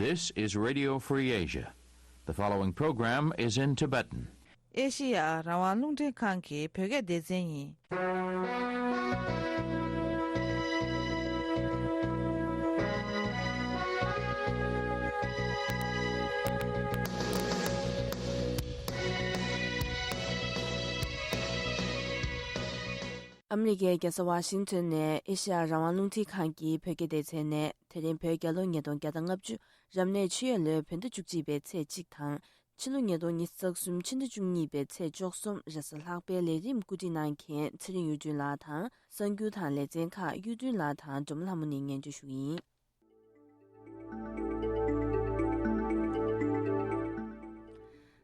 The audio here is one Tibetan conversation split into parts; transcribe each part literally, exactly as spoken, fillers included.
This is Radio Free Asia. The following program is in Tibetan. ཨེ་ཤི་ཡ་རང་དབང་རླུང་འཕྲིན་ཁང་གི་བོད་སྐད་སྡེ་ཚན་ཡིན། ཨ་མི་རི་ཀའི་རྒྱལ་ས་ཝ་ཤིང་ཊོན་ནས་ཨེ་ཤི་ཡ་རང་དབང་རླུང་འཕྲིན་ཁང་གི་བོད་སྐད་སྡེ་ཚན་ནས། དེ་རིང་བོད་རྒྱལ་ལོ་ཉིས་སྟོང་བརྒྱ་དང་ལྔ་བཅུ། རབ་གནས་ཆུ་ཡོས་ལོའི་བོད་ཟླ་བཅུ་གཅིག་པའི་ཚེས་གཅིག་དང་། ཕྱི་ལོ་ཉིས་སྟོང་ཉི་ཤུ་རྩ་གསུམ་ཕྱི་ཟླ་བཅུ་གཉིས་པའི་ཚེས་བཅུ་གསུམ། རེས་གཟའ་ལྷག་པའི་ལས་རིམ་བཀོད་སྒྲིག་གནང་མཁན་ཚེ་རིང་གཡུ་སྒྲོན་ལགས་དང་། གསར་འགྱུར་དང་ལེ་ཚན་ཁག་གཡུ་སྒྲོན་ལགས་དང་སྒྲོལ་མ་ལྷ་མོ་ནས་སྙན་སྒྲོན་ཞུ་གི་ཡིན།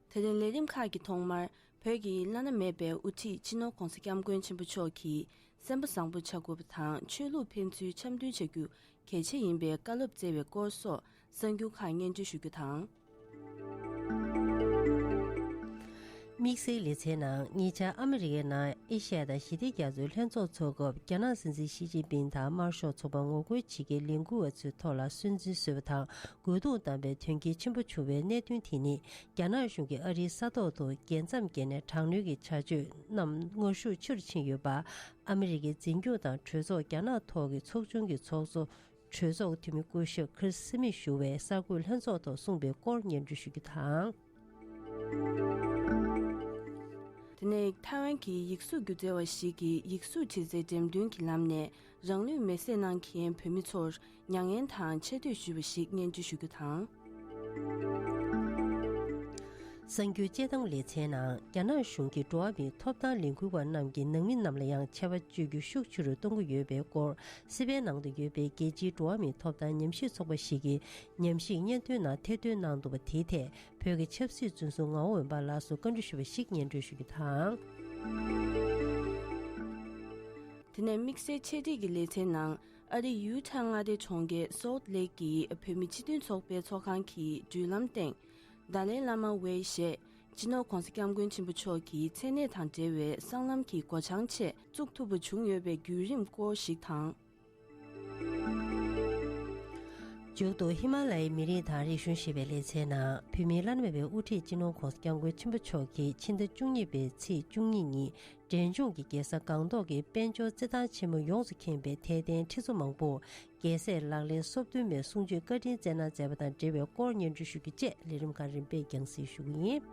དེ་རིང་ལས་རིམ་ཁག་གི་ཐོག་མར། བོད་ཀྱི་བླ་ན་མེད་པའི་དབུ་ཁྲིད་སྤྱི་ནོར་༧གོང་ས་༧སྐྱབས་མགོན་ཆེན་པོ་མཆོག་གིས་སེམས་པ་བཟང་པོ་བྱ་དགོས་པ་དང་། ཆོས་ལུགས་ཕན་ཚུན་འཆམ་མཐུན་བྱ་རྒྱུ་གལ་ཆེ་ཡིན་པའི་བཀའ་སློབ་སྩལ་བའི་སྐོར་སོགས་གསར་འགྱུར་ཁག་སྙན་སྒྲོན་ཞུ་རྒྱུ་དང་། དམིགས་བསལ་ལེ་ཚན་ནང་། ཉེ་ཆར་ཨ་མི་རི་ཀའི་ནང་ཨེ་ཤ་ཡ་དང་ཞི་བདེ་རྒྱ་མཚོའི་ལྷན་ཚོགས་འཚོགས་སྐབས། རྒྱ་ནག་སྲིད་འཛིན་ཞི་ཅིན་ཕིང་དང་དམར་ཤོག་ཚོགས་པར་ངོ་རྒོལ་བྱེད་མཁན་ལས་འགུལ་བ་ཚོའི་ཐོག་ལ་སུན་འབྱིན་བཟོས་པ་དང་། རྒོལ་རྡུང་བཏང་པའི་དོན་རྐྱེན་ཆེན་པོ་བྱུང་བའི་གནད་དོན་དེ་ནི། རྒྱ་ནག་གཞུང་གིས་ཨ་རིའི་ས་ཐོག་ཏུ་རྒྱལ་མཚམས་བརྒལ་ནས་དྲག་གནོན་གྱི་བྱ་སྤྱོད་རྣམས་ངར་ཤུགས་ཆེ་རུ་ཕྱིན་ཡོད་པ། ཨ་མི་རི་ཀའི་འཛིན་སྐྱོང་དང་གྲོས་ཚོགས་རྒྱ་ནག་ཐོག་གི་ཚོགས་ཆུང་གི་ཚོགས་གཙོ། གྲོས་ཚོགས་འཐུས་མི་སྐུ་ཞབས་ཁིར་སི་མིད་ཞུ་བའི་གསར་འགོད་ལྷན་ཚོགས་ཐོག་གསུངས་པའི་སྐོར་སྙན་སྒྲོན་ཞུ་རྒྱུ་དང་། དེ་ནས་ཐའེ་ཝན་གྱི་ཡིག་གཟུགས་སྒྱུ་རྩལ་བ་ཞིག་གིས་ཡིག་གཟུགས་བྲིས་རྩལ་འགྲེམས་སྟོན་གྱི་ལམ་ནས་རང་ལུས་མེར་སྲེག་གནང་མཁན་བོད་མི་ཚོར་མྱ་ངན་དང་ཆེ་བསྟོད་ཞུས་པ་ཞིག་སྙན་སྒྲོན་ཞུ་རྒྱུ་དང་། གསར་འགྱུར་དཔྱད་གཏམ་ལེ་ཚན་ནང་། རྒྱ་ནག་གཞུང་གིས་འགྲོ་བ་མིའི་ཐོབ་ཐང་ལས་འགུལ་བ་རྣམས་ཀྱི་ནང་མི་རྣམས་ལ་ཡང་ཆད་པ་གཅོད་རྒྱུ་ཤུགས་ཆེ་རུ་གཏོང་གི་ཡོད་པའི་སྐོར། སི་པན་ནང་དུ་ཡོད་པའི་རྒྱལ་སྤྱིའི་འགྲོ་བ་མིའི་ཐོབ་ཐང་ཉམས་ཞིབ་ཚོགས་པ་ཞིག་གིས་ཉམས་ཞིབ་སྙན་ཐོའི་ནང་ཐེར་འདོན་གནང་འདུག་པ། དེའི་ཐད་བོད་ཀྱི་ཆབ་སྲིད་བཙོན་ཟུར་ངག་དབང་འོད་འབར་ལགས་སུ་བཀའ་འདྲི་ཞུས་པ་ཞིག་སྙན་སྒྲོན་ཞུ་རྒྱུ་དང་། དེ་ནས་དམིགས་བསལ་འཆད་ཁྲིད་ཀྱི་ལེ་ཚན་ནང་། ཨ་རིའི་ཡུ་ཊ་མངའ་སྡེ་གྲོང་ཁྱེར་སོལ་ལེག་གི་བོད་མི་སྤྱི་མཐུན་ཚོགས་པའི་ཚོགས་ཁང་གི་བརྒྱུད་ལམ་སྟེང་། ཏཱ་ལའི་བླ་མ་ཝེ་ཞེས་སྤྱི་ནོར་༧གོང་ས་༧སྐྱབས་མགོན་ཆེན་པོ་མཆོག་གི་མཚན་གནས་དང་འབྲེལ་བའི་སྲང་ལམ་གྱི་སྒོ་བྱང་ཆེད་བཙུགས་ཐུབ་པ་བྱུང་ཡོད་པའི་བརྒྱུད་རིམ་སྐོར་ཞིག་དང་། མཇུག་ཏུ་ཧི་མ་ལ་ཡའི་མི་རིགས་དང་རིག་གཞུང་ཞེས་པའི་ལེ་ཚན་ནང་། བོད་མིའི་བླ་ན་མེད་པའི་དབུ་ཁྲིད་སྤྱི་ནོར་༧གོང་ས་༧སྐྱབས་མགོན་ཆེན་པོ་མཆོག་གིས་ཕྱི་ཟླ་བཅུ་གཉིས་པའི་ཚེས་བཅུ་གཉིས་ཉིན། འབྲས་ལྗོངས་ཀྱི་རྒྱལ་ས་སྒང་ཏོག་གི་དཔལ་འབྱོར་རྩེད་ཐང་ཆེན་མོ་ཡོངས་སུ་ཁེངས་པའི་དད་ལྡན་ཁྲི་ཚོ་མང་པོར། རྒྱལ་སྲས་ལག་ལེན་སོ་བདུན་མའི་གསུང་ཆོས་བཀའ་དྲིན་སྩལ་གནང་མཛད་པ་དང་འབྲེལ་བའི་སྐོར་སྙན་སྒྲོན་ཞུ་རྒྱུ་བཅས་ལས་རིམ་ཁག་རིམ་པས་རྒྱང་སྲིང་ཞུ་གི་ཡིན།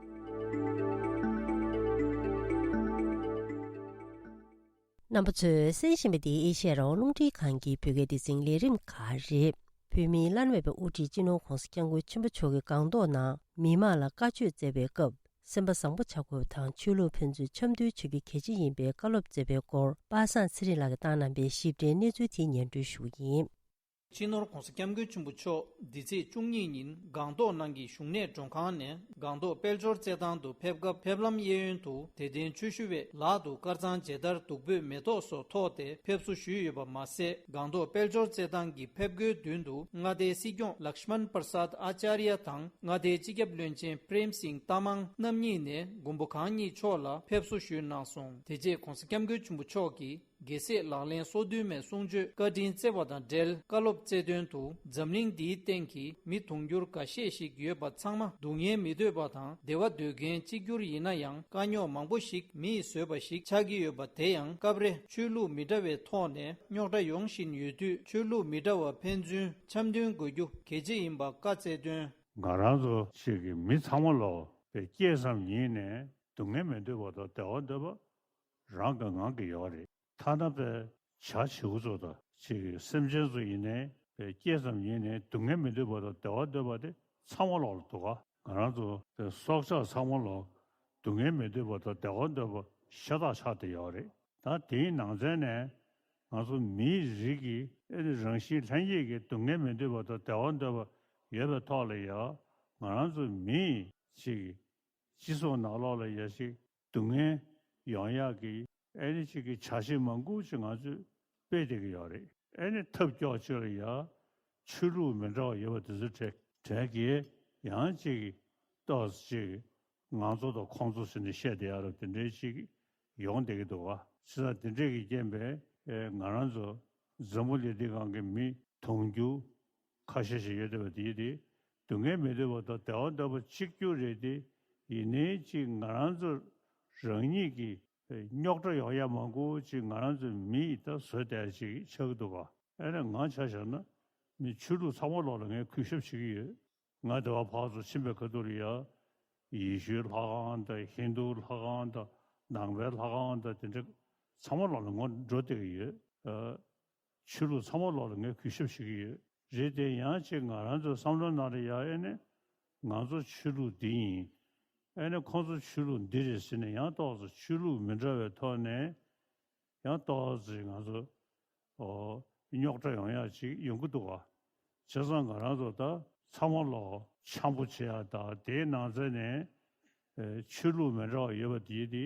རྣམ་པ་ཚོས་གསན་བཞིན་པ་འདི་ཨེ་ཤེ་ཡ་རང་དབང་རླུང་འཕྲིན་ཁང་གི་བོད་སྐད་སྡེ་ཚན་ལས་རིམ་ཁག་རེད། བོད་མིའི་བླ་ན་མེད་པའི་དབུ་ཁྲིད་སྤྱི་ནོར་༧གོང་ས་༧སྐྱབས་མགོན་ཆེན་པོ་མཆོག་གིས་སྒང་ཏོག་ནང་མི་མང་ལ་བཀའ་ཆོས་སྩལ་བའི་སྐབས། སེམས་པ་བཟང་པོ་བྱ་དགོས་པ་དང་། ཆོས་ལུགས་ཕན་ཚུན་འཆམ་མཐུན་བྱ་རྒྱུ་གལ་ཆེ་ཡིན་པའི་བཀའ་སློབ་སྩལ་བའི་སྐོར། པ་སངས་ཚེ་རིང་ལགས་ཀྱིས་བཏང་གནང་པའི་ཞིབ་ཕྲའི་གནས་ཚུལ་དེ་སྙན་སྒྲོན་ཞུ་གི་ཡིན། སྤྱི་ནོར་༧གོང་ས་༧སྐྱབས་མགོན་ཆེན་པོ་མཆོག་འདི་ཚེས་བཅུ་གཉིས་ཉིན་སྒང་ཏོག་ནང་གི་བཞུགས་གནས་མགྲོན་ཁང་ནས་སྒང་ཏོག་དཔལ་འབྱོར་རྩེད་ཐང་དུ་ཕེབས་སྐབས། ཕེབས་ལམ་གཡས་གཡོན་དུ་དད་ལྡན་ཆོས་ཞུ་བས་ལག་ཏུ་དཀར་གཙང་མཇལ་དར་བདུག་སྤོས་མེ་ཏོག་སོགས་ཐོགས་ཏེ་ཕེབས་བསུ་ཞུས་ཡོད་པ་མ་ཟད། སྒང་ཏོག་དཔལ་འབྱོར་རྩེད་ཐང་གི་ཕེབས་སྒོའི་མདུན་དུ་མངའ་སྡེའི་སྲིད་སྐྱོང་ལཀྵྨན་པྲ་སཱད་ཨཱ་ཙཱརྱ་དང་མངའ་སྡེའི་སྤྱི་ཁྱབ་བློན་ཆེན་པྲེམ་སིང་ཏ་མང་རྣམ་གཉིས་ནས་མགོན་པོ་གང་ཉིད་མཆོག་ལ་ཕེབས་བསུ་ཞུས་གནང་སོང་། དེ་རྗེས་༧གོང་ས་༧སྐྱབས་མགོན་ཆེན་པོ་མཆོག་གིས། རྒྱལ་སྲས་ལག་ལེན་སོ་བདུན་མའི་གསུང་ཆོས་བཀའ་དྲིན་སྩལ་བ་དང་འབྲེལ། བཀའ་སློབ་སྩལ་དོན་དུ། འཛམ་གླིང་འདིའི་སྟེང་གི་མི་དུང་ཕྱུར་འགའ་ཤས་ཤིག་ཡོད་པ་ཚང་མ་སྡུག་བསྔལ་མི་འདོད་པ་དང་། བདེ་བ་འདོད་མཁན་གཅིག་གྱུར་ཡིན་ན་ཡང་། དཀའ་རྙོག་མང་པོ་ཞིག་མིས་བཟོས་པ་ཞིག་ཆགས་ཀྱི་ཡོད་པ། དེ་ཡང་སྐབས་རེ་ཆོས་ལུགས་མི་འདྲ་བའི་ཐོག་ནས་རྙོག་དྲ་ཡོང་བཞིན་ཡོད་དུས། ཆོས་ལུགས་མི་འདྲ་བ་ཕན་ཚུན་འཆམ་མཐུན་དགོས་རྒྱུ་གལ་ཆེ་ཡིན་པ་བཀའ་སྩལ་དོན། ང་རང་ཚོ་ཞིག་གི་མི་ཚང་མ་ལོག་པའི་སྐྱེས་ཙམ་ཉིད་ནས་སྡུག་བསྔལ་མི་འདོད་པ་དང་བདེ་བ་འདོད་པ་རང་གི་ངང་གིས་ཡོད་རེད། ཐ་ན་པའི་བྱ་བྱིའུ་ཚོ་དང་ཅིག་སེམས་ཅན་ཚོ་ཡིན་ནའི་པའི་སྐྱེས་ཙམ་ཡིན་ནའི་སྡུག་བསྔལ་མི་འདོད་པ་དང་བདེ་བ་འདོད་པ་དེ་ཚང་མ་ལོག་ལ་འདུག་ག་ང་རང་ཚོ་པའི་སྲོག་ཆགས་ཚང་མ་ལོག་སྡུག་བསྔལ་མི་འདོད་པ་དང་བདེ་བ་འདོད་པ་ཤ་སྟག་ཆགས་བསྡད་ཡོད་རེད། ད་དེའི་ནང་ཚན་ནས་ང་ཚོ་མིའི་རིགས་ཀྱི་ཨེ་ནི་རང་བཞིན་ལྷན་སྐྱེས་ཀྱི་སྡུག་བསྔལ་མི་འདོད་པ་དང་བདེ་བ་འདོད་པ་ཡོད་པའི་ཐོག་ལ་ཡང་ང་རང་ཚོ་མིའི་ཅིག་སྤྱི་ཚོགས་ནང་ལོགས་ལ་ཡ་ཞིག་སྡུག་བསྔལ་ཡོང་ཡག་གི་ཨེ་ནི་ཅིག་གི་བྱ་བྱེད་མང་པོ་ཅིག་ང་ཚོས་སྤེལ་བསྡད་ཀྱི་ཡོད་རེད། ཨེ་ནི་ཐབས་སྐྱོ་ཅིག་ལ་ཡ་ཆོས་ལུགས་མི་འདྲ་བ་ཡོད་པ་དེ་ཚོ་གྲས་གྲས་ཀྱིས་ཡང་ཅིག་ཏོག་ཙམ་ཅིག་ང་ཚོ་དང་ཁོང་ཚོ་ཟེར་ནས་བཤད་བསྡད་ཡ་ར་དེ་འདྲའི་ཅིག་ཡོང་བསྡད་ཀྱི་འདུག་ག་བྱས་ཙང་དེ་འདྲས་ཀྱི་རྐྱེན་པས་ཨེ་ང་རང་ཚོ་འཛམ་བུ་གླིང་འདི་སྒང་གི་མི་དུང་ཕྱུར་ཁ་ཤས་ཤིག་ཡོད་བསྡད་པ་དེ་དེ་ སྡུག་བསྔལ་མི་འདོད་པ་དང་བདེ་བ་འདོད་པ་གཅིག་གྱུར་རེད་དེ། ཡིན་ནའི་ཅིག་ང་རང་ཚོ་རང་ཉིད་ཀྱི་རྙོག་དྲ་ཡོང་ཡ་མང་པོ་ཅིག་ང་རང་ཚོ་མི་ཡིས་ད་བཟོས་བསྡད་ཅིག་ཆགས་ཀྱི་འདུག་ག་ཨ་ནི་ང་ཆ་བཞག་ན་མི་ཆོས་ལུགས་ཚང་མ་ལོག་ལ་ངས་གུས་ཞབས་བྱེད་ཀྱི་ཡོད། ང་དེ་བ་ཕར་ཚུར་ཕྱིན་པའི་ཁ་ཐུག་ལ་ཡ། ཡེ་ཤུའི་ལྷ་ཁང་དང་ཧིན་རྡུའི་ལྷ་ཁང་དང་ནང་པའི་ལྷ་ཁང་དང་དེ་འདྲ་ཚང་མ་ལོག་ལ་ངོ་འགྲོ་བསྡད་ཀྱི་ཡོད། ཨ། ཆོས་ལུགས་ཚང་མ་ལོག་ལ་ངས་གུས་ཞབས་བྱེད་ཀྱི་ཡོད། རེད་དེ་ཡང་ཅིག་ང་རང་ཚོའི་བསམ་བློ་ནང་ལ་ཡ་ཨེ་ནི། ང་ཚོ་ཆོས་ལུགས་འདི་ཡིན། ཨེ་ནི་ཁོང་ཚོ་ཆོས་ལུགས་འདི་རེད་ཟེར་ནས་ཡང་ཏོག་ཙམ་ཆོས་ལུགས་མི་འདྲ་བའི་ཐོག་ནས་ཡང་ཏོག་ཙམ་ང་ཚོ་ཨོ། རྙོག་དྲ་ཡོང་ཡ་ཅིག་ཡོང་གི་འདུག་ག་བྱས་ཙང་ང་རང་ཚོ་ད་ཚང་མ་ལོག་འཆམ་པོ་བྱེད་ཡ་དང་དེའི་ནང་ཚན་ནས་ཨེ་ཆོས་ལུགས་མི་འདྲ་བ་ཡོད་པ་དེ་དེ་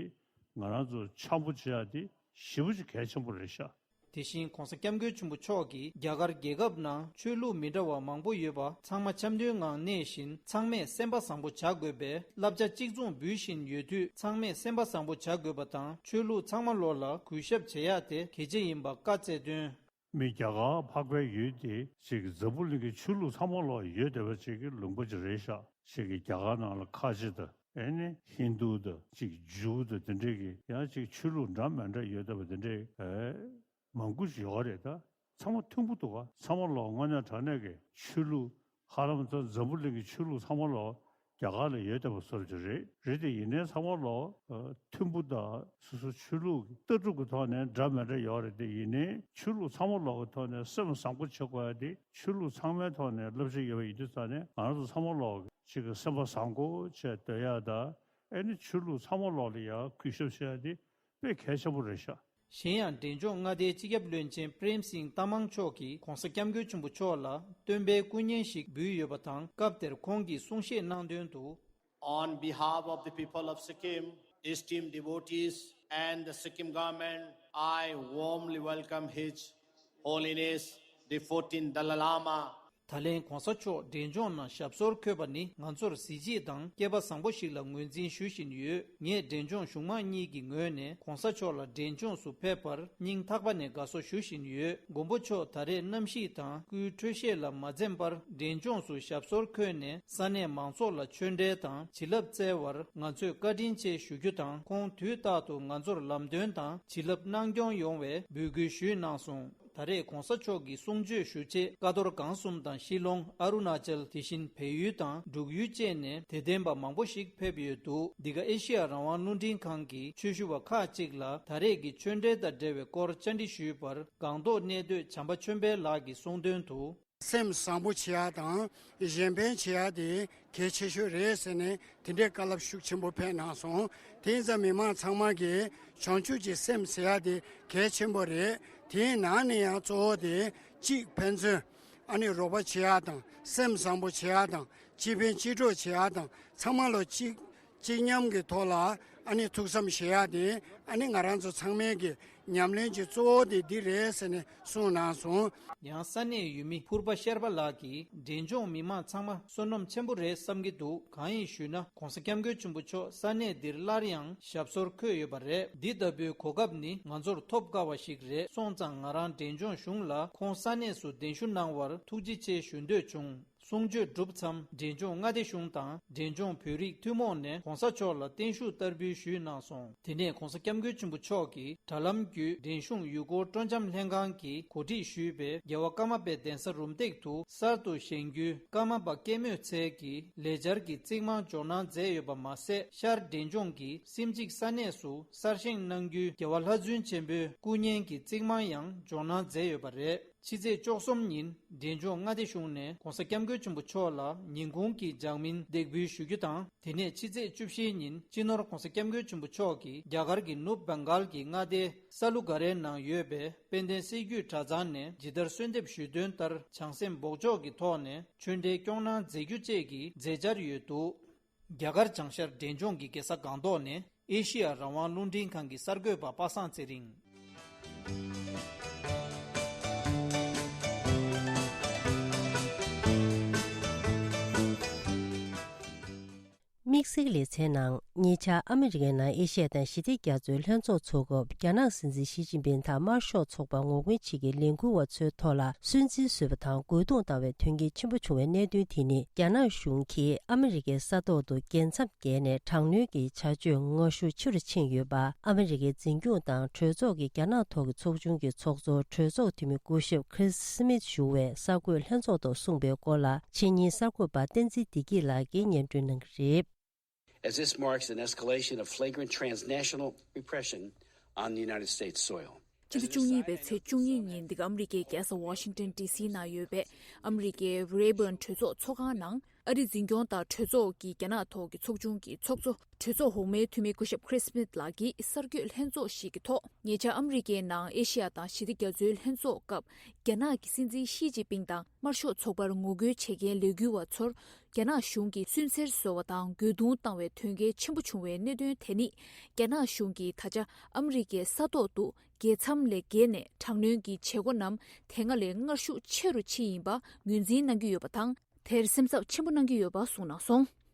ང་རང་ཚོ་འཆམ་པོ་བྱེད་ཡ་དེ་ཞེ་པོ་ཅིག་གལ་ཆེན་པོ་རེད་ཤག་དེ་བཞིན་༸གོང་ས་༸སྐྱབས་མགོན་ཆེན་པོ་མཆོག་གིས་རྒྱ་གར་རྒྱལ་ཁབ་ནང་ཆོས་ལུགས་མི་འདྲ་བ་མང་པོ་ཡོད་པ་ཚང་མ་འཆམ་མཐུན་ངང་གནས་བཞིན་ཚང་མས་སེམས་པ་བཟང་པོ་བྱ་དགོས་པའི་བསླབ་བྱ་གཅིག་མཚུངས་འབུལ་བཞིན་ཡོད་དུས། ཚང་མས་སེམས་པ་བཟང་པོ་བྱ་དགོས་པ་དང་ཆོས་ལུགས་ཚང་མ་ལོག་ལ་གུས་ཞབས་བྱེད་ཡ་དེ་གལ་ཆེ་ཡིན་པ་བཀའ་སྩལ་དོན། མི་རྒྱ་གར་འཕགས་པའི་ཡུལ་དེ་ཅིག་འཛམ་བུ་གླིང་གི་ཆོས་ལུགས་ཚང་མ་ལོག་ཡོད་བསྡད་པ་ཅིག་གི་ལུང་པ་ཅིག་རེད་ཤག་ཅིག་གི་རྒྱ་གར་ནང་ལ་ཁ་ཆེ་དང་ཨེ་ནི་ཧིན་རྡུ་དང་ཅིག་ཇུ་དང་དེ་འདྲས་ཀྱི་ཡང་ཅིག་ཆོས་ལུགས་འདྲ་མི་འདྲ་ཡོད་བསྡད་པ་དེ་འདྲས་ཨེ། མང་པོ་ཞིག་ཡོད་རེད་ད། ཚང་མ་མཐུན་པོ་འདུག་ག་ཚང་མ་ལོག་དངོས་གནས་དྲང་གནས་ཀྱི་ཆོས་ལུགས་ཧ་ལམ་ད་འཛམ་བུ་གླིང་གི་ཆོས་ལུགས་ཚང་མ་ལོག་རྒྱ་གར་ལ་ཡོད་བསྡད་པ་བཟོ་འདྲ་ཅིག་རེད། རེད་དེ་ཡིན་ནའི་ཚང་མ་ལོག་ཨ། མཐུན་པོ་དང་སོ་སོ་ཆོས་ལུགས་ཀྱི་ལྟ་གྲུབ་ཀྱི་ཐོག་ནས་འདྲ་མི་འདྲ་ཡོད་རེད་དེ་ཡིན་ནའི་ཆོས་ལུགས་ཚང་མ་ལོག་གི་ཐོག་ནས་སེམས་བཟང་པོ་བྱེད་དགོས་ཡ་དེ་ཆོས་ལུགས་ཚང་མའི་ཐོག་ནས་བསླབ་བྱ་ཡོད་པ་ཡིན་དུས་ཙང་ནས་ང་རང་ཚོ་ཚང་མ་ལོག་ཅིག་གི་སེམས་པ་བཟང་པོ་བྱས་སྡོད་ཡ་དང་ཨེ་ནི་ཆོས་ལུགས་ཚང་མ་ལོག་ལ་ཡ་གུས་ཞབས་བྱེད་ཡ་དེ་དཔེ་གལ་ཆེན་པོ་རེད་ཤག་གཞན་ཡང་འབྲས་ལྗོངས་མངའ་སྡེའི་སྤྱི་ཁྱབ་བློན་ཆེན་པྲེམ་སིང་ཏ་མང་མཆོག་གིས་༸གོང་ས་༸སྐྱབས་མགོན་ཆེན་པོ་མཆོག་ལ་སྟོན་པའི་སྐུ་བརྙན་ཞིག་འབུལ་ཡོད་པ་དང་། སྐབས་དེར་ཁོང་གིས་གསུང་བཤད་གནང་དོན་དུ། On behalf of the people of Sikkim, esteemed devotees, and the Sikkim government, I warmly welcome His Holiness the fourteenth Dalai Lama. ད་ལན་༸གོང་ས་མཆོག་འབྲས་ལྗོངས་ནང་ཞབས་སོར་འཁོད་པ་ནི་ང་ཚོར་གཟི་བརྗིད་དང་སྐལ་པ་བཟང་པོ་ཞིག་ལ་ངོས་འཛིན་ཞུ་བཞིན་ཡོད། ངས་འབྲས་ལྗོངས་གཞུང་མང་གཉིས་ཀྱི་ངོས་ནས་༸གོང་ས་མཆོག་ལ་འབྲས་ལྗོངས་སུ་ཕེབས་པར་སྙིང་ཐག་པ་ནས་དགའ་བསུ་ཞུ་བཞིན་ཡོད། མགོན་པོ་མཆོག་ད་རེས་གནམ་གཤིས་དང་སྐུའི་འཕྲོད་བཞེས་ལ་མ་འཛེམས་པར་འབྲས་ལྗོངས་སུ་ཞབས་སོར་འཁོད་ནས་ས་གནས་མང་ཚོགས་ལ་ཆོས་འབྲེལ་དང་བྱིན་རླབས་སྩལ་བར་ང་ཚོས་བཀའ་དྲིན་ཆེ་ཞུ་རྒྱུ་དང་། ཁོང་དུས་རྟག་ཏུ་ང་ཚོར་ལམ་སྟོན་དང་བྱིན་རླབས་གནང་སྐྱོང་ཡོང་བའི་འབོད་སྐུལ་ཞུས་གནང་སོང་། ད་རེས་༸གོང་ས་མཆོག་གི་གསུང་ཆོས་ཞུ་ཆེད་ཀ་རྡོར་སྒང་གསུམ་དང་ཤི་ལོང་། ཨ་རུ་ན་ཅལ། དེ་བཞིན་བལ་ཡུལ་དང་འབྲུག་ཡུལ་བཅས་ནས་དད་ལྡན་པ་མང་པོ་ཞིག་ཕེབས་ཡོད་འདུག་འདི་ག་ཨེ་ཤི་ཡ་རང་དབང་རླུང་འཕྲིན་ཁང་གི་ཆོས་ཞུ་བ་ཁག་ཅིག་ལ་ད་རེས་ཀྱི་ཆོས་འབྲེལ་དང་འབྲེལ་བའི་སྐོར་བཅར་འདྲི་ཞུས་པར། སྒང་ཏོག་གནས་སྡོད་བྱམས་པ་ཆོས་འཕེལ་ལགས་ཀྱིས་གསུངས་དོན་དུ། སེམས་བཟང་པོ་བྱེད་ཡ་དང་གཞན་ཕན་བྱེད་ཡ་དེ་གལ་ཆེ་ཤོས་རེད་ཟེར་ནས་དེ་འདྲའི་བཀའ་སློབ་ཤུགས་ཆེན་པོ་ཕེབས་གནང་སོང་། དེ་ཡིན་ཙང་མི་མང་ཚང་མ་གིས་བྱང་ཆུབ་ཀྱི་སེམས་ཟེར་ཡ་དེ་གལ་ཆེན་པོ་རེད། དེའི་ནང་ནས་ཡང་གཙོ་བོ་དེ་གཅིག་ཕན་ཚུན་ཨ་ནི་རོགས་པ་བྱེད་ཡ་དང་སེམས་བཟང་པོ་བྱེད་ཡ་དང་སྤྱི་ཕན་སྤྱི་གྲོགས་བྱེད་ཡ་དང་ཚང་མ་ལོ་གཅིག་གཅིག་མཉམ་གྱི་ཐོག་ལ་ཨ་ནི་ཐུགས་བསམ་བཞེས་ཡ་དེ་ཨ་ནི་ང་རང་ཚོ་ཚང་མའི་གི་ཉམས་ལེན་གྱི་གཙོ་བོ་དེ་འདི་རེད་ཟེར་ནས་གསུངས་གནང་སོང་། ཡང་ས་གནས་ཡུལ་མི་ཕུར་པ་ཤར་པ་ལགས་ཀྱིས་འབྲས་ལྗོངས་མི་མང་ཚང་མ་བསོད་ནམས་ཆེན་པོ་རེད་བསམ་གྱི་འདུག་གང་ཡིན་ཞུས་ན་༸གོང་ས་༸སྐྱབས་མགོན་ཆེན་པོ་མཆོག་ས་གནས་འདིར་སླར་ཡང་ཞབས་སོར་འཁོད་ཡོད་པ་རེད། འདི་ལྟ་བུའི་གོ་སྐབས་ནི་ང་ཚོར་ཐོབ་དཀའ་བ་ཞིག་རེད། སོང་ཙང་ང་རང་འབྲས་ལྗོངས་གཞུང་ལ་ཁོང་ས་གནས་སུ་གདན་ཞུ་གནང་བར་ཐུགས་རྗེ་ཆེ་ཞུ་འདོད་བྱུང་། གསུང་ཆོས་གྲུབ་མཚམས་འབྲས་ལྗོངས་མངའ་སྡེ་གཞུང་དང་འབྲས་ལྗོངས་བོད་རིགས་ཐུན་མོང་ནས་༸གོང་ས་མཆོག་ལ་བརྟན་བཞུགས་བསྟར་འབུལ་ཞུས་གནང་སོང་། དེ་ནས་༸གོང་ས་༸སྐྱབས་མགོན་ཆེན་པོ་མཆོག་གིས་དྲ་ལམ་བརྒྱུད་འབྲས་གཞུང་ཡུལ་སྐོར་སྤྲོ་འཆམ་ལྷན་ཁང་གིས་གོ་སྒྲིག་ཞུས་པའི་རྒྱལ་བ་ཀརྨ་པའི་གདན་ས་རུམ་བཏེག་ཏུ་གསར་དུ་བཞེངས་རྒྱུའི་ཀརྨ་པ་སྐྱེད་མོས་ཚལ་གྱི་ལས་འཆར་གྱི་རྩིག་རྨང་འཇོག་གནང་མཛད་ཡོད་པ་མ་ཟད། ཤར་འབྲས་ལྗོངས་ཀྱི་སེམས་ཅིག་ས་གནས་སུ་གསར་བཞེངས་གནང་རྒྱུའི་རྒྱལ་བ་ལྷ་རྫུན་ཆེན་པོའི་སྐུ་བརྙན་གྱི་རྩིག་རྨང་ཡང་འཇོག་གནང་མཛད་ཡོད་པ་རེད། ཕྱི་ཚེས་བཅུ་གསུམ་ཉིན་འབྲས་ལྗོངས་མངའ་སྡེ་གཞུང་ནས་༸གོང་ས་༸སྐྱབས་མགོན་ཆེན་པོ་མཆོག་ལ་ཉིན་གུང་གི་ལྗགས་སྨིན་འདེགས་འབུལ་ཞུ་རྒྱུ་དང་། དེ་ནས་ཕྱི་ཚེས་བཅུ་བཞི་ཉིན་སྤྱི་ནོར་༸གོང་ས་༸སྐྱབས་མགོན་ཆེན་པོ་མཆོག་གིས་རྒྱ་གར་གྱི་ནུབ་བྷེང་གྷལ་གྱི་མངའ་སྡེ་ས་ལུ་ག་རའི་ནང་ཡོད་པའི་དཔལ་ལྡན་སྲིད་བརྒྱུད་གྲྭ་ཚང་ནས་ཇི་ལྟར་གསོལ་འདེབས་ཞུས་དོན་ལྟར་བྱང་སེམས་འབོགས་ཆོག་གི་ཐོག་ནས་ཆོས་འབྲེལ་སྐྱོང་གནང་མཛད་རྒྱུ་བཅས་ཀྱི་མཛད་འཆར་ཡོད་འདུག་རྒྱ་གར་བྱང་ཤར་འབྲས་ལྗོངས་ཀྱི་རྒྱལ་ས་སྒང་ཏོག་ནས་ཨེ་ཤེ་ཡ་རང་དབང་རླུང་འཕྲིན་ཁང་གི་གསར་འགོད་པ་པ་སངས་ཚེ་རིང་། དམིགས་ གསེར་གྱི་ལེ་ཚན་ནང་ཉེ་ཆར་ཨ་མི་རི་ཀའི་ནང་ཨེ་ཤི་ཡ་དང་ཞི་བདེ་རྒྱ་མཚོའི་ལྷན་ཚོགས་འཚོགས་སྐབས། རྒྱ་ནག་སྲིད་འཛིན་ཞི་ཅིན་ཕིང་དང་དམར་ཤོག་ཚོགས་པར་ངོ་རྒོལ་བྱེད་མཁན་ལས་འགུལ་བ་ཚོའི་ཐོག་ལ་སུན་གཙེར་བཟོས་པ་དང་རྒོལ་རྡུང་བཏང་བའི་དོན་རྐྱེན་ཆེན་པོ་བྱུང་བའི་གནད་དོན་དེ་ནི། རྒྱ་ནག་གཞུང་གིས་ཨ་མི་རི་ཀའི་ས་ཐོག་ཏུ་རྒྱལ་མཚམས་བརྒལ་ནས་དྲག་གནོན་གྱི་བྱ་སྤྱོད་ངར་ཤུགས་ཆེ་རུ་ཕྱིན་ཡོད་པ། ཨ་མི་རི་ཀའི་འཛིན་སྐྱོང་དང་གྲོས་ཚོགས་ཀྱི་རྒྱ་ནག་ཐོག་གི་ཚོགས་ཆུང་གི་ཚོགས་གཙོ་གྲོས་ཚོགས་འཐུས་མི་སྐུ་ཞབས་Chris Smith་ཞུ་བས་གསར་འགོད་ལྷན་ཚོགས་ཐོག་གསུངས་པའི་སྐོར་ལ། ཕྱི་ཉིན་གསར་འགོད་པ་བསྟན་འཛིན་བདེ་སྐྱིད་ལགས་ཀྱིས་སྙན་སྒྲོན་གནང་གི་རེད། As this marks an escalation of flagrant transnational repression on the United States soil. ཕྱི་ཟླ་བཅུ་གཉིས་པའི་ཚེས་བཅུ་གཉིས་ཉིན་འདི་ག་ཨ་མི་རི་ཀའི་རྒྱལ་ས་Washington D C་ནང་ཡོད་པའི་ཨ་མི་རི་ཀའི་Rayburn་གྲོས་ཚོགས་ཚོགས་ཁང་ནང་། ཨ་རིའི་འཛིན་སྐྱོང་དང་གྲོས་ཚོགས་ཀྱི་རྒྱ་ནག་ཐོག་གི་ཚོགས་ཆུང་གི་ཚོགས་གཙོ་གྲོས་ཚོགས་འོག་མའི་འཐུས་མི་སྐུ་ཞབས་Chris Smith་ལགས་ཀྱིས་གསར་འགོད་ལྷན་ཚོགས་ཤིག་གི་ཐོག་ཉེ་ཆར་ཨ་མི་རི་ཀའི་ནང་ཨེ་ཤི་ཡ་དང་ཞི་བདེ་རྒྱ་མཚོའི་ལྷན་ཚོགས་སྐབས། རྒྱ་ནག་གི་སྲིད་འཛིན་ཞི་ཅིན་ཕིང་དང་དམར་ཤོག་ཚོགས་པར་ངོ་རྒོལ་བྱེད་མཁན་ལས་འགུལ་བ་ཚོར་རྒྱ་ནག་གཞུང་གིས་སུན་གཙེར་བཟོ་བ་དང་རྒོལ་རྡུང་བཏང་བའི་དོན་རྐྱེན་ཆེན་པོ་བྱུང་བའི་གནད་དོན་དེ་ནི། རྒྱ་ནག་གཞུང་གིས་ད་ཆ་ཨ་མི་རི་ཀའི་ས་ཐོག་ཏུ་རྒྱལ་མཚམས་ལས་བརྒལ་ནས་དྲག་གནོན་གྱི་བྱེད་སྒོ་རྣམས་དེ་སྔ་ལས་ངར་ཤུགས་ཆེ་རུ་ཕྱིན་ཡིན་པ་ངོས་འཛིན་གནང་གི་ཡོད་པ་དང་། དེར་སེམས་འཚབ་ཆེན་པོ་གནང་གི་ཡོད་པ་གསུངས་གནང་སོང་།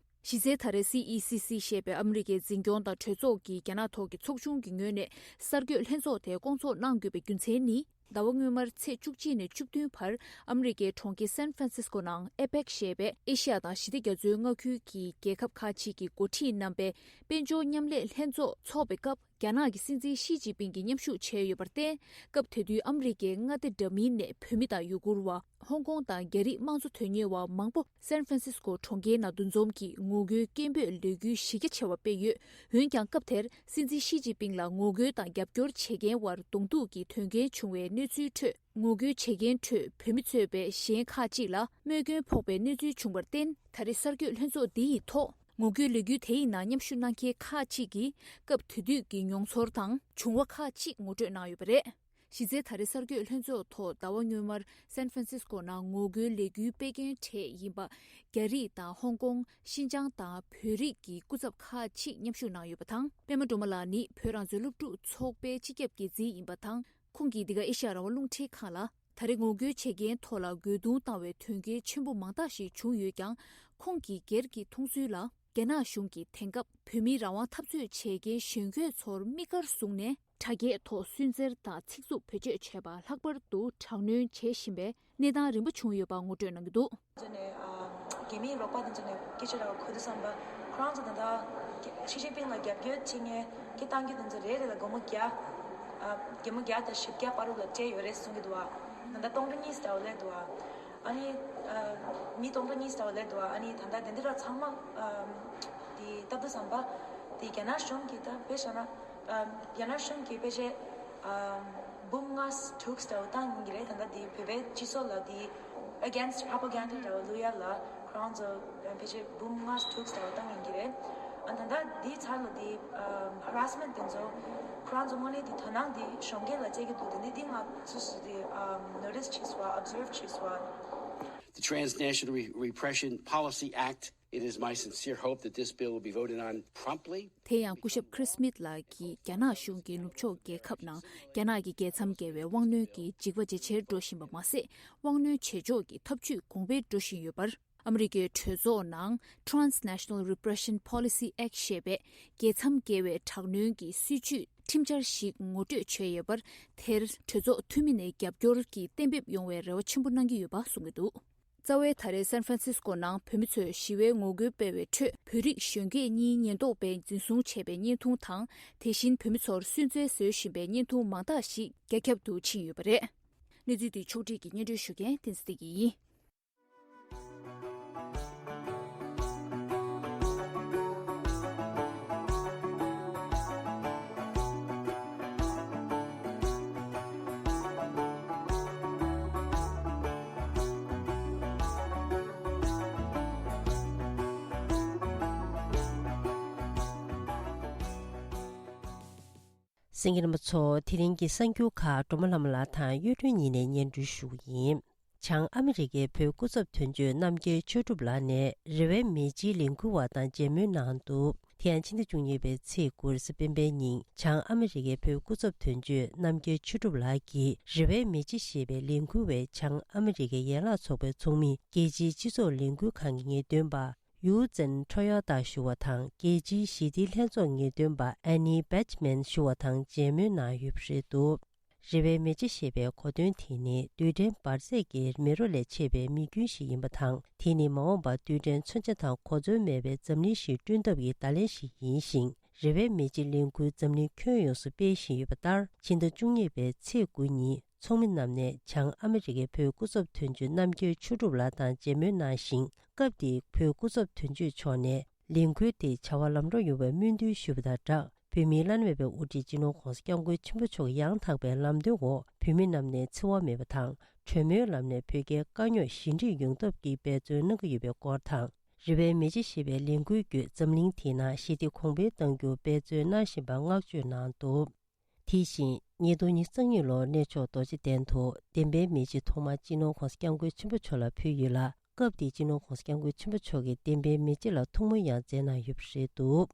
གཞི་རྩའི་ད་རེས་C E C C་ཞེས་པའི་ཨ་མི་རི་ཀའི་འཛིན་སྐྱོང་དང་གྲོས་ཚོགས་ཀྱི་རྒྱ་ནག་ཐོག་གི་ཚོགས་ཆུང་གི་ངོས་ནས་གསར་འགོད་ལྷན་ཚོགས་དེ་སྐོང་ཚོགས་གནང་དགོས་པའི་རྒྱུ་མཚན་ནི། ཟླ་བ་སྔོན་མར་ཚེས་བཅུ་གཅིག་ནས་བཅུ་བདུན་བར་ཨ་མི་རི་ཀའི་གྲོང་ཁྱེར་San Francisco་ནང་APEC་ཞེས་པའི་ཨེ་ཤི་ཡ་དང་ཞི་བདེ་རྒྱ་མཚོའི་མངའ་ཁུལ་གྱི་རྒྱལ་ཁབ་ཁག་ཅིག་གི་འགོ་ཁྲིད་རྣམ་པའི་དཔལ་འབྱོར་མཉམ་ལས་ལྷན་ཚོགས་འཚོགས་པའི་སྐབས། རྒྱ་ནག་གི་སྲིད་འཛིན་ཞི་ཅིན་ཕིང་གིས་མཉམ་ཞུགས་བྱས་ཡོད་པར་བརྟེན། སྐབས་དེ་དུས་ཨ་མི་རི་ཀའི་མངའ་སྡེ་འདྲ་མིན་ནས་བོད་མི་དང་ཡུ་གུར་བ། ཧོང་ཀོང་དང་རྒྱ་རིགས་དམངས་གཙོ་དོན་གཉེར་བ་མང་པོ་San Francisco་གྲོང་ཁྱེར་ནང་འདུ་འཛོམས་ཀྱིས་ངོ་རྒོལ་སྐད་འབོད་ལས་འགུལ་གཞི་རྒྱ་ཆེ་བ་སྤེལ་ཡོད། འོན་ཀྱང་སྐབས་དེར་སྲིད་འཛིན་ཞི་ཅིན་ཕིང་ལ་ངོ་རྒོལ་དང་རྒྱབ་སྐྱོར་བྱེད་མཁན་བར་གདོང་ཐུག་གི་དོན་རྐྱེན་བྱུང་བའི་གནས་ཚུལ་ཁྲོད། ངོ་རྒོལ་བྱེད་མཁན་ཁྲོད་བོད་མི་གཙོས་པའི་གཞན་ཁག་ཅིག་ལ་རྨས་སྐྱོན་ཕོག་པའི་གནས་ཚུལ་བྱུང་བར་བརྟེན། ད་རེས་གསར་འགོད་ལྷན་ཚོགས་འདི་ཡི་ཐོག་ངོ་རྒོལ་ལས་འགུལ་དེ་ཡི་ནང་མཉམ་ཞུགས་གནང་མཁན་ཁག་ཅིག་གིས་སྐབས་དེ་དུས་ཀྱི་མྱོང་ཚོར་དང་བྱུང་བ་ཁག་ཅིག་ངོ་སྤྲོད་གནང་ཡོད་པ་རེད། གཞི་རྩའི་ད་རེས་གསར་འགོད་ལྷན་ཚོགས་ཐོག་ཟླ་བ་སྔོན་མར་San Francisco་ནང་ངོ་རྒོལ་ལས་འགུལ་སྤེལ་མཁན་གྲས་ཡིན་པ། རྒྱ་རིགས་དང་ཧོང་ཀོང་། ཤིན་ཅང་དང་བོད་རིགས་ཀྱི་སྐུ་ཚབ་ཁག་ཅིག་མཉམ་ཞུགས་གནང་ཡོད་པ་དང་། པད་མ་སྒྲོལ་མ་ལགས་ནི་བོད་རང་བཙན་སློབ་ཕྲུག་ཚོགས་པའི་སྤྱི་ཁྱབ་འགན་འཛིན་ཡིན་པ་དང་། ཁོང་གིས་འདི་ག་ཨེ་ཤ་ཡ་རང་དབང་རླུང་འཕྲིན་ཁང་ལ། ད་རེས་ངོ་རྒོལ་བྱེད་མཁན་ཐོག་ལ་རྒོལ་རྡུང་བཏང་བའི་དོན་རྐྱེན་ཆེན་པོ་མང་དག་ཞིག་བྱུང་ཡོད་ཀྱང་། ཁོང་གིས་སྒེར་གྱི་མཐོང་ཚུལ་ལ། རྒྱ་ནག་གཞུང་གིས་དེང་སྐབས་བོད་མིའི་རང་དབང་འཐབ་རྩོད་བྱེད་མཁན་གཞོན་སྐྱེས་ཚོར་དམིགས་བཀར་བཟུང་ནས། དྲ་རྒྱའི་ཐོག་སུན་གཙེར་དང་ཚིག་རྩུབ་བེད་སྤྱོད་བྱས་པ་ལྷག་པར་དུ་དྲག་གནོན་བྱེད་བཞིན་པའི་གནས་སྟངས་རིམ་པ་བྱུང་ཡོད་པ་ངོ་སྤྲོད་གནང་གི་འདུག། ཚོ་ནས་ཨ་རྒྱ་མིའི་རོགས་པ་དེ་ཚོ་ནས་སྐད་ཆ་ར་བ་གོ་དུས་ཙམ་པ་ཁོ་རང་ཚོ་ད་ལྟ་ཞི་ཅིན་ཕིང་ལ་རྒྱབ་སྐྱོར་བྱེད་མཁན་གྱི་གཏམ་རྒྱུད་དེ་ཚོ་རེ་རེ་ལ་སྒོར་མོ་བརྒྱ། ཨ་སྒོར་མོ་བརྒྱ་དང་བཞི་བརྒྱ་བར་དུ་ལ་སྤྲད་ཡོད་རེད་གསུང་གི་འདུག་ཨ། ད་ལྟ་སྟོང་ཕྲག་གཉིས་ལྟ་བུ་སླེབས་འདུག་ཨ། ཨ་ནི་ཨ་མི་སྟོང་ཕྲག་གཉིས་ལྟ་བུ་སླེབས་འདུག་ཨ། ཨ་ནི་ད་ལྟ་དེ་འདི་ར་ཚང་མ་ཨ་དེ་ལྟ་བུ་ཙམ་པ་དེ་རྒྱ་ནག་གཞུང་གིས་ད་དཔེ་བཞག་ན། ཨ་རྒྱ་ནག་གཞུང་གིས་ཕལ་ཆེར་ཨ་འབུམ་ལྔ་དྲུག་ལྟ་བུ་བཏང་ཡོང་གི་རེད། ད་ལྟ་དེ་བོད་པའི་སྤྱི་ཚོགས་ལ་དེ་against propaganda་ལྟ་བུ་བླུག་ཡ་ལ་ཁོ་རང་ཚོ་ཕལ་ཆེར་འབུམ་ལྔ་དྲུག་ལྟ་བུ་བཏང་ཡོང་གི་རེད། ཨ་ད་ལྟ་དེའི་ཚར་ལ་དེ་ཨ་harassment་དེ་ཚོ་ཁོ་རང་ཚོ་དངོས་གནས་དེ་དོ་སྣང་དེ་གཞོན་སྐྱེས་ལ་སྤྲད་ཀྱི་འདུག་དེ་འདི་དེ་ང་ཚོས་དེ་ཨ་notice་བྱས་སོང་། observe་བྱས་སོང་། The Transnational Re- Repression Policy Act. It is my sincere hope that this bill will be voted on promptly. དེ་ཡང་སྐུ་ཞབས་Chris Smith་ལགས་ཀྱིས་རྒྱ་ནག་གཞུང་གིས་ནུབ་ཕྱོགས་རྒྱལ་ཁབ་ནང་རྒྱ་ནག་གི་རྒྱལ་མཚམས་བརྒལ་བའི་དབང་གནོན་གྱི་འཇིགས་པ་ཇེ་ཆེར་འགྲོ་བཞིན་པ་མ་ཟད། དབང་གནོན་བྱེད་ཕྱོགས་ཀྱི་ཐབས་ཇུས་གོང་འཕེལ་འགྲོ་བཞིན་ཡོད་པར། ཨ་མི་རི་ཀའི་གྲོས་ཚོགས་ནང་Transnational Repression Policy Act་ཞེས་པའི་རྒྱལ་མཚམས་བརྒལ་བའི་དྲག་གནོན་གྱི་སྲིད་ཇུས་ཁྲིམས་འཆར་ཞིག་ངོ་སྤྲོད་བྱས་ཡོད་པར། དེར་གྲོས་ཚོགས་འཐུས་མི་ནས་རྒྱབ་སྐྱོར་གྱིས་གཏན་འབེབས་ཡོང་བའི་རེ་བ་ཆེན་པོ་གནང་གི་ཡོད་པ་གསུངས་ཀྱི་འདུག། རྩ་བའི་ད་རེས་San Francisco་ནང་བོད་མི་ཚོས་ཞི་བའི་ངོ་རྒོལ་སྤེལ་བའི་ཁྲོད། བོད་རིགས་གཞོན་སྐྱེས་གཉིས་ཉེན་རྟོག་པས་འཛིན་བཟུང་བྱས་པའི་བརྙན་ཐུང་དང་། དེ་བཞིན་བོད་མི་ཚོར་སུན་གཙེར་བཟོ་བཞིན་པའི་བརྙན་ཐུང་མང་དག་ཞིག་རྒྱ་ཁྱབ་ཏུ་ཕྱིན་ཡོད་པ་རེད། གནས་ཚུལ་འདི་ཕྱོགས་སྒྲིག་གིས་སྙན་སྒྲོན་ཞུ་མཁན་བསྟན་འཛིན་བདེ་སྐྱིད་ཡིན། གསན་མཁན་རྣམ་པ་ཚོ། དེ་རིང་གི་གསར་འགྱུར་ཁག་སྒྲོལ་མ་ལྷ་མོ་ལགས་དང་གཡུ་སྒྲོན་གཉིས་ནས་སྙན་སྒྲོན་ཞུ་གི་ཡིན། བྱང་ཨ་མི་རི་ཀའི་བོད་སྐུ་ཚབ་དོན་གཅོད་རྣམ་རྒྱལ་ཆོས་གྲུབ་ལགས་ནས་རེ་བའི་མི་སྤྱིའི་ལས་འགུལ་བ་དང་མཇལ་མོལ་གནང་འདུག། དེ་ཡང་ཕྱི་ཟླ་བཅུ་གཉིས་པའི་ཚེས་དགུ་རེས་གཟའ་སྤེན་པའི་ཉིན་བྱང་ཨ་མི་རི་ཀའི་བོད་སྐུ་ཚབ་དོན་གཅོད་རྣམ་རྒྱལ་ཆོས་གྲུབ་ལགས་ཀྱིས་རེ་བའི་མི་སྤྱི་ཞེས་པའི་ལས་འགུལ་བས་བྱང་ཨ་མི་རི་ཀའི་ཡན་ལག་ཚོགས་པའི་ཚོགས་མི། རྒྱལ་སྤྱིའི་སྤྱི་ཚོགས་ལས་འགུལ་ཁང་གི་ངེས་སྟོན་པ། ཡུའུ་ཙེན་ཁྲོ་ཡོ་ཏཱ་ཞུ་བ་དང་རྒྱལ་སྤྱིའི་ཞི་བདེའི་ལྷན་ཚོགས་ངེས་སྟོན་པ་ཨན་ནི་བེཆ་མན་ཞུ་བ་དང་མཇལ་མོལ་གནང་ཡོད་པ་རེད་འདུག་རེ་བའི་མེ་ལྕེ་ཞེས་པའི་གོ་དོན་དེ་ནི་རྡུལ་ཕྲན་འབར་རྫས་ཀྱི་མེ་རོ་ལས་མཆེད་པའི་མེ་རྒྱུན་ཞིག་ཡིན་པ་དང་། དེ་ནི་མ་འོངས་པར་རྡུལ་ཕྲན་མཚོན་ཆ་དང་གོ་མཚོན་མེད་པའི་འཛམ་གླིང་ཞིག་བསྐྲུན་ཐབས་ཀྱི་བརྡ་ལན་ཞིག་ཡིན་ཞིང་། རེ་བའི་མེ་ལྕེ་ལས་འགུལ་འཛམ་གླིང་ཁྱོན་ཡོངས་སུ་སྤེལ་བཞིན་ཡོད་པ་ལྟར། ཕྱི་ཟླ་བཅུ་གཉིས་པའི་ཚེས་དགུ་ཉིན་ཚོགས་མི་རྣམས་ནས་བྱང་ཨ་མི་རི་ཀའི་བོད་སྐུ་ཚབ་དོན་གཅོད་རྣམ་རྒྱལ་ཆོས་གྲུབ་ལགས་དང་མཇལ་མོལ་གནང་ཞིང་། སྐབས་དེའི་བོད་སྐུ་ཚབ་དོན་གཅོད་མཆོག་ནས་ལས་འགུལ་དེ་བྱ་བ་ལམ་འགྲོ་ཡོང་བའི་སྨོན་འདུན་ཞུས་པ་དང་སྦྲགས། བོད་མིའི་བླ་ན་མེད་པའི་དབུ་ཁྲིད་སྤྱི་ནོར་༧གོང་ས་༧སྐྱབས་མགོན་ཆེན་པོ་མཆོག་གི་ཡང་དག་པའི་ལམ་སྟོན་འོག་བོད་མི་རྣམས་ནས་འཚེ་བ་མེད་པ་དང་གྲོས་མོལ་ལམ་ནས་བོད་རྒྱའི་དཀའ་རྙོག་ཞི་འགྲིག་ཡོང་ཐབས་ཀྱི་འབད་བརྩོན་གནང་གི་ཡོད་པའི་སྐོར་དང་། རེ་བའི་མེ་ལྕེ་ཞེས་པའི་ལས་འགུལ་བརྒྱུད་འཛམ་གླིང་དེའི་ནང་ཞི་བདེ་གོང་འཕེལ་གཏང་རྒྱུར་འབད་བརྩོན་གནང་བཞིན་པར་བསྔགས་བརྗོད་གནང་འདུག་དེ་བཞིན་ཉིས་སྟོང་ཉི་ཤུ་རྩ་གཉིས་ལོར་གནས་མཆོག་རྡོ་རྗེ་གདན་དུ་བདེན་པའི་མེ་ལྕེ་ཐོག་མ་སྤྱི་ནོར་༧གོང་ས་༧སྐྱབས་མགོན་ཆེན་པོ་མཆོག་ལ་ཕུལ་ཡོད་ལ། སྐབས་དེའི་སྤྱི་ནོར་༧གོང་ས་༧སྐྱབས་མགོན་ཆེན་པོ་མཆོག་གིས་བདེན་པའི་མེ་ལྕེ་ལ་ཐུགས་སྨོན་ཡང་མཛད་གནང་ཡོད་པ་རེད་འདུག་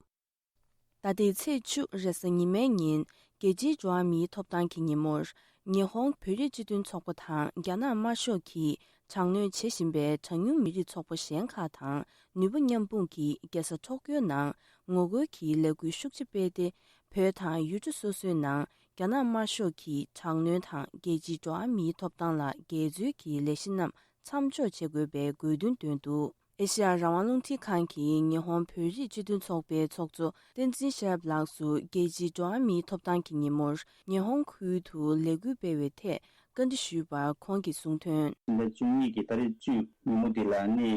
ད་ལྟའི་ཚེས་བཅུ་རེས་གཟའ་ཉི་མའི་ཉིན་རྒྱལ་སྤྱིའི་འགྲོ་བ་མིའི་ཐོབ་ཐང་གི་ཉིན་མོར། ཉི་ཧོང་བོད་རིགས་སྤྱི་མཐུན་ཚོགས་པ་དང་རྒྱ་ནག་དམར་ཤོག་གིས་དྲག་གནོན་བྱེད་བཞིན་པའི་གྲངས་ཉུང་མི་རིགས་ཚོགས་པ་གཞན་ཁག་དང་ནུས་པ་མཉམ་སྤུངས་ཀྱིས་རྒྱལ་ས་ཊོག་ཀྱོ་ནང་ངོ་རྒོལ་གྱི་ལས་འགུལ་ཤུགས་ཆེ་སྤེལ་ཏེ། བོད་དང་ཡུལ་གྲུ་སོ་སོའི་ནང་རྒྱ་ནག་དམར་ཤོག་གི་དྲག་གནོན་དང་རྒྱལ་སྤྱིའི་འགྲོ་བ་མིའི་ཐོབ་ཐང་ལ་འགལ་འཛོལ་གྱི་ལས་གཞི་རྣམས་མཚམས་འཇོག་བྱེད་དགོས་པའི་དགོས་འདུན་བཏོན་འདུག་ཨེ་ཤ་ཡ་རང་དབང་རླུང་འཕྲིན་ཁང་གིས་ཉི་ཧོང་བོད་རིགས་སྤྱི་མཐུན་ཚོགས་པའི་ཚོགས་གཙོ་བསྟན་འཛིན་ཤེས་རབ་ལགས་སུ་རྒྱལ་སྤྱིའི་འགྲོ་བ་མིའི་ཐོབ་ཐང་གི་ཉིན་མོར་ཉི་ཧོང་ཁུལ་དུ་ལས་འགུལ་སྤེལ་བའི་ཐད་བཀའ་འདྲི་ཞུས་པར་ཁོང་གིས་གསུངས་དོན། ཕྱི་ཟླ་བཅུ་གཉིས་ཀྱི་ཏ་རིག་བཅུ་ཉིན་མོ་འདི་ལ་ནི་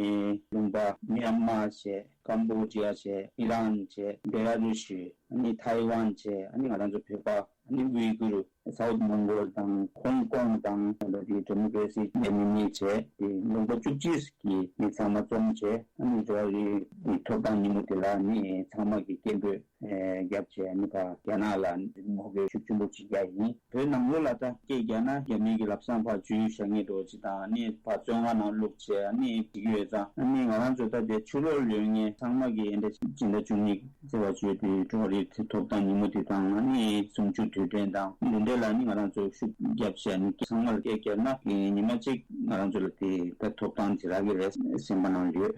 ལུང་པ་མི་ཡན་མར་བྱས། ཀམ་བྷོ་ཌི་ཡ་བྱས། ཨི་རན་བྱས། བེ་ལ་རུ་ཤི། ཨ་ནི་ཐའེ་ཝན་བྱས། ཨ་ནི་ང་རང་ཚོ་བོད་པ། ཨ་ནི་ཝི་གུར། སའུ་ཐི་མོང་གོལ་དང་ཧོང་ཀོང་དང་། ད་དེ་ཌེ་མོ་ཀེ་རེ་སི་ལས་མི་གཉིས་བྱས། དེ་ལུང་པ་བཅུ་གཅིག་གི་མི་ཚང་མ་འཛོམས་བྱས། ཨ་ནི་འགྲོ་བ་རིགས་ཀྱི་ཐོབ་ཐང་ཉིན་མོ་དེ་ལ་ནི་ཚང་མ་གི་སྐད་འབོད་ཨེ་བརྒྱབ་བྱས། ཨ་ནི་ཕར་རྒྱ་ནག་ལ་ངོ་རྒོལ་ཤུགས་ཆེན་པོ་ཅིག་རྒྱག་ཡིན། བོད་ནང་ལོགས་ལ་ད་སྐད་རྒྱག་ན་རྒྱ་མི་གི་ལམ་སང་ཕར་འཇུས་བཞག་མཁན་འདྲ་བོ་ཅིག་དང་། ཨ་ནི་ཕར་བཙོན་ཁང་ནང་བླུགས་བྱས། ཨ་ནི་བྱེད་ཀྱི་ཡོད་ཙང་། ཨ་ནི་ང་རང་ཚོ་ད་དེ་ཕྱི་ལོགས་ལ་ཡོད་མཁན་ཚང་མ་གི་ཨེ་འདྲ་སྦྱིན་བདག་བཅུ་གཉིས་ཟེར་བ་བརྗོད་དེ། འགྲོ་བ་རིགས་ཐོབ་ཐང་ཉིན་མོ་དེ་དང་། ཨ་ནི་གཟུངས་གཞུག་དུས་དྲན་དང་འདི་འདྲ་ལ་ནི་ང་རང་ཚོ་ཤུགས་རྒྱབ་བྱས། ཨ་ནི་ཚང་མ་ལ་སྐད་བརྒྱབ་ན་ཉི་མ་གཅིག་ང་རང་ཚོ་ལ་དེ་ད་ཐོབ་ཐང་ཅིག་རག་གི་རེད་སེམས་པ་ནང་ཡོད།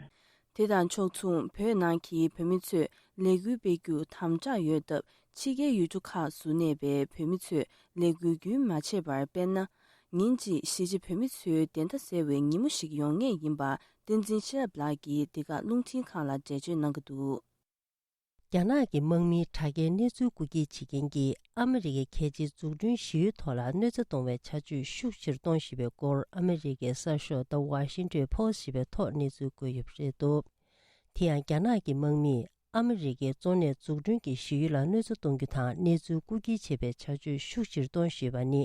དེ་དང་ཕྱོགས་མཚུངས་བོད་ནང་གི་བོད་མི་ཚོས་ལས་འགུལ་སྤེལ་རྒྱུ་དམ་དྲག་ཡོད་སྟབས། ཕྱི་རྒྱལ་ཡུལ་གྲུ་ཁག་སུ་གནས་པའི་བོད་མི་ཚོས་ལས་འགུལ་རྒྱུན་མ་ཆད་པར་སྤེལ་ན། ཉིན་གཅིག་གཞིས་བྱེས་བོད་མི་ཚོའི་བདེན་མཐའ་གསལ་བའི་ཉིན་མོ་ཞིག་ཡོང་ངེས་ཡིན་པ་བསྟན་འཛིན་ཤེས་རབ་ལགས་ཀྱིས་འདི་ག་རླུང་འཕྲིན་ཁང་ལ་འགྲེལ་བརྗོད་གནང་གི་འདུག་རྒྱ་ནག་གི་དམག་མིའི་དྲ་རྒྱའི་གནས་ཚུལ་རྐུ་འཁྱེར་བྱེད་མཁན་གྱིས་ཨ་མི་རི་ཀའི་གལ་ཆེའི་འཛུགས་སྐྲུན་གཞི་ཡུལ་ཐོག་ལ་གནོད་འཚེ་གཏོང་བའི་བྱ་སྤྱོད་ཤུགས་ཆེར་གཏོང་བཞིན་པའི་སྐོར། ཨ་མི་རི་ཀའི་གསར་ཤོག་The Washington Post ཞེས་པའི་ཐོག་གནས་ཚུལ་བཀོད་ཡོད་པ་རེད་འདུག་དེ་ཡང་རྒྱ་ནག་གི་དམག་མིས་ཨ་མི་རི་ཀའི་གཙོ་གནད་འཛུགས་སྐྲུན་གྱི་གཞི་ཡུལ་ལ་གནོད་འཚེ་གཏོང་རྒྱུ་དང་། གནས་ཚུལ་རྐུ་འཁྱེར་བྱེད་པའི་བྱ་སྤྱོད་ཤུགས་ཆེར་གཏོང་བཞིན་པ་ནི།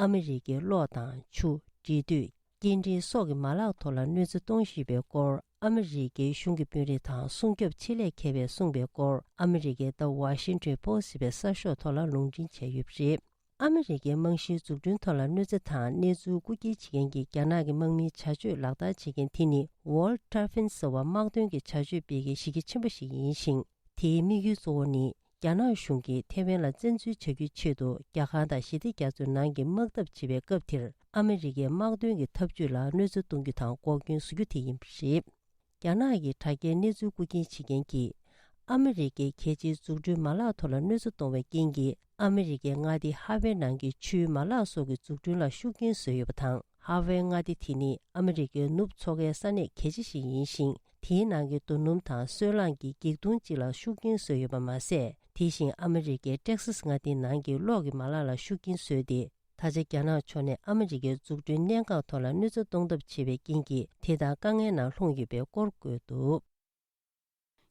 ཨ་མི་རི་ཀའི་གློག་དང་ཆུ། འབྲེལ་མཐུད། སྐྱེལ་འདྲེན་སོགས་ཀྱི་མ་ལག་ཐོག་ལ་གནོད་འཚེ་གཏོང་བཞིན་པའི་སྐོར། ཨ་མི་རི་ཀའི་གཞུང་གི་དཔོན་རིགས་དང་སྲུང་སྐྱོབ་ཆེད་ལས་མཁས་པས་གསུངས་པའི་སྐོར། ཨ་མི་རི་ཀའི་The Washington Post ཞེས་པའི་གསར་ཤོག་ཐོག་ལ་ལུང་འདྲེན་བྱས་ཡོད་པ་རེད། ཨ་མི་རི་ཀའི་རྨང་གཞིའི་འཛུགས་སྐྲུན་ཐོག་ལ་གནོད་འཚེ་དང་གནས་ཚུལ་རྐུ་འཁྱེར་བྱེད་མཁན་གྱི་རྒྱ་ནག་གི་དམག་མིའི་བྱ་སྤྱོད་ལག་བསྟར་བྱེད་མཁན་དེ་ནི། War Dolphin ཟེར་བ་དམག་དོན་གྱི་བྱ་སྤྱོད་སྤེལ་མཁན་གཞི་རྒྱ་ཆེན་པོ་ཞིག་ཡིན་ཞིང་། དེའི་དམིགས་ཡུལ་གཙོ་བོ་ནི། རྒྱ་ནག་གཞུང་གིས་ཐེ་ཝན་ལ་བཙན་འཛུལ་བྱ་རྒྱུའི་ཆེད་དུ། རྒྱ་གར་དང་ཞི་བདེ་རྒྱ་མཚོའི་ནང་གི་དམག་འཐབ་བྱེད་པའི་སྐབས་དེར། ཨ་མི་རི་ཀའི་དམག་དོན་གྱི་འཐབ་ཇུས་ལ་གནོད་འཚེ་གཏོང་རྒྱུ་དང་འགོག་རྐྱེན་བཟོ་རྒྱུ་དེ་ཡིན་པ་རེད། རྒྱ་ནག་གི་དྲ་རྒྱའི་གནས་ཚུལ་རྐུ་འཁྱེར་བྱེད་མཁན་གྱིས། ཨ་མི་རི་ཀའི་གལ་ཆེའི་འཛུགས་སྐྲུན་མ་ལག་ཐོག་ལ་གནོད་འཚེ་གཏོང་བའི་རྐྱེན་གྱིས། ཨ་མི་རི་ཀའི་མངའ་སྡེ་ཧ་ཝེ་ནང་གི་ཆུའི་མ་ལག་སོགས་ཀྱི་འཛུགས་སྐྲུན་ལ་ཤུགས་རྐྱེན་བཟོས་ཡོད་པ་དང་། ཧ་ཝེ་མངའ་སྡེ་དེ་ནི་ཨ་མི་རི་ཀའི་ནུབ་མཚོ་ཁའི་ས་གནས་གལ་ཆེ་ཞིག་ཡིན་ཞིང་། དེའི་ནང་གི་རྡོ་སྣུམ་དང་སོལ་རླངས་ཀྱི་འགྱིག་དུང་གཅིག་ལ་ཤུགས་རྐྱེན་བཟོས་ཡོད་པ་མ་ཟད། དེ་བཞིན་ཨ་མི་རི་ཀའི་ཊེག་སཱས་མངའ་སྡེའི་ནང་གི་གློག་གི་མ་ལག་ལ་ཤུགས་རྐྱེན་བཟོས་ཏེ། ད་ཆ་རྒྱ་ནག་ཕྱོགས་ནས་ཨ་མི་རི་ཀའི་འཛུགས་སྐྲུན་གནད་འགག་ཐོག་ལ་གནོད་འཚེ་གཏོང་ཐབས་བྱེད་པའི་རྐྱེན་གྱིས། དེ་ལྟར་དཀའ་ངལ་ནང་ལྷུང་ཡོད་པའི་སྐོར་བཀོད་འདུག་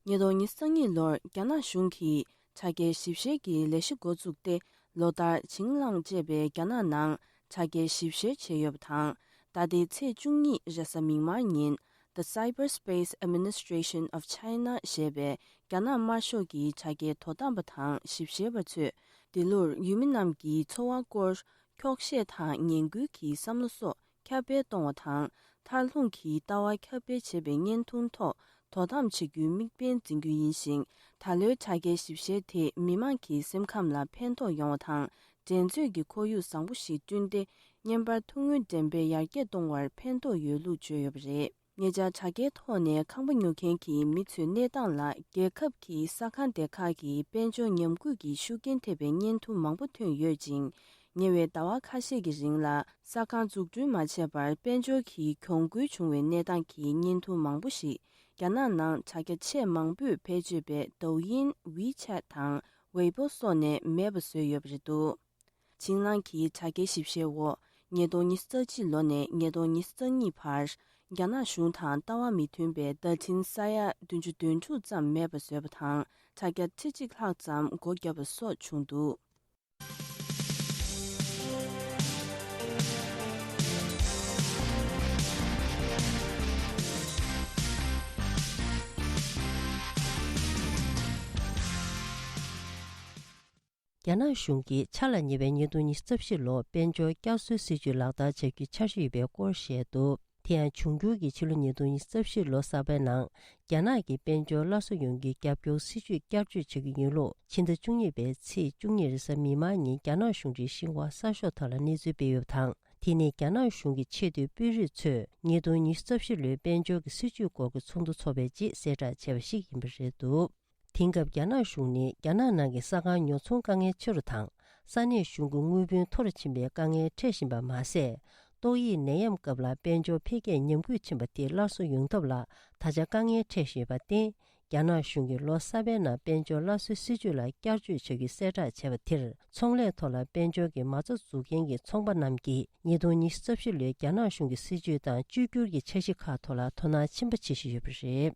ཉིས་སྟོང་ཉི་ཤུ་རྩ་གཉིས་ལོར་རྒྱ་ནག་གཞུང་གིས་དྲ་རྒྱའི་ཞིབ་བཤེར་གྱི་ལས་གཞི་འགོ་བཙུགས་ཏེ། ལོ་ལྟར་ཇིང་ལང་ཅེས་པས་རྒྱ་ནག་ནང་དྲ་རྒྱའི་ཞིབ་བཤེར་བྱས་ཡོད་པ་དང་། ད་ལྟའི་ཚེས་བཅུ་གཉིས་རེས་གཟའ་མིག་དམར་ཉིན། The Cyberspace Administration of China ཞེས་པའི་རྒྱ་ནག་དམར་ཤོག་གི་དྲ་རྒྱའི་དོ་དམ་པ་དང་ཞིབ་བཤེར་པ་ཚོས། འདི་ལོར་ཡུལ་མི་རྣམས་ཀྱི་འཚོ་བ་སྐོར། འཁྱོག་བཤད་དང་ངན་སྐུལ་གྱི་བསམ་བློ་སོགས་ཁྱབ་སྤེལ་གཏོང་བ་དང་། མཐར་ལྷུང་གི་ལྟ་བ་ཁྱབ་སྤེལ་བྱེད་པའི་བརྙན་ཐུང་ཐོག་དོ་དམ་བྱེད་རྒྱུའི་དམིགས་འབེན་འཛིན་རྒྱུ་ཡིན་ཞིང་། ད་ལོའི་དྲ་རྒྱའི་ཞིབ་བཤེར་དེས་མི་མང་གི་སེམས་ཁམས་ལ་ཕན་ཐོགས་ཡོང་བ་དང་། འགྲན་རྩོད་ཀྱི་ཁོར་ཡུག་བཟང་པོ་ཞིག་བསྐྲུན་ཏེ། བརྙན་པར་ཐུང་ངུའི་འགྲེམས་སྤེལ་ཡར་རྒྱས་གཏོང་བར་ཕན་ཐོགས་ཡོད་ལུགས་བརྗོད་ཡོད་པ་རེད། ཉེ་ཆར་དྲ་རྒྱའི་ཐོག་ནས་ཁང་པ་ཉོ་མཁན་གྱི་མི་ཚོའི་གནས་སྟངས་ལ། རྒྱལ་ཁབ་ཀྱི་ས་ཁང་སྡེ་ཁག་གིས་དཔལ་འབྱོར་ཉམས་རྒུད་ཀྱི་ཤུགས་རྐྱེན་ཐེབས་པའི་བརྙན་ཐུང་མང་པོ་ཐོན་ཡོད་ཅིང་། ཉེ་བའི་ཟླ་བ་ཁ་ཤས་ཀྱི་རིང་ལ། ས་ཁང་འཛུགས་སྐྲུན་མ་བྱས་པར་དཔལ་འབྱོར་གྱི་གྱོང་གུན་བྱུང་བའི་གནས་སྟངས་ཀྱི་བརྙན་ཐུང་མང་པོ་ཞིག་རྒྱ་ནག་ནང་དྲ་རྒྱ་ཆེས་མང་པོས་བེད་སྤྱོད་པའི་Douyin, WeChat དང་Weibo སོགས་ནས་མེད་པ་བཟོས་ཡོད་པ་རེད་འདུག་ཆིང་ལང་གི་དྲ་རྒྱའི་ཞིབ་བཤེར་འོག་ཉིས་སྟོང་ཉི་ཤུ་རྩ་གཅིག་ལོ་ནས་ཉིས་སྟོང་ཉི་ཤུ་རྩ་གཉིས་བར། རྒྱ་ནག་གཞུང་དང་ལྟ་བ་མི་མཐུན་པའི་བརྡ་འཕྲིན་ས་ཡ་བདུན་ཅུ་དོན་དྲུག་ཙམ་མེད་པ་བཟོས་པ་དང་། དྲ་རྒྱ་ཁྲི་གཅིག་ལྷག་ཙམ་སྒོ་བརྒྱབ་པ་སོགས་བྱུང་འདུག་རྒྱ་ནག་གཞུང་གིས་འཆར་ལ་ཉེ་བའི་ཉིས་སྟོང་ཉི་ཤུ་རྩ་བཞི་ལོར་དཔལ་འབྱོར་བསྐྱར་གསོའི་སྲིད་ཇུས་ལག་བསྟར་བྱ་རྒྱུའི་འཆར་གཞི་ཡོད་པའི་སྐོར་བཤད་འདུག་དེ་ཡང་འབྱུང་འགྱུར་གྱི་ཕྱི་ལོ་ཉིས་སྟོང་ཉི་ཤུ་རྩ་བཞི་ལོ་གསར་པའི་ནང་། རྒྱ་ནག་གི་དཔལ་འབྱོར་སླར་གསོ་ཡོང་རྒྱུའི་རྒྱབ་སྐྱོར་སྲིད་ཇུས་བསྐྱར་བཅོས་བྱ་རྒྱུ་ཡིན་ལུགས། ཕྱི་ཟླ་བཅུ་གཉིས་པའི་ཚེས་བཅུ་གཉིས་རེས་གཟའ་མིག་དམར་ཉིན་རྒྱ་ནག་གཞུང་འབྲེལ་ཤིན་ཧྭ་གསར་ཤོག་ཐོག་ལ་གནས་ཚུལ་སྤེལ་ཡོད་པ་དང་། དེ་ནི་རྒྱ་ནག་གཞུང་གི་ཆེས་མཐོའི་དཔོན་རིགས་ཚོས་ཉིས་སྟོང་ཉི་ཤུ་རྩ་བཞི་ལོའི་དཔལ་འབྱོར་གྱི་སྲིད་ཇུས་སྐོར་གྱི་ཚོགས་འདུ་འཚོགས་པའི་རྗེས་གསལ་བསྒྲགས་བྱས་པ་ཞིག་ཡིན་པ་རེད་འདུག་དེང་སྐབས་རྒྱ་ནག་གཞུང་ནི་རྒྱ་ནག་ནང་གི་ས་ཁང་ཉོ་ཚོང་དཀའ་ངལ་ཆེ་རུ་དང་། ས་གནས་གཞུང་གི་དངུལ་བུན་མཐོ་རུ་ཕྱིན་པའི་དཀའ་ངལ་འཕྲད་བཞིན་པ་མ་ཟད། ཏོག་དབྱིབས་ནད་ཡམས་སྐབས་ལ་དཔལ་འབྱོར་འཕེལ་རྒྱས་ཉམས་རྒུད་ཕྱིན་པ་དེ་སླར་གསོ་ཡོང་ཐབས་ལ་ད་ཆ་དཀའ་ངལ་འཕྲད་བཞིན་ཡོད་པར་བརྟེན། རྒྱ་ནག་གཞུང་གིས་ལོ་གསར་པའི་ནང་དཔལ་འབྱོར་སླར་གསོའི་སྲིད་ཇུས་ལ་བསྐྱར་བཅོས་བྱ་རྒྱུའི་གསལ་བསྒྲགས་བྱས་པ་དེར། ཚོང་ལས་ཐོག་ལ་དཔལ་འབྱོར་གྱི་མ་རྩ་འཛུགས་མཁན་གྱི་ཚོང་པ་རྣམས་ཀྱིས་ཉིས་སྟོང་ཉི་ཤུ་རྩ་བཞི་ལོའི་རྒྱ་ནག་གཞུང་གི་སྲིད་ཇུས་དང་བཅོས་བསྒྱུར་གྱི་འཆར་གཞི་ཁག་ཐོག་ལ་དོ་སྣང་ཆེན་པོ་བྱེད་བཞིན་ཡོད་པ་རེད།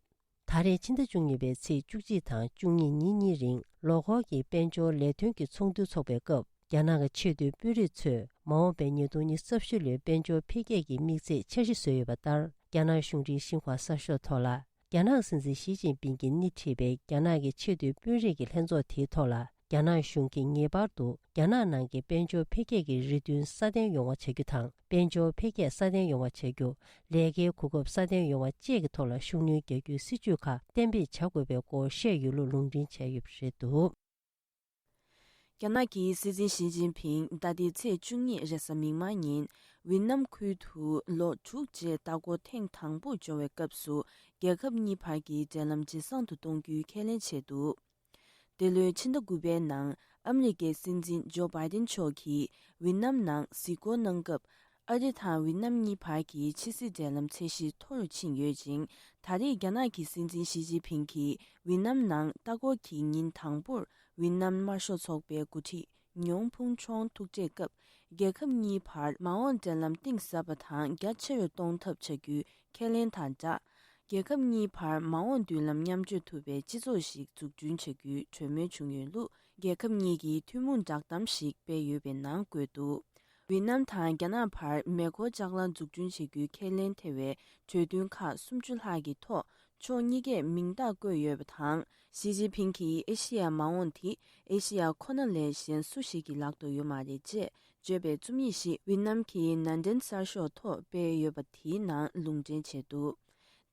ད་རེས་ཕྱི་ཟླ་བཅུ་གཉིས་པའི་ཚེས་བཅུ་གཅིག་དང་བཅུ་གཉིས་ཉིན་གཉིས་རིང་ལོ་འཁོར་གྱི་དཔལ་འབྱོར་ལས་དོན་གྱི་ཚོགས་འདུ་འཚོགས་པའི་སྐབས། རྒྱ་ནག་གི་ཆེས་མཐོའི་དཔོན་རིགས་ཚོས་མ་འོངས་པའི་ཉིས་སྟོང་ཉི་ཤུ་རྩ་བཞི་ལོའི་དཔལ་འབྱོར་འཕེལ་རྒྱས་ཀྱི་དམིགས་ཚད་འཆར་གཞི་བཟོས་ཡོད་པ་ལྟར། རྒྱ་ནག་གཞུང་འབྲེལ་ཤིན་ཧྭ་གསར་ཤོག་ཐོག་ལ། རྒྱ་ནག་སྲིད་འཛིན་ཞི་ཅིན་ཕིང་གིས་སྣེ་ཁྲིད་པའི་རྒྱ་ནག་གི་ཆེས་མཐོའི་དཔོན་རིགས་ཀྱི་ལྷན་ཚོགས་དེའི་ཐོག་ལ། རྒྱ་ནག་གཞུང་གིས་ངེས་པར་དུ་རྒྱ་ནག་ནང་གི་དཔལ་འབྱོར་འཕེལ་རྒྱས་ཀྱི་རེ་འདུན་སྲ་བརྟན་ཡོང་བ་བྱ་རྒྱུ་དང་། དཔལ་འབྱོར་འཕེལ་རྒྱས་སྲ་བརྟན་ཡོང་བ་བྱ་རྒྱུ། ལས་ཀའི་གོ་སྐབས་སྲ་བརྟན་ཡོང་བ་བཅས་ཀྱི་ཐོག་ལ་ཤུགས་སྣོན་རྒྱག་རྒྱུའི་སྲིད་ཇུས་ཁག་གཏན་འབེབས་བྱ་དགོས་པའི་སྐོར་བཤད་ཡོད་ལུགས་ལུང་འདྲེན་བྱས་ཡོད་པ་རེད་འདུག་རྒྱ་ནག་གི་སྲིད་འཛིན་ཞི་ཅིན་ཕིང་ད་ལྟའི་ཚེས་བཅུ་གཉིས་རེས་གཟའ་མིག་དམར་ཉིན་ཝི་ནམ་ཁུལ་དུ་ལོ་དྲུག་རྗེས་ལྟ་སྐོར་ཐེངས་དང་པོར་འབྱོར་བའི་སྐབས་སུ། རྒྱལ་ཁབ་གཉིས་བར་གྱི་འབྲེལ་ལམ་ཇེ་བཟང་དུ་གཏོང་རྒྱུའི་ཁས་ལེན་བྱས་འདུག་འདི་ལོའི་ཕྱི་ཟླ་དགུ་པའི་ནང་ཨ་མི་རི་ཀའི་སྲིད་འཛིན་ཇོ་བྷའི་ཏིན་མཆོག་གིས་ཝི་ནམ་ནང་གཟིགས་སྐོར་གནང་སྐབས། ཨ་རི་དང་ཝི་ནམ་གཉིས་བར་གྱི་ཕྱི་སྲིད་འབྲེལ་ལམ་ཚད་གཞི་མཐོ་རུ་ཕྱིན་ཡོད་ཅིང་། ད་རེས་རྒྱ་ནག་གི་སྲིད་འཛིན་ཞི་ཅིན་ཕིང་གིས་ཝི་ནམ་ནང་ལྟ་སྐོར་གྱི་ཉིན་དང་པོར་ཝི་ནམ་དམར་ཤོག་ཚོགས་པའི་འགོ་ཁྲིད་ཉོང་ཕུང་ཁྲོང་ཐུག་འཕྲད་སྐབས། རྒྱལ་ཁབ་གཉིས་བར་མ་འོངས་འབྲེལ་ལམ་གཏིང་ཟབ་པ་དང་རྒྱ་ཆེ་རུ་གཏོང་ཐབས་བྱ་རྒྱུའི་ཁས་ལེན་དང་སྦྲགས། རྒྱལ་ཁབ་གཉིས་བར་མ་འོངས་མདུན་ལམ་མཉམ་སྤྱོད་ཐུབ་པའི་སྤྱི་ཚོགས་ཤིག་འཛུགས་སྐྲུན་བྱ་རྒྱུའི་གྲོས་མོལ་བྱུང་ཡོད་ལུགས། རྒྱལ་ཁབ་གཉིས་ཀྱིས་ཐུན་མོང་བསྒྲགས་གཏམ་ཞིག་སྤེལ་ཡོད་པའི་ནང་འཁོད་འདུག་ཝི་ནམ་དང་རྒྱ་ནག་བར་མེ་འཁོར་ལྕགས་ལམ་འཛུགས་སྐྲུན་བྱེད་རྒྱུའི་ཁས་ལེན་ཐེ་བའི་གྲོས་མཐུན་ཁག་སུམ་ཅུ་ལྷག་གི་ཐོག་ཕྱོགས་གཉིས་ཀས་མིང་རྟགས་བཀོད་ཡོད་པ་དང་། ཞི་ཅིན་ཕིང་གིས་ཨེ་ཤེ་ཡ་མ་འོངས་དེ་ཨེ་ཤེ་ཡ་ཁོ་ན་ལས་གཞན་སུ་ཞིག་གི་ལག་ཏུ་ཡོད་མ་རེད་ཅེས་བརྗོད་པའི་རྩོམ་ཡིག་ཞིག་ཝི་ནམ་གྱི་ནན་ཏན་གསར་ཤོག་ཐོག་སྤེལ་ཡོད་པ་དེའི་ནང་ལུང་འདྲེན་བྱས་འདུག་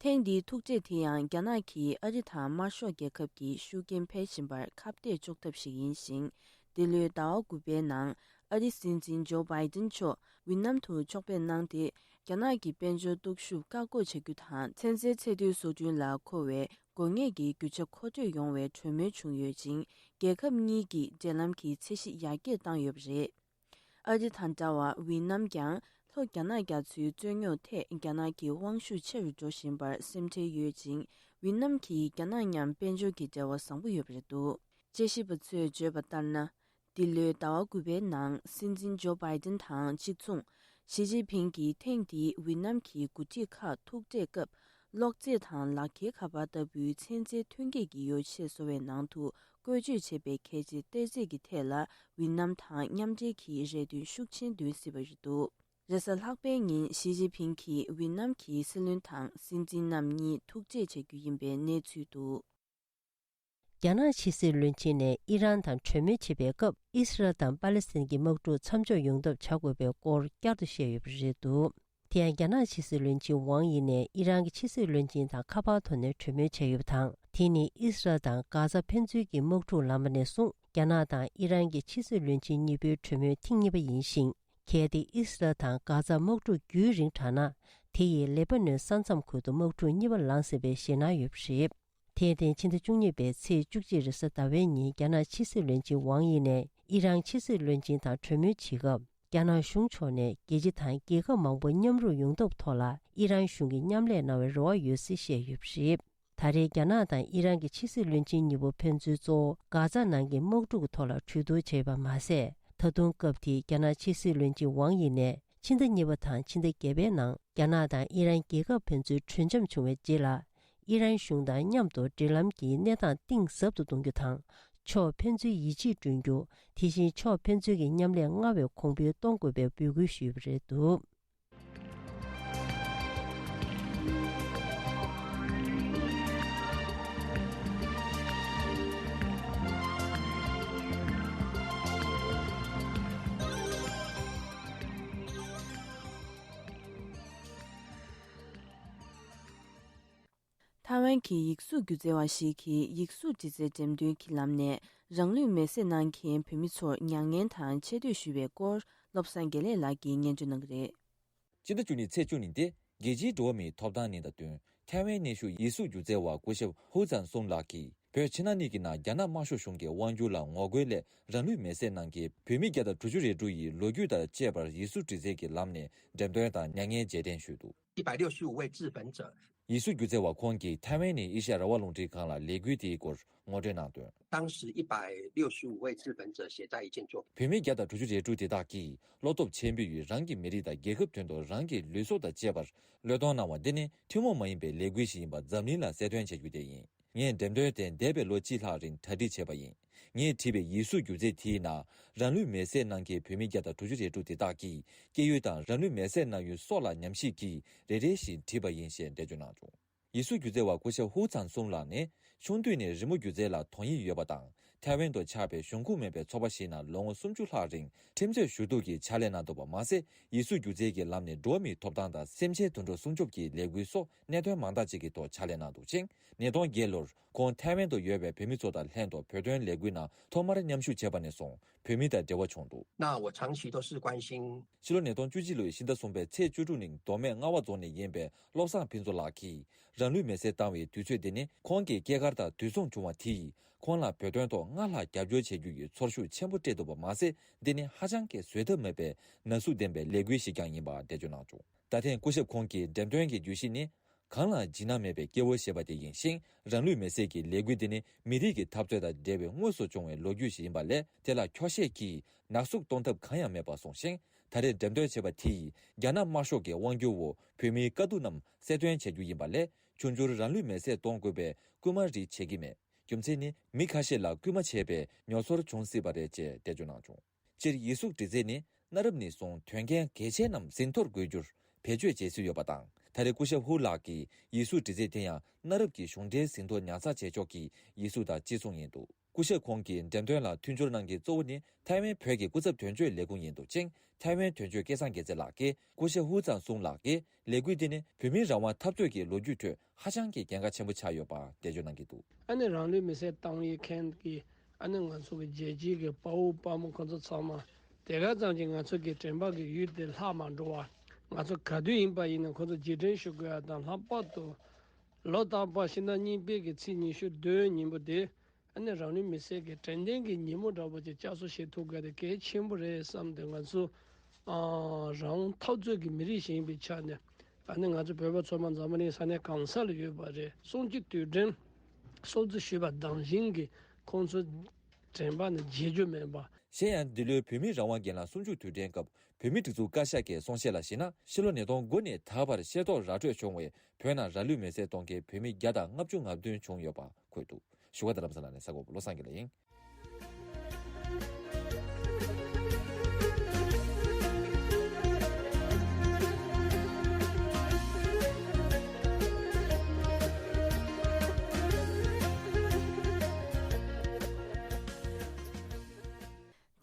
ཐེངས་འདིའི་ཐུག་འཕྲད་དེ་ཡང་རྒྱ་ནག་གིས་ཨ་རི་དང་དམར་ཤོག་རྒྱལ་ཁབ་ཀྱི་ཤུགས་རྐྱེན་འཕེལ་བཞིན་པར་ཁ་གཏད་གཅོག་ཐབས་ཤིག་ཡིན་ཞིང་། འདི་ལོའི་ཟླ་བ་དགུ་པའི་ནང་ཨ་རིའི་སྲིད་འཛིན་ཇོ་བྷའི་ཏིན་མཆོག་ཝི་ནམ་དུ་ཕྱོགས་ཕེབས་གནང་སྟེ། རྒྱ་ནག་གི་དཔལ་འབྱོར་སྟོབས་ཤུགས་བཀག་འགོག་བྱ་རྒྱུ་དང་། ཚན་རྩལ་ཚད་མཐོའི་བཟོ་སྐྲུན་ལ་མཁོ་བའི་དགོས་ངེས་ཀྱི་རྒྱུ་ཆ་མཁོ་སྤྲོད་ཡོང་བའི་གྲོས་མོལ་བྱུང་ཡོད་ཅིང་། རྒྱལ་ཁབ་གཉིས་ཀྱིས་འབྲེལ་ལམ་གྱི་ཚད་གཞི་ཡར་རྒྱས་བཏང་ཡོད་པ་རེད། ཨ་རི་དང་འདྲ་བར་ཝི་ནམ་ཀྱང་ལྷོ་རྒྱ་ནག་རྒྱ་མཚོའི་རྩོད་རྙོག་ཐད་རྒྱ་ནག་གི་དབང་ཤུགས་ཆེ་རུ་འགྲོ་བཞིན་པར་སེམས་ཁྲལ་ཡོད་ཅིང་། ཝི་ནམ་གྱིས་རྒྱ་ནག་མཉམ་དཔལ་འབྱོར་གྱི་འབྲེལ་བ་བཟང་པོ་ཡོད་པ་རེད་འདུག་དཔྱད་ཞིབ་པ་ཚོས་བརྗོད་པ་ལྟར་ན། འདི་ལོའི་ཟླ་བ་དགུ་པའི་ནང་སྲིད་འཛིན་ཇོ་བྷའི་ཏིན་དང་གཅིག་མཚུངས། ཞི་ཅིན་ཕིང་གིས་ཐེངས་འདིའི་ཝི་ནམ་གྱི་འགོ་ཁྲིད་ཁག་ཐུག་འཕྲད་སྐབས། གློག་རྫས་དང་ལག་འཁྱེར་ཁ་པར་ལྟ་བུའི་ཚན་རྩལ་ཐོན་སྐྱེད་ཀྱི་ཡོ་བྱད་བཟོ་བའི་ནང་དུ་བཀོལ་སྤྱོད་བྱེད་པའི་གལ་ཆེའི་གཏེར་རྫས་ཀྱི་ཐད་ལ་ཝི་ནམ་དང་མཉམ་འབྲེལ་གྱི་རེ་འདུན་ཤུགས་ཆེན་འདོན་སྲིད་པ་རེད་འདུག་རེས་གཟའ་ལྷག་པའི་ཉིན་ཞི་ཅིན་ཕིང་གིས་ཝི་ནམ་གྱི་སྲིད་བློན་དང་སྲིད་འཛིན་རྣམ་གཉིས་ཐུག་འཕྲད་བྱ་རྒྱུ་ཡིན་པའི་གནས་ཚུལ་འདུག་རྒྱ་ནག་ཕྱི་སྲིད་བློན་ཆེན་ནས་ཨི་རན་དང་གྲོས་མོལ་བྱེད་པའི་སྐབས། ཨི་སི་རལ་དང་པ་ལི་སི་ཐན་གྱི་དམག་འཁྲུག་མཚམས་འཇོག་ཡོང་ཐབས་བྱ་དགོས་པའི་སྐོར་བསྐྱར་དུ་བཤད་ཡོད་པ་རེད་འདུག་དེ་ཡང་རྒྱ་ནག་ཕྱི་སྲིད་བློན་ཆེན་ཝང་ཡི་ནས་ཨི་རན་གྱི་ཕྱི་སྲིད་བློན་ཆེན་དང་ཁ་པར་ཐོག་ནས་གྲོས་མོལ་བྱས་ཡོད་པ་དང་། དེ་ནི་ཨི་སི་རལ་དང་གྷ་ཛ་ཕན་ཚུན་གྱི་དམག་འཁྲུག་ལངས་པ་ནས་བཟུང་རྒྱ་ནག་དང་ཨི་རན་གྱི་ཕྱི་སྲིད་བློན་ཆེན་གཉིས་པོའི་གྲོས་མོལ་ཐེངས་གཉིས་པ་ཡིན་ཞིང་། གལ་ཏེ་ཨི་སི་རལ་དང་གྷ་ཛ་དམག་འཁྲུག་རྒྱུན་རིང་དྲགས་ན། དེ་ཡིས་ལེ་པ་ནོན་ས་མཚམས་ཁུལ་དུ་དམག་འཁྲུག་གཉིས་པ་ལངས་ཟིན་པའི་ཞེད་སྣང་ཡོད་པ་རེད། དེར་བརྟེན་ཕྱི་ཟླ་བཅུ་གཉིས་པའི་ཚེས་བཅུ་གཅིག་རེས་གཟའ་ཟླ་བའི་ཉིན་རྒྱ་ནག་ཕྱི་སྲིད་བློན་ཆེན་ཝང་དབྱི་ནས་ཨི་རན་ཕྱི་སྲིད་བློན་ཆེན་དང་གྲོས་མོལ་བྱེད་སྐབས། རྒྱ་ནག་གཞུང་ཕྱོགས་ནས་རྒྱལ་སྤྱི་དང་རྒྱལ་ཁབ་མང་པོ་མཉམ་རུབ་ཡོང་ཐབས་ཐོག་ལ་ཨི་རན་གཞུང་གིས་མཉམ་ལས་གནང་བའི་རེ་བ་ཡོད་ཚུལ་བཤད་ཡོད་པ་རེད། ད་རེས་རྒྱ་ནག་དང་ཨི་རན་གྱི་ཕྱི་སྲིད་བློན་ཆེན་གཉིས་པོ་ཕན་ཚུན་གཙོ་བོ་གྷ་ཛ་ནང་གི་དམག་འཁྲུག་གི་ཐོག་ལ་གྲོས་བསྡུར་བྱས་པ་མ་ཟད། ད་དུང་སྐབས་དེའི་རྒྱ་ནག་ཕྱི་སྲིད་བློན་ཆེན་ཝང་དབྱི་ནས་ཕྱི་ཟླ་གཉིས་པ་དང་ཕྱི་ཟླ་བརྒྱད་པའི་ནང་རྒྱ་ནག་དང་ཨི་རན་རྒྱལ་ཁབ་ཕན་ཚུན་གྲོས་འཆམ་བྱུང་བའི་རྗེས་ལ། ཨི་རན་གཞུང་དང་མཉམ་དུ་འབྲེལ་ལམ་གྱི་གནས་སྟངས་གཏིང་ཟབ་ཏུ་གཏོང་རྒྱུ་དང་། ཕྱོགས་ཕན་ཚུན་ཡིད་ཆེས་བསྐྲུན་རྒྱུ། དེ་བཞིན་ཕྱོགས་ཕན་ཚུན་གྱི་མཉམ་ལས་སྔར་བས་གོང་འཕེལ་གཏོང་དགོས་པའི་འབོད་སྐུལ་ཞུས་པ་རེད་འདུག། ཐའེ་ཝན་གྱི་ཡིག་གཟུགས་སྒྱུ་རྩལ་བ་ཞིག་གིས་ཡིག་གཟུགས་འབྲི་རྩལ་འགྲེམས་སྟོན་གྱི་ལམ་ནས་རང་ལུས་མེར་སྲེག་གནང་མཁན་བོད་མི་ཚོར་མྱ་ངན་དང་ཆེ་བསྟོད་ཞུས་པའི་སྐོར། བློ་བཟང་དགེ་ལེགས་ལགས་ཀྱིས་སྙན་སྒྲོན་གནང་གི་རེད། སྤྱི་ཟླ་བཅུ་གཉིས་ཚེས་བཅུ་གཉིས་ཏེ། རྒྱལ་སྤྱིའི་འགྲོ་བ་མིའི་ཐོབ་ཐང་ཉིན་དང་བསྟུན། ཐའེ་ཝན་གནས་བཞུགས་ཡིག་གཟུགས་སྒྱུ་རྩལ་བ་སྐུ་ཞབས་ཧུའུ་ཙང་སུང་ལགས་ཀྱིས། བོད་ཕྱི་ནང་གཉིས་ཀྱི་ནང་རྒྱ་ནག་དམར་ཤོག་གཞུང་གི་དབང་སྒྱུར་ལ་ངོ་རྒོལ་སླད་རང་ལུས་མེར་སྲེག་གནང་མཁན་བོད་མི་བརྒྱ་དང་དྲུག་ཅུ་རེ་དྲུག་ཡི་ལོ་རྒྱུས་དང་བཅས་པར་ཡིག་གཟུགས་འབྲི་རྩལ་གྱི་ལམ་ནས་འགྲེམས་སྟོན་དང་མྱ་ངན་རྗེས་དྲན་ཞུས་འདུག།一百六十五位自焚者 ཡིག་གཟུགས་སྒྱུ་རྩལ་བ་ཁོང་གིས་ཐའེ་ཝན་ནས་ཨེ་ཤ་ཡ་རང་དབང་རླུང་འཕྲིན་ཁང་ལ་ལས་འགུལ་དེའི་སྐོར་ངོ་སྤྲོད་གནང་དོན། 当时一百六十五位自焚者写在一件作品。 བོད་མི་བརྒྱ་དང་དྲུག་ཅུ་རེ་དྲུག་དེ་དག་གིས་བློ་སྟོབས་ཆེན་པོས་རང་གི་མི་རིགས་དང་རྒྱལ་ཁབ་དོན་དུ་རང་གི་ལུས་སྲོག་དང་བཅས་པར་བློས་གཏོང་གནང་བ་འདི་ནི་ཐུན་མོང་མ་ཡིན་པའི་ལས་འགུལ་ཞིག་ཡིན་པ་འཛམ་གླིང་ལ་གསལ་སྟོན་བྱ་རྒྱུ་དེ་ཡིན། ངས་འགྲེམས་སྟོན་དེ་འདས་པའི་ལོ་གཅིག་ལྷག་རིང་གྲ་སྒྲིག་བྱས་པ་ཡིན། ངས་བྲིས་པའི་ཡིག་གཟུགས་སྒྱུ་རྩལ་དེའི་ནང་རང་ལུས་མེར་སྲེག་གནང་མཁན་བོད་མི་བརྒྱ་དང་དྲུག་ཅུ་རེ་དྲུག་དེ་དག་གིས་སྐྱེ་ཡུལ་དང་རང་ལུས་མེར་སྲེག་གནང་ཡུལ་སོགས་ལ་ཉམས་ཞིབ་ཀྱིས་རེ་རེ་བཞིན་བྲིས་པ་ཡིན་ཞེས་འགྲེལ་བརྗོད་གནང་བྱུང་། ཡིག་གཟུགས་སྒྱུ་རྩལ་བ་སྐུ་ཞབས་ཧུའུ་ཚང་སུང་ལགས་ནི་ཆུང་དུས་ནས་རི་མོ་སྒྱུ་རྩལ་ལ་དོན་ཡིད་ཡོད་པ་དང་། ཐའེ་ཝན་དུ་ཆགས་པའི་གཞུང་ཁོངས་མེད་པའི་ཚོགས་པ་ཞིག་ནང་ལོ་ངོ་སུམ་ཅུ་ལྷག་རིང་ཁྲིམས་རྩོད་ཞུ་གཏུག་གི་ཕྱག་ལས་གནང་འདུག་པ་མ་ཟད། ཡིག་གཟུགས་སྒྱུ་རྩལ་གྱི་ལམ་ནས་འགྲོ་བ་མིའི་ཐོབ་ཐང་དང་སེམས་ཅན་དུད་འགྲོ་སྲུང་སྐྱོབ་ཀྱི་ལས་འགུལ་སོགས་གནད་དོན་མང་དག་ཅིག་གི་ཐོག་ཕྱག་ལས་གནང་འདུག་ཅིང་། ཉིས་སྟོང་བརྒྱད་ལོར་ཁོང་ཐའེ་ཝན་དུ་ཡོད་པའི་བོད་མི་ཚོ་དང་ལྷན་དུ་བོད་དོན་ལས་འགུལ་ནང་ཐོག་མར་མཉམ་ཞུགས་བྱས་པ་ནས་བཟུང་བོད་མི་དང་འབྲེལ་བ་བྱུང་འདུག། 那我长期都是关心 ཕྱི་ལོ་ཉིས་སྟོང་བཅུ་གཅིག་ལོའི་ཕྱི་ཟླ་གསུམ་པའི་ཚེས་བཅུ་དྲུག་ཉིན་མདོ་སྨད་རྔ་བ་རྫོང་ནས་ཡིན་པའི་བློ་བཟང་ཕུན་ཚོགས་ལགས་ཀྱིས་རང་ལུས་མེར་སྲེག་བཏང་བའི་དུས་ཚོད་འདི་ནི་ཁོང་གི་སྐྱེས་སྐར་དང་དུས་མཚུངས་བྱུང་བ་དེས་ཁོང་ལ་བོད་དོན་ཐོག་སྔར་ལྷག་རྒྱབ་སྐྱོར་བྱེད་རྒྱུ་ཡི་ཚོར་ཤུགས་ཆེན་པོ་སྤྲད་འདུག་པ་མ་ཟད། འདི་ནི་ཧ་ཅང་གི་བཟོད་ཐབས་མེད་པའི་ན་ཟུག་ལྡན་པའི་ལས་འགུལ་ཞིག་ཀྱང་ཡིན་པ་འགྲེལ་བརྗོད་གནང་བྱུང་། ད་ཐེངས་སྐུ་ཞབས་ཁོང་གི་འགྲེམས་སྟོན་གྱི་བརྗོད་གཞི་ནི། གང་ལ་འཇིགས་སྣང་མེད་པའི་སྐྱེ་བོ་ཞེས་པ་དེ་ཡིན་ཞིང་། རང་ལུས་མེར་སྲེག་གི་ལས་འགུལ་འདི་ནི་མི་རིགས་ཀྱི་འཐབ་རྩོད་དང་འབྲེལ་བའི་དངོས་སུ་བྱུང་བའི་ལོ་རྒྱུས་ཤིག་ཡིན་པ་ལས། དེ་ལ་འཁྱོག་བཤད་ཀྱིས་ནག་བསུབ་གཏོང་ཐབས་གང་ཡང་མེད་པར་གསུངས་ཤིང་། ད་རེས་འགྲེམས་སྟོན་བྱས་པ་དེ་ཡིས་རྒྱ་ནག་དམར་ཤོག་གི་དབང་སྒྱུར་འོག་བོད་མིའི་དཀའ་སྡུག་རྣམས་གསལ་སྟོན་བྱ་རྒྱུ་ཡིན་པ་ལས། ཆུང་ཆུང་རང་ལུས་མེར་སྲེག་གཏོང་དགོས་པའི་སྐུལ་མ་རེ་བྱེད་ཀྱི་མེད། རྒྱུ་མཚན་ནི་མི་ཁ་ཤས་ལ་སྐུལ་མ་བྱས་པའི་མྱོང་ཚོར་བྱུང་སྲིད་པ་རེད་ཅེས་འགྲེལ་བརྗོད་གནང་བྱུང་། སྤྱིར་ཡིག་གཟུགས་འབྲི་རྩལ་ནི་གནའ་རབས་ནས་བཟུང་དོན་རྐྱེན་གལ་ཆེ་རྣམས་ཟིན་ཐོར་འགོད་རྒྱུར་བེད་སྤྱོད་བྱེད་སྲོལ་ཡོད་པ་དང་། ད་རེས་སྐུ་ཞབས་ཧུ་ལགས་ཀྱིས་ཡིག་གཟུགས་འབྲི་རྩལ་དེ་ཡང་གནའ་རབས་ཀྱི་གཞུང་འབྲེལ་ཟིན་ཐོ་ཉར་ཚགས་བྱེད་ཕྱོགས་ཀྱི་ཡིག་གཟུགས་དང་གཅིག་མཚུངས་ཡིན་འདུག། སྐུ་ཞབས་ཁོང་གིས་འགྲེམས་སྟོན་ལ་མཐུན་འགྱུར་གནང་མཁན་གཙོ་བོ་ནི་ཐའེ་ཝན་བོད་ཀྱི་སྐུ་ཚབ་དོན་གཅོད་ལས་ཁུངས་ཡིན་འདུག་ཅིང་། ཐའེ་ཝན་དོན་གཅོད་སྐལ་བཟང་རྒྱལ་མཚན་ལགས་ཀྱིས་སྐུ་ཞབས་ཧུ་ཚང་སུང་ལགས་ཀྱིས་ལས་འགུལ་འདི་ནི་བོད་མིའི་རང་དབང་འཐབ་རྩོད་ཀྱི་ལོ་རྒྱུས་ཁྲོད་ཧ་ཅང་གི་གལ་འགངས་ཆེན་པོ་ཆགས་ཡོད་པ་འགྲེལ་བརྗོད་གནང་གི་འདུག། ཨ་ནི་རང་ལུས་མེར་སྲེག་བཏང་ཡས་མཁན་གྱི་ཨ་ནི་ང་ཚོ་གི་རྒྱལ་སྤྱིའི་གི་དཔའ་བོ་དཔའ་མོ་ཁོ་ཚོ་ཚང་མ་དེ་ག་ཙམ་གྱིས་ང་ཚོ་གི་དྲན་པ་གི་ཡུལ་དེ་ལྷག་མ་འགྲོ་བ། ང་ཚོ་ག་དུས་ཡིན་པ་ཡིན་ན་ཁོ་ཚོ་རྗེས་དྲན་ཞུ་དགོས་ཡ་དང་། ལྷག་པར་དུ་ལོ་རྟག་པར་ཕྱི་ཟླ་གཉིས་པའི་གི་ཚེས་ཉི་ཤུ་བདུན་ཉིན་མོ་དེ་ཨ་ནི་རང་ལུས་མེར་སྲེག་གི་དྲན་རྟེན་གྱི་ཉིན་མོ་འདྲ་པོ་ཅིག་བསྐྱར་གསོ་བྱེད་ཐུབ་དགོས་དེ་གལ་ཆེན་པོ་རེད་བསམ་སྟེ། ང་ཚོ་ཨ་རང་དབང་འཐབ་རྩོད་ཀྱི་མི་རིགས་ཤིག་ཡིན་པའི་ཆ་ནས་ཨ་ནི་ང་ཚོ་བོད་པ་ཚོ་མ་འཛམ་བུ་གླིང་ས་གནས་གང་ས་ལ་ཡོད་པ་རེད། གསུང་གཅིག་དུས་དྲན་སྲུང་བརྩི་ཞུས་པ་དང་བཞིན་གྱི་ཁོང་ཚོ་དྲན་པ་ནི་བརྗེད་རྒྱུ་མེད་པ། གཞན་ཡང་འདི་ལོའི་བོད་མིའི་རང་དབང་སྒེར་ལངས་གསུམ་བཅུ་དུས་དྲན་སྐབས་བོད་མིའི་སྒྲིག་འཛུགས་བཀའ་ཤག་གིས་གསུང་བཤད་ལ་གཞིགས་ན། ཕྱི་ལོ་ཉིས་སྟོང་དགུ་ནས་ད་བར་ཤེས་རྟོགས་ར་སྤྲོད་བྱུང་བའི་བོད་ནང་རང་ལུས་མེར་སྲེག་གཏོང་མཁན་བོད་མི་བརྒྱ་དང་ལྔ་བཅུ་ང་བདུན་བྱུང་ཡོད་པ་འཁོད་འདུག། བཞུགས་སྒར་རྡ་རམ་ས་ལ་ནས་གསར་འགོད་པ་བློ་བཟང་དགེ་ལེགས་ཡིན།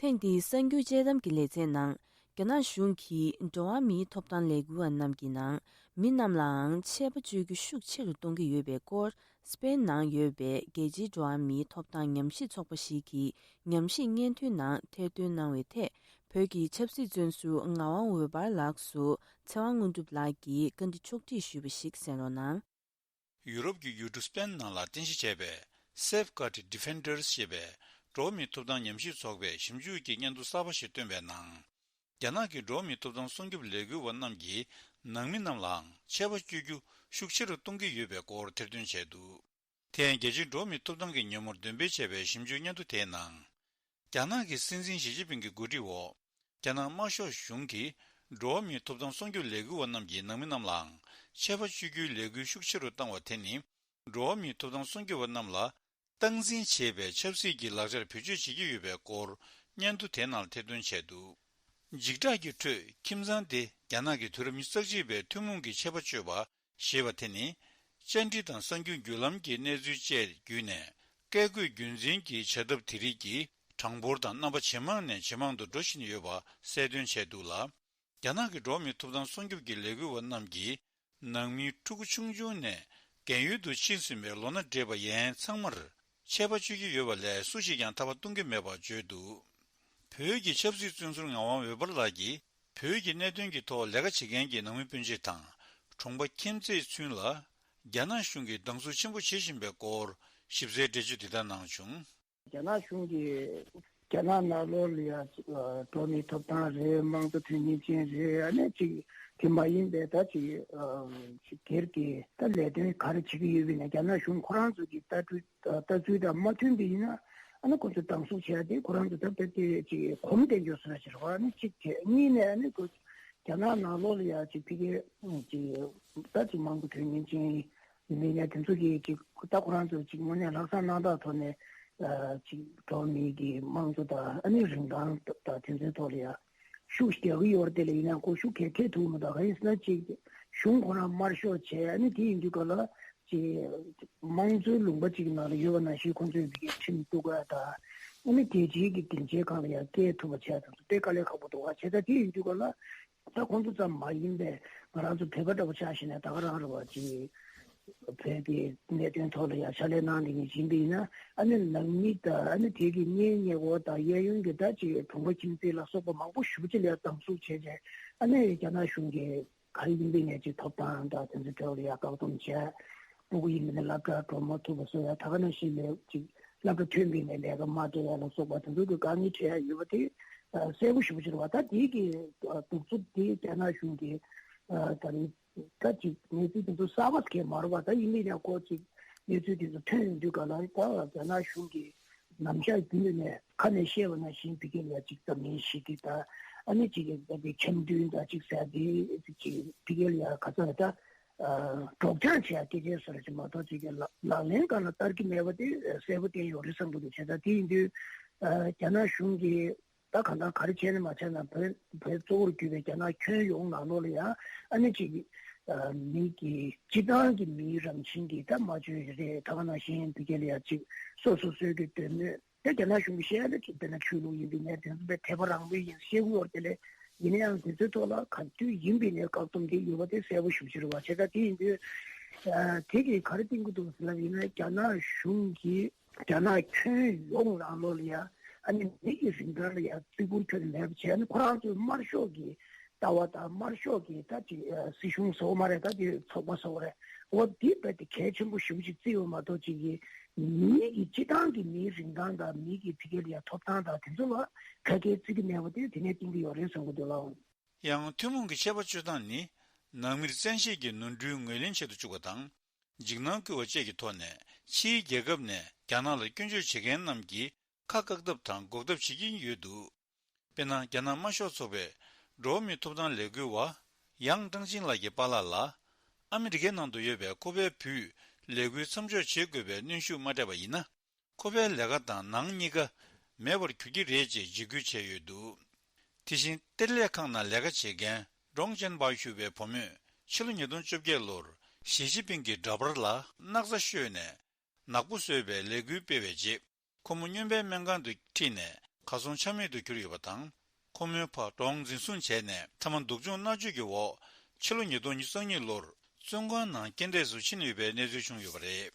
ཐེངས་འདིའི་གསར་འགྱུར་དཔྱད་གཏམ་གྱི་ལེ་ཚན་ནང་། རྒྱ་ནག་གཞུང་གིས་འགྲོ་བ་མིའི་ཐོབ་ཐང་ལས་འགུལ་བ་རྣམས་ཀྱི་ནང་མི་རྣམས་ལའང་ཆད་པ་གཅོད་རྒྱུ་ཤུགས་ཆེ་རུ་གཏོང་གི་ཡོད་པའི་སྐོར། སི་པེན་ནང་ཡོད་པའི་རྒྱལ་སྤྱིའི་འགྲོ་བ་མིའི་ཐོབ་ཐང་ཉམས་ཞིབ་ཚོགས་པ་ཞིག་གིས་ཉམས་ཞིབ་སྙན་ཐོའི་ནང་ཐེར་འདོན་གནང་བའི་ཐད། བོད་ཀྱི་ཆབ་སྲིད་བཙོན་ཟུར་ངག་དབང་འོད་འབར་ལགས་སུ་ཚེ་དབང་དངོས་གྲུབ་ལགས་ཀྱིས་བཀའ་འདྲི་ཕྱོགས་སྒྲིག་ཞུས་པ་ཞིག་གསན་རོགས་གནང་། ཡུ་རོབ་ཀྱི་ཡུལ་གྲུ་སྤེན་ནང་ལ་རྟེན་གཞི་བྱས་པའི་Safeguard Defenders ཞེས་པའི་འགྲོ་བ་མིའི་ཐོབ་ཐང་ཉམས་ཞིབ་ཚོགས་པས་ཞིབ་འཇུག་གི་སྙན་ཐོ་གསར་པ་ཞིག་བཏོན་པའི་ནང་། རྒྱ་ནག་གི་འགྲོ་བ་མིའི་ཐོབ་ཐང་སྲུང་སྐྱོབ་ལས་འགུལ་བ་རྣམས་ཀྱིས་ནང་མི་རྣམས་ལའང་ཆད་པ་གཅོད་རྒྱུ་ཤུགས་ཆེ་རུ་གཏོང་གི་ཡོད་པའི་སྐོར་ཐེར་འདོན་བྱས་འདུག་དེ་ཡང་རྒྱལ་སྤྱིའི་འགྲོ་བ་མིའི་ཐོབ་ཐང་གི་ཉིན་མོར་འདོན་སྤེལ་བྱས་པའི་ཞིབ་འཇུག་སྙན་ཐོ་དེའི་ནང་། རྒྱ་ནག་གི་སྲིད་འཛིན་ཞི་ཅིན་ཕིང་གི་འགོ་ཁྲིད་འོག་རྒྱ་ནག་དམར་ཤོག་གཞུང་གིས་འགྲོ་བ་མིའི་ཐོབ་ཐང་སྲུང་སྐྱོབ་ལས་འགུལ་བ་རྣམས་ཀྱི་ནང་མི་རྣམས་ལའང་ཆད་པ་གཅོད་རྒྱུའི་ལས་འགུལ་ཤུགས་ཆེ་རུ་བཏང་བ་དེ་ནི། འགྲོ་བ་མིའི་ཐོབ་ཐང་སྲུང་སྐྱོབ་པ་རྣམས་ལ་སྟངས་འཛིན་བྱེད་པའི་ཆབ་སྲིད་ཀྱི་ལག་ཆར་བེད་སྤྱོད་བྱེད་ཀྱི་ཡོད་པའི་སྐོར་སྙན་ཐོ་དེའི་ནང་ཐེར་འདོན་བྱས་འདུག་འཇིགས་སྐྲག་གི་ཁྲོད་ཁྱིམ་ཚང་དེ་རྒྱ་ནག་གི་དུས་རབས་ཉི་ཤུ་རྩ་གཅིག་པའི་ཐུན་མོང་གི་ཆད་པ་གཅོད་པ་ཞེས་པ་དེ་ནི། བཅར་འདྲི་དང་གསར་འགྱུར་བརྒྱུད་ལམ་གྱི་གནས་ཚུལ་བཅས་བརྒྱུད་ནས་བཀས་བཀོད་རྒྱུད་འཛིན་གྱི་བྱ་ཐབས་དེ་རིགས་ཀྱིས་གྲངས་འབོར་དང་རྣམ་པ་ཇེ་མང་ནས་ཇེ་མང་དུ་འགྲོ་བཞིན་ཡོད་པ་གསལ་སྟོན་བྱས་འདུག་ལ། རྒྱ་ནག་གི་འགྲོ་བ་མིའི་ཐོབ་ཐང་སྲུང་སྐྱོབ་ཀྱི་ལས་འགུལ་བ་རྣམས་ཀྱིས། ནང་མིའི་ཕྲུ་གུ་ཆུང་ཆུང་ནས་རྒན་ཡོལ་དུ་ཕྱིན་ཟིན་པའི་ལོ་ན་བགྲེས་པ་ཡན་ཚང་མར་ཆད་པ་གཅོད་ཀྱི་ཡོད་པ་ལས་སུ་ཞིག་ཀྱང་ཐར་པ་གཏོང་གི་མེད་པར་བརྗོད་འདུག་བོད་ཀྱི་ཆབ་སྲིད་བཙོན་ཟུར་ངག་དབང་འོད་འབར་ལགས་ཀྱིས་བོད་ཀྱི་གནད་དོན་གྱི་ཐོག་ལས་ཀ་བྱེད་མཁན་གྱི་ནང་མི་སྤུན་མཆེད་དང་གྲོང་པ་ཁྱིམ་མཚེས་ཚུན་ལ་རྒྱ་ནག་གཞུང་གིས་སྡང་ཟུག་ཆེན་པོ་བྱེད་བཞིན་པའི་སྐོར་ཞིབ་གསལ་འགྲེལ་བརྗོད་འདི་ལྟར་གནང་བྱུང་། རྒྱ་ནག་གཞུང་གིས་རྒྱ་ནག་ནང་ལོགས་ལ་ཡ་འགྲོ་བ་མིའི་ཐོབ་ཐང་རེད། དམངས་གཙོ་དོན་གཉེར་ཅན་རེད། ཨ་ནི་ཅིག་དེ་མ་ཡིན་པའི་ད་ཅིག་ཅིག་སྒེར་གྱི་ད་ལས་དོན་ག་རེ་བྱེད་ཀྱི་ཡོད་པ་ཡིན་ན་རྒྱ་ནག་གཞུང་ཁོ་རང་ཚོ་གི་ལྟ་གྲུབ་ལྟ་ཚུལ་དང་མ་མཐུན་པ་ཡིན་ན་ཨ་ནི་ཁོ་ཚོ་སྡང་ཟུག་བྱས་ཏེ་ཁོ་རང་ཚོ་ད་དཔེ་དེ་ཅིག་གོམ་བསྡད་ཡོད་ཟེར་ན་ཅིག་རེད་བ། ཨ་ནི་གཅིག་དེ་གཉིས་ནས་ཨ་ནི་ཁོ་རྒྱ་ནག་ནང་ལོགས་ལ་ཡ་ཅིག་ཕ་གི་ཅིག་ད་ཅིག་དམངས་གཙོ་དོན་གཉེར་ཅན། ཡིན་ནའི་ཡང་དེ་ཚོ་གིས་ཅིག་ད་ཁོ་རང་ཚོ་ཅིག་དངོས་གནས་ལྷག་བསམ་རྣམ་དག་ཐོག་ནས་ཅིག་འགྲོ་བ་མིའི་གི་དམངས་གཙོ་དང་ཨ་ནི་རིན་ཐང་དང་དེ་ཚོའི་ཐོག་ལ་ཡང་ཤུགས་རྒྱག་གི་ཡོད་རེད་དེ་ལ་ཡིན་ན་ཁོ་ཤུགས་གལ་ཐེབས་ཐུབ་མི་འདུག་གང་ཡིན་ཟེར་ན་ཅིག་གཞུང་ཁོ་རང་དམར་ཤོག་བྱས་ཨ་ནི་དེ་ཡིན་དུས་ག་ལ་ཅིག་དམངས་གཙོའི་ལུང་པ་ཅིག་ནང་ལ་ཡོད་པ་ནང་བཞིན་ཁོང་ཚོས་བི་གའི་ཁྲིམས་གཏུག་ག་དང་ཨ་ནི་རྒྱལ་སྤྱིའི་གི་སྡིངས་ཆའི་སྒང་ལ་ཡང་སྐད་ཐུབ་པ་བྱས་དང་དཔེ་དཀའ་ལས་ཁག་པོ་འདུག་ག་བྱས་ཙང་དེ་ཡིན་དུས་ག་ལ། ད་ཁོང་ཚོ་ཙམ་མ་ཡིན་པའི་ང་རང་ཚོ་བོད་པ་འདྲ་པོ་ཆགས་ཤིང་ནས་ད་ག་རང་རེད་བ་ཅིག་བོད་ཀྱི་གནད་དོན་ཐོག་ལ་ཡང་ཕྱག་ལས་གནང་བསྡད་མཁན་ཡིན་པ་ཡིན་ན་ཨ་ནི་ནང་མི་དང་ཨ་ནི་དེ་གི་གཉེན་ཉེ་བོ་དང་གཡས་གཡོན་གྱི་ད་ཅིག་གྲོང་པ་ཁྱིམ་མཚེས་ལ་སོགས་པ་མང་པོ་ཞེ་པོ་ཅིག་ལ་ཡང་སྡང་ཟུག་བྱས་བྱས་ཨ་ནི་རྒྱ་ནག་གཞུང་གིས་ག་རེ་ཡིན་པ་ཡིན་ནའི་ཅིག་ཐོབ་ཐང་དང་དེ་ཚོ་ཐོག་ལ་ཡང་བཀག་སྡོམ་བྱས། སྤུ་གུ་ཡིན་པ་ཡིན་ན་སློབ་གྲྭར་འགྲོ་མ་ཐུབ་པ་བཟོ་ཡ་ད་ག་ནང་བཞིན་ལས་ཅིག་སློབ་གྲྭ་ཐོན་པ་ཡིན་ནའི་ལས་ཀ་མ་སྤྲད་ཡ་ལ་སོགས་པ་དེ་ཚོ་གི་དཀའ་ངལ་འཕྲད་ཡ་ཡོད་པ་དེ། གསལ་པོ་ཞེ་པོ་ཅིག་རེད་བ། ད་དེའི་གི་གདུག་རྩུབ་དེ་རྒྱ་ནག་གཞུང་གིས་ད་རེས་ད་ཅིག་གནས་ཚུལ་དེ་ཚོ་གསར་པ་ཟེར་མཁན་མ་རེད་བ། ད་ཡིན་ནའི་ཡང་ཁོ་ཅིག་གནས་ཚུལ་དེ་ཚོ་ཐོན་ཡོང་དུས་ག་ལ་ད་རྒྱ་ནག་གཞུང་གིས་ནམ་ཞག་རྒྱུན་ནས་ཁ་ནས་བཤད་པ་ནང་བཞིན་བི་གེ་ལ་ཅིག་འཛམ་གླིང་ཞི་བདེ་དང་ཨ་ནི་ཅིག་ད་དེ་འཆམ་མཐུན་དང་ཅིག་ཟེར་དེ་ཅིག་བི་གེ་ལ་ཡང་ག་ཚོད་ད་སྒྲོག་སྦྱང་བྱེད་ཡ་སྐད་ཆ་ཟེར་གྱི་མ་གཏོགས་ཅིག་ལག་ལག་ལེན་སྒང་ལ་བསྟར་གྱི་མེད་པ་དེ་གསལ་པོ་བསྟན་ཡོད་རེད་བསམ་གྱི་འདུག་བྱས་ཙང་དེ་ཡིན་དུས་རྒྱ་ནག་གཞུང་གིས། ད་གང་ལྟར་ག་རེ་བྱས་ནས་མ་བྱས་ན་བོད་བོད་གཙོ་བོར་གྱུར་པའི་རྒྱ་ནག་ཁྱོན་ཡོངས་ནང་ལོགས་ལ་ཡང་ཨ་ནི་ཅིག་མི་གི་སྤྱི་བཏང་གི་མིའི་རང་བཞིན་གྱི་ད་སྨྲ་བརྗོད་རེད། ད་ག་ནང་བཞིན་བོད་སྐད་ལ་ཡང་ཅིག་སོ་སོ་སོའི་གི་འདོད་མོས་དེ་རྒྱ་ནག་གཞུང་གིས་བཤད་ཡ་ལ་ཅིག་དཔེར་ན་ཆོས་ལུགས་ཡིན་པའི་ནས་དེ་ཚོ་དཔེ་དད་པ་རང་མོས་ཡིན་བཤད་ཀྱི་ཡོད་རེད་དེ་ལས་ཡིན་ན་ཡང་དེ་ཚོའི་ཐོག་ལ་ག་དུས་ཡིན་པའི་ནས་བཀག་སྡོམ་དེ་ཡོད་པ་དེ་གསལ་པོ་ཞེ་པོ་ཅིག་རེད་བ། བྱས་ཙང་དེ་ཡིན་དུས་དེ་གིས་ག་རེ་བསྟན་གྱི་འདུག་ཟེར་ལབ་ཡིན་ན་རྒྱ་ནག་གཞུང་གིས། རྒྱ་ནག་ཁྱོན་ཡོངས་ནང་ལོགས་ལ་ཡ་ཨ་ནི་མི་ཡི་རིན་ཐང་ལ་ཡ་བརྩི་བཀུར་ཁྱོན་ནས་མེད་པ་བྱས་ཨ་ནི་ཁོ་རང་ཚོའི་དམར་ཤོག་གི་ལྟ་བ་དང་དམར་ཤོག་གི་ད་ཅིག་སྲིད་གཞུང་བཟོ་མ་རེད། ད་ཅིག་ཚོགས་པ་བཟོ་རེད། འོ་འདི་རྦད་དེ་གལ་ཆེན་པོ་ཞེ་པོ་ཅིག་བརྩི་ཡོད་མ་གཏོགས་ཅིག་གི་མི་ཡི་སྤྱི་བཏང་གི་མིའི་རིན་ཐང་དང་མི་གི་ཕ་གི་ལ་ཡ་ཐོབ་ཐང་དང་དེ་ཚོ་ལ་ག་གེ་བརྩི་གི་མེད་པ་དེ་དེ་ནས་བསྟན་གི་ཡོད་རེད་བསམ་གི་འདུག་ལགས། ཡང་ཐུན་མོང་གི་ཆད་པ་གཅོད་སྟངས་ནི་ནང་མིར་བཙན་ཤེད་ཀྱིས་ནོར་འཁྲུལ་ངོས་ལེན་བྱེད་དུ་བཅུག་པ་དང་། འཇིགས་སྣང་བསྐུལ་བ་བཅས་ཀྱི་ཐོག་ནས་ཕྱིའི་རྒྱལ་ཁབ་ནས་རྒྱ་ནག་ལ་སྐྱོན་བརྗོད་བྱེད་མཁན་རྣམས་ཀྱིས་ཁ་བཀག་ཐབས་དང་འགོག་ཐབས་བྱེད་ཀྱིན་ཡོད་འདུག་དཔེར་ན་རྒྱ་ནག་དམར་ཤོག་ཚོགས་པའི་འགྲོ་བ་མིའི་ཐོབ་ཐང་ལས་འགུལ་བ་ཡང་ཀྲང་ཅིན་ལགས་ཀྱི་པཱ་ལགས་ལ་ཨ་མི་རི་ཀའི་ནང་དུ་ཡོད་པའི་ཁོ་པའི་བུས་ལས་འགུལ་མཚམས་འཇོག་བྱེད་དགོས་པའི་གནོན་ཤུགས་མ་སྤྲད་པ་ཡིན་ན། ཁོ་པའི་ལས་ཀ་དང་ནང་གཉིས་ཀ་མེད་པར་གྱུར་གྱི་རེད་ཅེས་འཇིགས་སྐུལ་བྱས་ཡོད་འདུག་དེ་བཞིན་གཏེར་ལས་ཁང་ནང་ལས་ཀ་བྱེད་མཁན་ཀྲོང་ཅན་པའོ་ཞུ་བའི་བུ་མོས་ཕྱི་ལོ་ཉིས་སྟོང་བཅོ་བརྒྱད་ལོར་ཞི་ཅིན་ཕིང་གི་འདྲ་པར་ལ་སྣག་ཚ་བཤོས་ནས་ནག་པོ་བཟོས་པའི་ལས་འགུལ་སྤེལ་བའི་རྗེས། ཁོ་མོ་སྨྱོན་པའི་སྨན་ཁང་དུ་ཁྲིད་ནས་གར་སོང་ཆ་མེད་དུ་གྱུར་ཡོད་པ་དང་། ཁོ་མོའི་ཕ་གྲོངས་འཛིན་བཟུང་བྱས་ནས་མཐའ་མ་སྡུག་སྦྱོང་མནར་གཅོད་ཀྱི་འོག་ཕྱི་ལོ་ཉིས་སྟོང་ཉེར་གཉིས་ལོར་བཙོན་ཁང་ནང་རྐྱེན་འདས་སུ་ཕྱིན་ཡོད་པའི་གནས་ཚུལ་བྱུང་ཡོད་པ་རེད།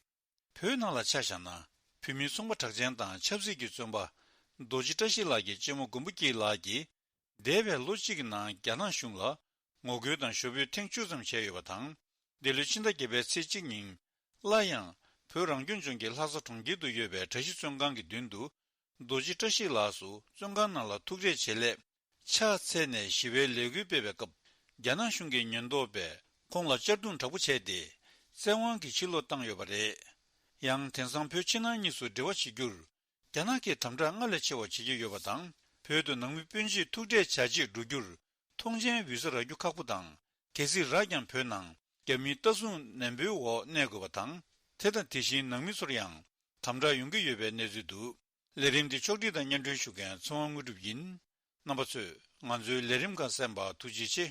བོད་ནང་ལ་ཆ་བཞག་ན། བོད་མིའི་ཚོང་པ་གྲགས་ཅན་དང་ཆབ་སྲིད་ཀྱི་བཙོན་པ། རྡོ་རྗེ་བཀྲ་ཤིས་ལགས་ཀྱི་གཅེན་མོ་མགོན་པོ་སྐྱིད་ལགས་ཀྱིས། འདས་པའི་ལོ་གཅིག་གི་ནང་རྒྱ་ནག་གཞུང་ལ་ངོ་རྒོལ་དང་ཞུ་འབོད་ཐེངས་བཅུ་ཙམ་བྱས་ཡོད་པ་དང་། འདི་ལོའི་ཕྱི་ཟླ་བརྒྱད་པའི་ཚེས་གཅིག་ཉིན། སླར་ཡང་བོད་རང་སྐྱོང་ལྗོངས་ཀྱི་ལྷ་ས་གྲོང་ཁྱེར་དུ་ཡོད་པའི་གྲྭ་བཞི་བཙོན་ཁང་གི་མདུན་དུ། རྡོ་རྗེ་བཀྲ་ཤིས་ལགས་སུ་བཙོན་ཁང་ནང་ལ་ཐུག་འཕྲད་བྱེད་སླད། ཕྱག་འཚལ་ནས་ཞི་བའི་ལས་འགུལ་སྤེལ་བའི་སྐབས། རྒྱ་ནག་གཞུང་གི་ཉེན་རྟོག་པས་ཁོང་ལ་གཅར་རྡུང་དྲག་པོ་བྱས་ཏེ། བཙན་དབང་གིས་ཕྱིར་ལོག་བཏང་ཡོད་པ་རེད། ཡང་དེང་སང་བོད་ཕྱི་ནང་གཉིས་སུ་འབྲེལ་བ་བྱེད་རྒྱུར། རྒྱ་ནག་གིས་དམ་དྲག་སྔར་ལས་ཆེ་བ་བྱེད་ཀྱི་ཡོད་པ་དང་། བོད་དུ་ནང་མི་སྤུན་མཆེད་ཐུག་འཕྲད་བྱ་ཆེད་འགྲོ་རྒྱུར། ཐོངས་མཆན་འབུལ་ས་རག་རྒྱུ་ཁག་པོ་དང་། གལ་སྲིད་རག་ཀྱང་བོད་ནང་རྒྱ་མིའི་ལྟ་སྲུང་ནན་པོའི་འོག་གནས་དགོས་པ་དང་། དེ་དང་དེ་བཞིན་ནང་མི་ཚོར་ཡང་དམ་དྲག་ཡོང་གི་ཡོད་པའི་གནས་ཚུལ་འདུག། ལས་རིམ་འདི་ཕྱོགས་སྒྲིག་དང་སྙན་སྒྲོན་ཞུ་མཁན་ཚེ་དབང་དངོས་གྲུབ་ཡིན། རྣམ་པ་ཚོས་ང་ཚོའི་ལས་རིམ་ཁག་གསན་པར་ཐུགས་རྗེ་ཆེ།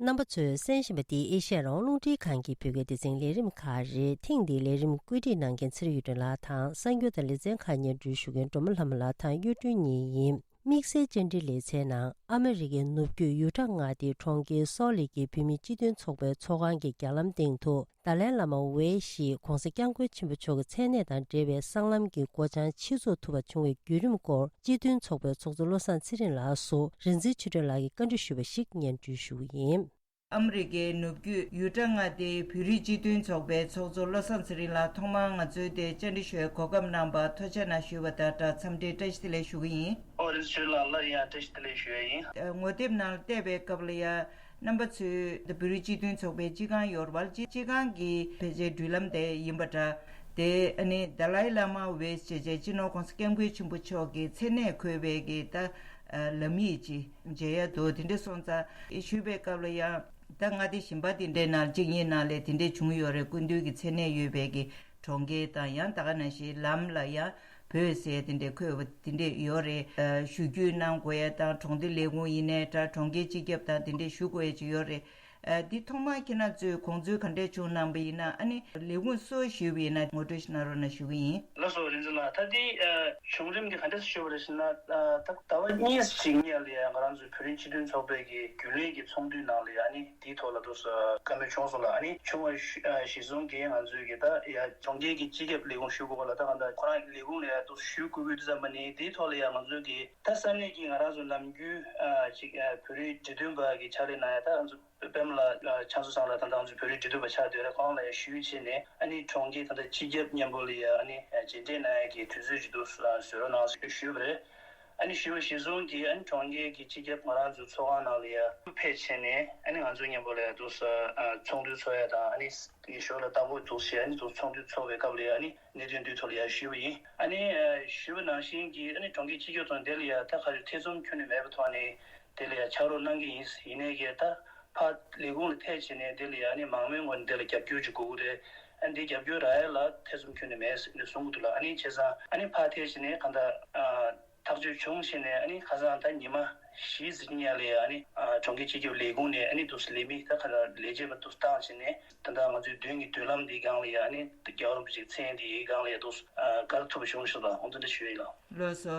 རྣམ་པ་ཚོས་གསན་བཞིན་པ་འདི་ཨེ་ཤ་ཡ་རང་དབང་རླུང་འཕྲིན་ཁང་གི་བོད་སྐད་སྡེ་ཚན་ལས་རིམ་ཁག་རེད། ཐེངས་འདིའི་ལས་རིམ་བཀོད་སྒྲིག་གནང་མཁན་ཚེ་རིང་གཡུ་སྒྲོན་ལགས་དང་། གསར་འགྱུར་དང་ལེ་ཚན་ཁག་སྙན་སྒྲོན་ཞུ་མཁན་སྒྲོལ་མ་ལྷ་མོ་ལགས་དང་གཡུ་སྒྲོན་གཉིས་ཡིན། དམིགས་བསལ་བཅར་འདྲི་ལེ་ཚན་ནང་ཨ་མི་རི་ཀའི་ནུབ་རྒྱུད་ཡུ་ཊ་མངའ་སྡེའི་གྲོང་ཁྱེར་སོལ་ལེག་གི་བོད་མིའི་སྤྱི་མཐུན་ཚོགས་པའི་ཚོགས་ཁང་གི་རྒྱ་ལམ་སྟེང་དུ། ཏཱ་ལའི་བླ་མ་ཝེ་ཞི་༧གོང་ས་༧སྐྱབས་མགོན་ཆེན་པོ་མཆོག་གི་མཚན་གནས་དང་འབྲེལ་བའི་སྲང་ལམ་གྱི་སྒོ་བྱང་ཕྱིར་བཙུགས་ཐུབ་པ་བྱུང་བའི་བརྒྱུད་རིམ་སྐོར། སྤྱི་མཐུན་ཚོགས་པའི་ཚོགས་གཙོ་བློ་བཟང་ཚེ་རིང་ལགས་སུ་རིག་འཛིན་ཆོས་སྒྲོན་ལགས་ཀྱིས་བཀའ་འདྲི་ཞུས་པ་ཞིག་སྙན་སྒྲོན་ཞུ་གི་ཡིན། ཨ་མི་རི་ཀའི་ནུབ་རྒྱུད་ཡུ་ཊ་མངའ་སྡེའི་བོད་རིགས་སྤྱི་མཐུན་ཚོགས་པའི་ཚོགས་གཙོ་བློ་བཟང་ཚེ་རིང་ལགས། ཐོག་མར་ང་ཚོའི་དེ་བཅར་འདྲི་ཞུ་བའི་གོ་སྐབས་གནང་བར་ཐུགས་རྗེ་གནང་ཞུས་པ་དང་སྦྲགས། འཚམས་འདྲིའི་བཀྲ་ཤིས་བདེ་ལེགས་ཞུ་གི་ཡིན། ཨོ་རིན་ཆོས་ལགས་ལ་ཡང་བཀྲ་ཤིས་བདེ་ལེགས་ཞུ་ཡ་ཡིན། ཨ། ངོ་དེབ་ནང་བལྟས་པའི་སྐབས་ལ་ཡ། རྣམ་པ་ཚོའི་བོད་རིགས་སྤྱི་མཐུན་ཚོགས་པའི་སྤྱི་ཁང་ཡོད་རེད་པ། སྤྱི་ཁང་གི་ཕལ་ཆེར་འགྲུལ་ལམ་དེ་ཡིན་པ་འདྲ། དེ་ཨ་ནི་ཏཱ་ལའི་བླ་མ་ཝེ་ཞེས་བྱས་སྤྱི་ནོར་༧གོང་ས་༧སྐྱབས་མགོན་ཆེན་པོ་མཆོག་གི་མཚན་གནས་འཁོད་པའི་གི་ད་ལམ་ཡིག་ཅིག་མཇལ་ཡ་འདུག། དེ་འདྲ་སོང་ཙང་ཞུས་པའི་སྐབས་ལ་ཡང་ད་མངའ་སྡེ་གཞན་པ་དེ་འདྲའི་ནང་གཅིག་གཉིས་ནང་ལས་དེ་འདྲས་བྱུང་ཡོད་རེད། སྐུ་མདུན་གྱི་མཚན་གནས་ཡོད་པའི་གི་གྲོང་ཁྱེར་དང་། ཡང་ད་ག་ནང་བཞིན་ལམ་ལ་ཡང་བོད་ཟེར་དེ་འདྲས་འཁོད་པ་དེ་འདྲས་ཡོད་རེད། ཨ། ཞུ་སྐུལ་གནང་དགོས་ཡ་དང་། གྲོང་སྡེ་ལས་ཁུངས་ཡིན་ནའི་འདྲ། གྲོང་ཁྱེར་སྤྱི་ཁྱབ་དང་དེ་འདྲས་ཞུ་དགོས་ཡ་ཅིག་ཡོད་རེད། ཨ། འདི་ཐོག་མར་ཁྱེད་རང་ཚོས་དགོངས་ཚུལ་ག་འདྲས་བྱུང་གནང་པ་ཡིན་ན། ཨ་ནི་ལས་ཁུངས་སུ་ཞུས་པ་ཡིན་ན་ངོ་སྤྲོད་ཞིག་གནང་རོགས་གནང་ཞུ་གི་ཡིན། ལགས་སོ། རིན་ཆེན་ལགས། ད་འདི། ཨ། བྱུང་རིམ་འདི་ག་འདྲས་ཞུ་བ་རེད་ཟེར་ན། ཨ། ད་ཟླ་བ་གཉིས་ཅིག་སྔོན་ལ་ཡ་ང་རང་ཚོའི་བོད་རིགས་སྤྱི་མཐུན་ཚོགས་པའི་གི་རྒྱུན་ལས་ཀྱི་ཚོགས་འདུའི་ནང་ལ་ཡ། ཨ་ནི་འདིའི་ཐོག་ལ་འདུག་སེ་བཀའ་མོལ་བྱུང་སོང་ལ། ཨ་ནི་བྱུང་བ་ཞུ། ཨ། གཞིར་བཟུང་གིས་ང་ཚོས་ཀྱི་ད་ཡ་གྲོང་ཁྱེར་གྱི་སྤྱི་ཁྱབ་ལས་ཁུངས་ཞུ་དགོས་པ་ལ། ད་གང་ལྟར་ཁོ་རང་ལས་ཁུངས་ལ་ཡ་འདུག་སེ་ཞུ་དགོས་ཀྱི་འདུག་བསམ་པ་ནི། འདིའི་ཐོག་ལ་ཡ་ང་ཚོས་ཀྱི་ད་ས་གནས་ཀྱི་ང་རང་ཚོ་ནམ་རྒྱུན། ཨ། ཅིག་ཨ། བོད་རིགས་འབྲེལ་ཡོད་པ་གི་ཕྱག་ལས་གནང་ཡ། ད་ང་ཚོ་པདྨ་ལགས། ཨ། ཕྱག་མཛོད་ཚང་ལགས་དང་། ད་ང་ཚོ་བོད་རིགས་འབྲེལ་ཡོད་པ་ཆགས་བསྡད་རེད། ཁོང་ལ་ཡ་ཞུས་བྱས་ནས། ཨ་ནི་གྲོང་ཁྱེར་ད་ལྟ་སྤྱི་ཁྱབ་མཉམ་པོ་ལ་ཡ། ཨ་ནི་མཇལ་འཕྲད་གནང་ཡ་གི་དུས་ཚོད་ཅིག་འདུག་སེ་བཟོ་རོགས་གནང་ཞེས་ཞུས་པ་རེད། ཨ་ནི་ཞུས་པ་གཞིར་བཟུང་གིས། ཨ་ནི་གྲོང་ཁྱེར་གྱི་སྤྱི་ཁྱབ་ང་རང་ཚོའི་ཚོགས་ཁང་ནང་ལ་ཡ་ཕེབས་བྱས་ནས། ཨ་ནི་ང་ཚོ་མཉམ་པོ་ལ་ཡ་འདུག་སེ། ཨ། ཚོགས་འདུ་ཚོགས་ཡ་དང་། ཨ་ནི་ཞོར་ལ་ལྟ་སྐོར་འདུག་སེ། ཨ་ནི་འདུག་སེ་ཚོགས་འདུ་ཚོགས་པའི་སྐབས་ལ་ཡ། ཨ་ནི་གནད་དོན་འདིའི་ཐོག་ལ་ཡ་ཞུས་པ་ཡིན། ཨ་ནི། ཨ། ཞུས་པ་ནང་བཞིན་གྱི། ཨ་ནི་གྲོང་ཁྱེར་སྤྱི་ཁྱབ་དང་དེ་ལ་ཡ་ད་ག་རེ་ཐེ་ཚོམ་ཁྱོན་ནས་མེད་པའི་ཐོག་ནས་དེ་ལ་ཡ་ཕྱག་རོགས་གནང་གི་ཡིན། ཡིན་ནའི་གི་ད་ཕར་ལས་ཁུངས་ལ་ཐད་བྱས་ནས་དེ་ལ་ཡ། ཨ་ནི་མང་མོས་ངོས་ནས་དེ་ལ་རྒྱབ་སྐྱོར་ཅིག་དགོས་ཀྱི་རེད། ཨ་ནི་འདི་རྒྱབ་སྐྱོར་རག་ཡ་ལ་ཐེ་ཚོམ་ཁྱོན་ནས་མེད་ཟེར་ནས་གསུང་གི་འདུག་ལ། ཨ་ནི་བྱས་ཙང་ཨ་ནི་ཕར་ཐད་བྱས་ནས་གང་ལྟར། ཨ། ཐག་གཅོད་བྱུང་བྱས་ནས། ཨ་ནི་ཁ་སང་ད་ཉི་མ་བཞི་ཙམ་སྔོན་ལ་ཡ། ཨ་ནི། ཨ། གྲོང་ཁྱེར་སྤྱི་ཁྱབ་ལས་ཁུངས་ནས། ཨ་ནི་འདུག་སེ་ལས་མི་ད་ག་ལ་ལས་བྱེད་པ་འདུག་སེ་བཏང་བྱས་ནས། ད་ལྟ་ང་ཚོའི་མདུན་གྱི་མདུན་ལམ་འདིའི་སྒང་ལ་ཡ། ཨ་ནི་རྒྱལ་བ་རིན་པོ་ཆེའི་མཚན་འདིའི་སྒང་ལ་ཡ་འདུག་སེ། ཨ། བཀལ་ཐུབ་པ་བྱུང་ཞེས་པ་ཨོ་འདི་འདྲ་ཞུ་ཡ་ཡིན་ལགས། ལགས་སོ།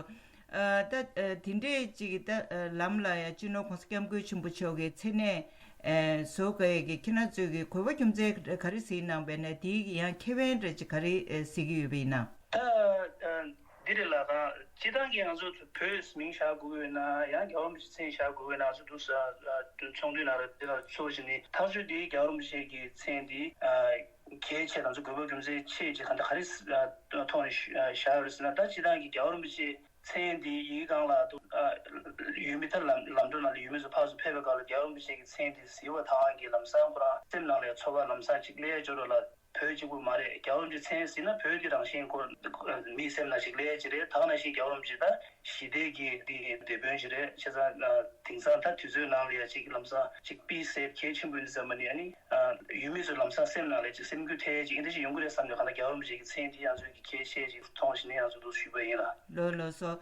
ཨ། ད། ཨ། དེ་འདྲས་ཅིག་གི་ད། ཨ། ལམ་ལ་ཡ་སྤྱི་ནོར་༧གོང་ས་༧སྐྱབས་མགོན་ཆེན་པོ་མཆོག་གི་མཚན་གནས། ཨ། བཟོ་དགོས་ཡ་གི་ཁྱེད་རང་ཚོས་ཀྱི་གོ་བ་རྒྱུ་མཚན་ག་རེ་གཟིགས་གནང་བས་ན། དེའི་ཡང་ཁེ་ཕན་འདྲ་ཅིག་ག་རེ། ཨ། གཟིགས་ཀྱི་ཡོད་པ་ཡིན་ན། ད། ཨ། འདི་རེད་ལགས། ད་སྤྱིར་བཏང་གི་ང་ཚོ་བོད་མིང་བཞག་དགོས་ཀྱི་ཡོད་ན། ཡང་རྒྱལ་བ་རིན་པོ་ཆེའི་མཚན་བཞག་དགོས་ཀྱི་ཡོད་ན། ང་ཚོ་འདུག་སེ། ཨ། ཚོགས་འདུའི་ནང་ལ་དེ་ལ་ཚོགས་བྱས་ནས། ཐག་གཅོད་འདི་རྒྱལ་བ་རིན་པོ་ཆེ་གི་མཚན་འདི། ཨ། གལ་ཆེ། ང་ཚོ་དགོས་པ་རྒྱུ་མཚན་ཆེ་ཅིག་གང་ལྟར་ག་རེ། ཨ། ཐོག་ནས་བཞག་ཡོད་རེད་ཟེར་ན། ད་སྤྱིར་བཏང་གི་རྒྱལ་བ་རིན་པོ་ཆེའི་མཚན་འདི་ཡི་གེ་སྒང་ལ་འདུག། ཨ། ཡུལ་མི་ད་ལམ་ལམ་འགྲོ་ནང་ལ་ཡུལ་མི་ཚོ་ཕར་ཚུར་ཕེབས་པའི་སྐབས་ལ་རྒྱལ་བ་རིན་པོ་ཆེ་གི་མཚན་འདི་གཟིགས་པ་དང་གི་ལམ་སང་ཁོ་རང་སེམས་ནང་ལ་ཚོར་བ་ལམ་སང་ཅིག་སླེབས་ཡ་ཅིག་ཡོད་རེད་ལགས། བོད་གཅིག་པུ་མ་རེད། རྒྱལ་བ་རིན་པོ་ཆེའི་མཚན་ཟེར་ན་བོད་ཀྱི་རང་བཞིན་སྐོར་མིའི་སེམས་ནང་ཞིག་སླེབས་ཀྱི་རེད། ད་ག་ནང་བཞིན་རྒྱལ་བ་རིན་པོ་ཆེ་ད་ཞི་བདེ་གི་དེ་དེད་དཔོན་ཞིག་རེད། བྱས་ཙང་དེང་སང་ད་དུས་ཚོད་ནང་ལ་ཡ་ཅིག་ལམ་སང་ཅིག་དཔེ་གལ་ཆེན་པོ་ཡིན་བསམ་པ་ནི། ཨ་ནི་ཡུལ་མི་ཚོའི་ལམ་སང་སེམས་ནང་ལ་ཅིག་སེམས་འགུལ་ཐེབས་ཅིག་འདི་འདྲ་ཞིག་ཡོང་གི་རེད་བསམ་ནས། གང་ལྟར་རྒྱལ་བ་རིན་པོ་ཆེ་གི་མཚན་འདི་ང་ཚོས་ཀྱི་གལ་ཆེ་ཅིག་མཐོང་བཞིན་ནས་ང་ཚོས་འདུག་ཞུས་པ་ཡིན་ལགས། ལགས་ལགས་སོ།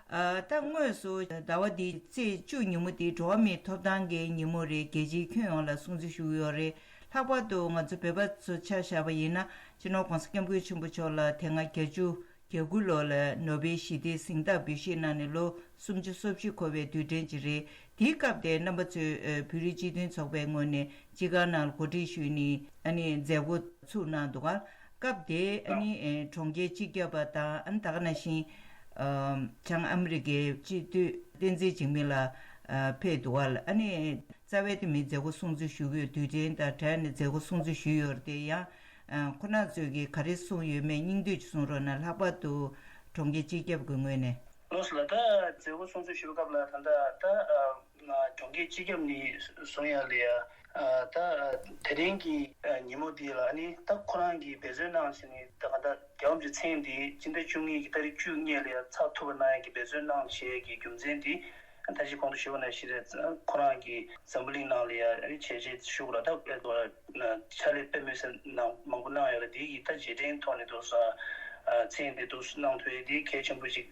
ཨ། ད་དངོས་སུ་ཟླ་བ་འདིའི་ཚེས་བཅུ་ཉིན་མོ་འདི་འགྲོ་བ་མིའི་ཐོབ་ཐང་གི་ཉིན་མོ་རེད། རྒྱལ་སྤྱིའི་ཁྱོན་ཡོངས་ལ་སྲུང་བརྩི་ཞུ་གི་ཡོད་རེད། ལྷག་པར་དུ་ང་ཚོ་བོད་པ་ཚོ་ཆ་བཞག་པ་ཡིན་ན། སྤྱི་ནོར་༧གོང་ས་༧སྐྱབས་མགོན་ཆེན་པོ་མཆོག་ལ་དེ་སྔ་བརྒྱད་ཅུ་གྱ་དགུ་ལོ་ལ་ནོ་བེལ་ཞི་བདེའི་གཟེངས་རྟགས་འབུལ་བཞེས་གནང་ནས་ལོ་སུམ་ཅུ་སོ་བཞི་འཁོར་བའི་དུས་དྲན་ཅིག་རེད། དེའི་སྐབས་དེ་རྣམ་པ་ཚོས་ཨ་བོད་རིགས་སྤྱི་མཐུན་ཚོགས་པའི་ངོས་ནས་སྤྱི་ཁང་ནང་ལ་གོ་སྒྲིག་ཞུས་ནས་ཨ་ནི་མཛད་སྒོ་ཚུགས་གནང་འདུག་ག་སྐབས་དེ་ཨ་ནི་ཨ་གྲོང་ཁྱེར་སྤྱི་ཁྱབ་པ་དང་ཨ་ནི་ད་ག་ནང་བཞིན་ཨ་བྱང་ཨ་མི་རི་ཀའི་སྤྱི་འཐུས་བསྟན་འཛིན་འཇིགས་མེད་ལགས་ཨ་ཕེབས་འདུག་ག་ཨ་ནི་རྩ་བའི་དེ་མིན་མཛད་སྒོ་སྲུང་བརྩི་ཞུ་གི་ཡོད། དུས་དྲན་དང་བྲལ་ནས་མཛད་སྒོ་སྲུང་བརྩི་ཞུས་ཡོད་རེད་དེ་ཡང་ཁོ་རང་ཚོས་ཀྱིས་ག་རེ་གསུངས་ཡོད་མེད་སྙིང་བསྡུས་ཅིག་གསུང་རོགས་གནང་། ལྷག་པར་དུ་གྲོང་ཁྱེར་སྤྱི་ཁྱབ་ཀྱི་ངོས་ནས། ལགས་སོ་ལགས། ད་མཛད་སྒོ་སྲུང་བརྩི་ཞུ་བའི་སྐབས་ལ་ད་ལྟ་ད་གྲོང་ཁྱེར་སྤྱི་ཁྱབ་ནས་གསུང་ཡ་ལ་ཡ་ད་དེ་རིང་གི་ཉིན་མོ་འདི་ལ་ནི་ད་ཁོ་རང་གིས་འབད་བརྩོན་གནང་བྱས་ནས་ད་ག་ད་རྒྱལ་བ་རིན་པོ་ཆེའི་མཚན་འདི་སྤྱི་ཟླ་བཅུ་གཉིས་ཀྱི་ཏ་རིག་བཅུ་གཉིས་ལ་ཡ་ཚགས་ཐུབ་པ་གནང་ཡ་གི་འབད་བརྩོན་གནང་བྱས་ཀྱི་རྒྱུ་མཚན་འདི་ད་ཅི་གོང་དུ་ཞུས་པ་ནང་བཞིན་རེད། ཁོ་རང་གིས་འཛམ་བུ་གླིང་ནང་ལ་ཡ་བྱས་རྗེས་ཞུ་དགོས་ལ་ད་ཕྱག་ལས་དཔེ་མི་སྲིད་གནང་མང་པོ་གནང་ཡོད་ལ་དེ་གི་ད་རྗེས་དྲན་ཐོག་ནས་འདུག་ས་མཚན་འདི་འདུག་གནང་ཐུབ་ཡ་དེ་གལ་ཆེན་པོ་ཞིག་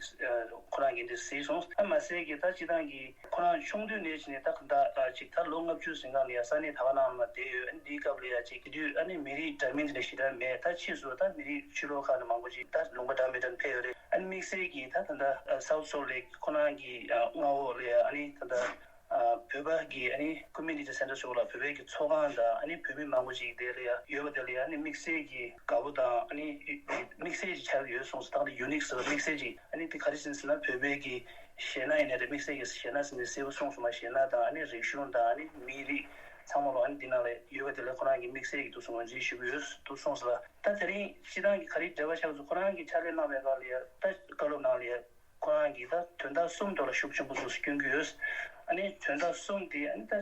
ཁོ་རང་གིས་འདི་གཟིགས་སོང་། ད་མ་ཟད་ཀྱི་ད་སྤྱི་བཏང་གི་ཁོ་རང་ཆུང་དུས་ནས་བྱས་ནས་ད་ད་ཅིག་ད་ལོ་ལྔ་བཅུ་ཟིན་གང་ལ་ཡ་ས་གནས་ད་ག་ནང་ལ་བསྡད་ཡོད། ཨ་ནི་འདིའི་སྐབས་ལ་ཡ་ཅིག་དེ་དུས་ཨ་ནི་མི་རིགས་འདྲ་མིན་དེ་འདྲ་ཞེ་དྲག་མེད། ད་ཕྱིས་སུ་ད་མི་རིགས་ཕྱི་ལོགས་ཁག་ནས་མང་པོ་ཅིག་ད་ལུང་པ་འདྲ་མི་འདྲ་ནས་ཕེབས་ཡོད་རེད། ཨ་ནི་དམིགས་བསལ་གྱིས་ད་ད་ད་South Salt Lake ཁོ་རང་གི་མངའ་འོག་ལ་ཡ་ཨ་ནི་ད་ད་བོད་པ་གི་ཨ་ནི་Community Center ཟེར་བ་ལ་བོད་པའི་གི་ཚོགས་ཁང་དང་ཨ་ནི་བོད་མི་མང་པོ་ཅིག་དེ་ལ་ཡ་ཡོད་པ་དེ་ལ་ཡ་ཨ་ནི་དམིགས་བསལ་གྱི་དགའ་པོ་དང་ཨ་ནི་དམིགས་བསལ་ཅིག་ཆགས་ཀྱི་ཡོད་གསུངས་སོང་། ད་ད་Unique ཟེར་བ་དམིགས་བསལ་ཅིག་ཨ་ནི་དེ་ག་རེ་ཟེར་ན་བོད་པའི་གི་གཞས་སྣ་ཡིན་ནའི་རེད། དམིགས་བསལ་གྱི་གཞས་སྣ་ཟིན་ནས་གསལ་པོ་གསུངས་སོང་། མ་གཞས་སྣ་དང་ཨ་ནི་རིག་གཞུང་དང་ཨ་ནི་མིའི་རིགས་ཚང་མ་ལོ་ཨ་ནི་འདི་ནང་ལ་ཡོད་པ་དེ་ལ་ཁོ་རང་གི་དམིགས་བསལ་གྱི་འདུག་སེ་ངོས་འཛིན་ཞུ་གི་ཡོད་འདུག་གསུངས་སོང་ལ། ད་དེ་རིང་སྤྱི་བཏང་གི་ག་རེ་འབྲེལ་བ་ཆགས་སོང་། ཁོ་རང་གི་ཕྱག་ལས་གནང་བའི་སྐབས་ལ་ཡ་ད་བཀའ་སློབ་ནང་ལ་ཡ་ཁོ་རང་གིས་ད་དོན་དག་གསུམ་ཐོག་ལ་ཤུགས་ཆེན་པོ་འདུག་སེ་བསྐྱོན་གྱི་ཡོད། ཨ་ནི་དོན་དག་གསུམ་དེ་ཨ་ནི་ད་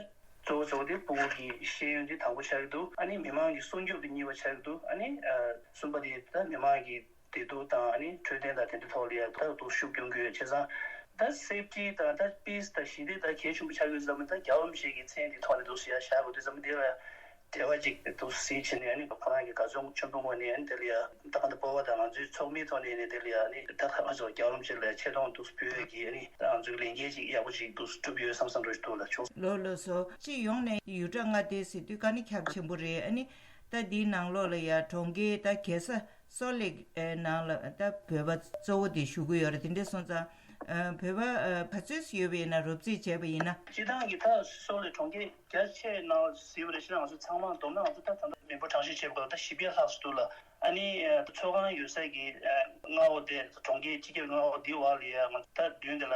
གཙོ་བོ་གཙོ་བོ་དེ་སྤུ་གུ་གི་ཤེས་ཡོན་དེ་དང་པོ་ཆགས་ཀྱི་འདུག་ཨ་ནི་མི་མང་གི་སྲུང་སྐྱོབ་དེ་གཉིས་པ་ཆགས་ཀྱི་འདུག་ཨ་ནི་ཨ་གསུམ་པ་དེ་ད་མི་མང་གི་བདེ་སྡུག་དང་ཨ་ནི་འཕྲོད་བསྟེན་དང་དེ་འདྲའི་ཐོག་ལ་ཡང་ད་དུང་ཤུགས་སྐྱོན་དགོས་ཡོད། བྱས་ཙང་ད་སེབ་ཊི་དང་ད་པིས་དང་ཞི་བདེ་ད་གལ་ཆེན་པོ་ཆགས་ཡོད་ཙང་ད་རྒྱལ་བ་རིན་པོ་ཆེ་གི་མཚན་དེ་ཐོག་ནས་འདུག་སེ་ཡར་བཞག་དགོས་དུས་ཙམ་དེ་ལ་འབྲེལ་བ་ཅིག་འདུག་སེ་བྱས་ནས་ཨ་ནི་ཁོ་རང་གི་དགའ་ཚོར་ཆེན་པོ་ངོས་ནས་ཨ་ནི་དེ་ལ་ཡང་ད་ག་འདི་སྤོབས་པ་དང་ང་ཚོའི་ཚོགས་མིའི་ཐོག་ནས་ནས་དེ་ལ་ཡང་ཨ་ནི་ད་ཁ་ང་ཚོ་རྒྱལ་བ་རིན་པོ་ཆེ་ལ་ཆེ་མཐོང་འདུག་སེ་ཕུལ་ཡོད་ཀྱི་ཨ་ནི་ད་ང་ཚོའི་ལས་འགན་ཅིག་ཡག་པོ་ཅིག་འདུག་སེ་བསྒྲུབས་ཡོད་བསམ་བསམ་འདྲ་ཞིག་འདུག་ལ་ཆུང་། ལགས་ལགས་སོ། སྤྱི་ཡོངས་ནས་ཡུལ་གྲུ་མངའ་སྡེ་ཟེར་དུས་དཀའ་ངལ་ཁྱབ་ཆེན་པོ་རེད། ཨ་ནི་ད་འདིའི་ནང་ལོགས་ལ་ཡ་གྲོང་ཁྱེར་ད་རྒྱལ་ས་སོལ་ལེགས་ནང་ལ་ད་བོད་པ་གཙོ་བོ་དེ་བཞུགས་ཀྱི་ཡོད་རེད། དེ་འདྲ་སོང་ཙང་བོད་པ་ག་ཚོད་ཡོད་པ་ཡིན་ན་རོབ་རྩིས་བྱས་པ་ཡིན་ན། སྤྱི་བཏང་གི་ད་སོལ་ལེགས་གྲོང་ཁྱེར་རྒྱ་ཆེ་ནང་ཟེར་བ་རེད། ཤི་ན་ང་ཚོ་ཚང་མ་བསྡོམས་ན་ང་ཚོ་ད་ད་ལྟ་མི་འབོར་གྲངས་བཤེར་བྱས་པ་ད་བཞི་བརྒྱ་ལྷག་ཙམ་འདུག་ལ། ཨ་ནི་ཚོགས་ཁང་ཡོད་ས་གི་མངའ་འོག་དེ་གྲོང་ཁྱེར་སྤྱི་ཁྱབ་མངའ་འོག་འདི་བར་ལ་ཡ་ང་ད་མདུན་དེ་ལ་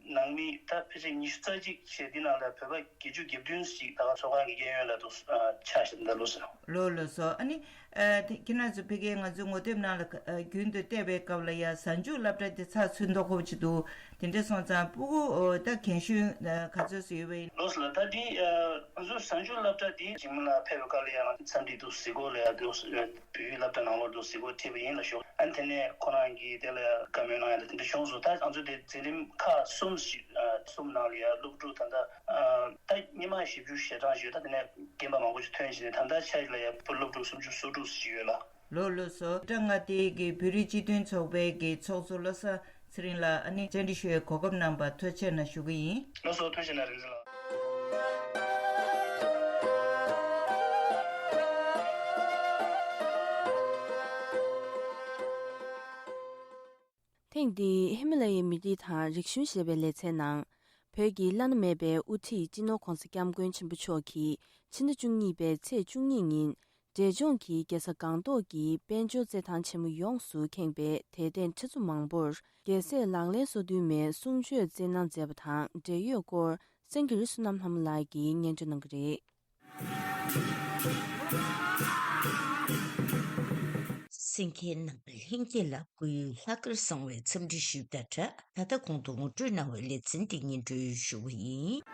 ནང་མི་ད་ཕལ་ཆེར་ཉི་ཤུ་རྩ་གཅིག་བྱས། འདི་ནང་ལ་བོད་པ་བརྒྱད་ཅུ་གྱ་བདུན་ཞིག་ད་ག་ཚོགས་ཁང་གི་གཡས་གཡོན་ལ་འདུག་ཆགས་བཞག་འདུག་ལོ་སོ། ལོ་ལོ་སོ། ཨ་ནི་ཨ་དེ་ཁྱེད་རང་ཚོ་ཕ་གིའི་ང་ཚོའི་ངོ་དེབ་ནང་ལ་ཨ་རྒྱུན་དུ་བལྟས་པའི་སྐབས་ལ་ཡ་གཟའ་མཇུག་སློབ་གྲྭ་དེ་ཚགས་ཚུད་མདོག་ཁ་པོ་ཅིག་འདུག་དེ་འདྲ་སོང་ཙང་སྤུ་གུ་ཨོ་ད་རྒན་གཞོན་ཨ་ག་ཚོད་ཙམ་ཡོད་པ་ཡིན། ལོ་སོ་ལ་ད་འདི་ཨ་ང་ཚོ་གཟའ་མཇུག་སློབ་གྲྭ་འདི་འཇིགས་མེད་ལགས་ཕེབས་པའི་སྐབས་ལ་ཡ་ང་ཚོ་འཚམས་འདྲི་འདུག་གཟིགས་སྐོར་ལ་ཡ་འདུག་བོད་ཡིག་སློབ་གྲྭ་ནང་ལོགས་འདུག་གཟིགས་སྐོར་ཕེབས་པ་ཡིན་ལ་ཞུ། ཨ་ནི་དེ་ནས་ཁོ་རང་གིས་དེ་ལ་བཀའ་མོལ་གནང་ཡ་ལ་དེ་འདྲ་བྱུང་སོང་། ད་ང་ཚོ་དེ་འཛིན་རིམ་ཁག་གསུམ་ཞིག་ཨ་གསུམ་ནང་ལ་ཡ་སློབ་ཕྲུག་ད་ལྟ་ཨ་ད་སྔོན་མ་བཞི་བཅུ་ཞེ་གྲངས་ཞིག་ཡོད། ད་དེ་ནས་རྒན་པ་མང་པོ་ཞིག་ཐོན་བྱས་ནས་ད་ལྟ་ཆ་ལ་ཡ་བུ་སློབ་ཕྲུག་སུམ་ཅུ་སོ་དྲུག་ཞིག་ཡོད་ལ། ལོ་ལོ་སོ། ཡུལ་གྲུ་མངའ་སྡེ་གི་བོད་རིགས་སྤྱི་མཐུན་ཚོགས་པའི་གི་ཚོགས་གཙོ་བློ་བཟང་ཚེ་རིང་ལགས་ཨ་ནི་བཅར་འདྲི་ཞུ་བའི་གོ་སྐབས་གནང་བར་ཐུགས་རྗེ་ཆེ་གནང་ཞུ་གི་ཡིན། ལགས་སོ། ཐུགས་རྗེ་གནང་རིག་འཛིན་ལགས། ཐེངས་འདིའི་ཧི་མ་ལ་ཡའི་མི་རིགས་དང་རིག་གཞུང་ཞེས་པའི་ལེ་ཚན་ནང་། བོད་ཀྱི་བླ་ན་མེད་པའི་དབུ་ཁྲིད་སྤྱི་ནོར་༧གོང་ས་༧སྐྱབས་མགོན་ཆེན་པོ་མཆོག་གིས་ཕྱི་ཟླ་བཅུ་གཉིས་པའི་ཚེས་བཅུ་གཉིས་ཉིན། འབྲས་ལྗོངས་ཀྱི་རྒྱལ་ས་སྒང་ཏོག་གི་དཔལ་འབྱོར་རྩེད་ཐང་ཆེན་མོ་ཡོངས་སུ་ཁེངས་པའི་དད་ལྡན་ཁྲི་ཚོ་མང་པོར་རྒྱལ་སྲས་ལག་ལེན་སོ་བདུན་མའི་གསུང་ཆོས་སྩལ་གནང་མཛད་པ་དང་འབྲེལ་ཡོད་སྐོར་སེང་གེ་རི་བསོད་ནམས་ལྷ་མོ་ལགས་ཀྱིས་སྙན་སྒྲོན་གནང་གི་རེད། སེང་གེ་རྣམ་པ་ལྷན་རྒྱས་ལ་སྐུའི་ལྷག་དཀར་བཟང་བའི་འཚམས་འདྲི་ཞུས་པ་དང་སྦྲགས། ད་ལྟ་གོང་དུ་ངོ་སྤྲོད་གནང་བའི་ལེ་ཚན་འདི་སྙན་སྒྲོན་ཞུ་བ་ཡིན།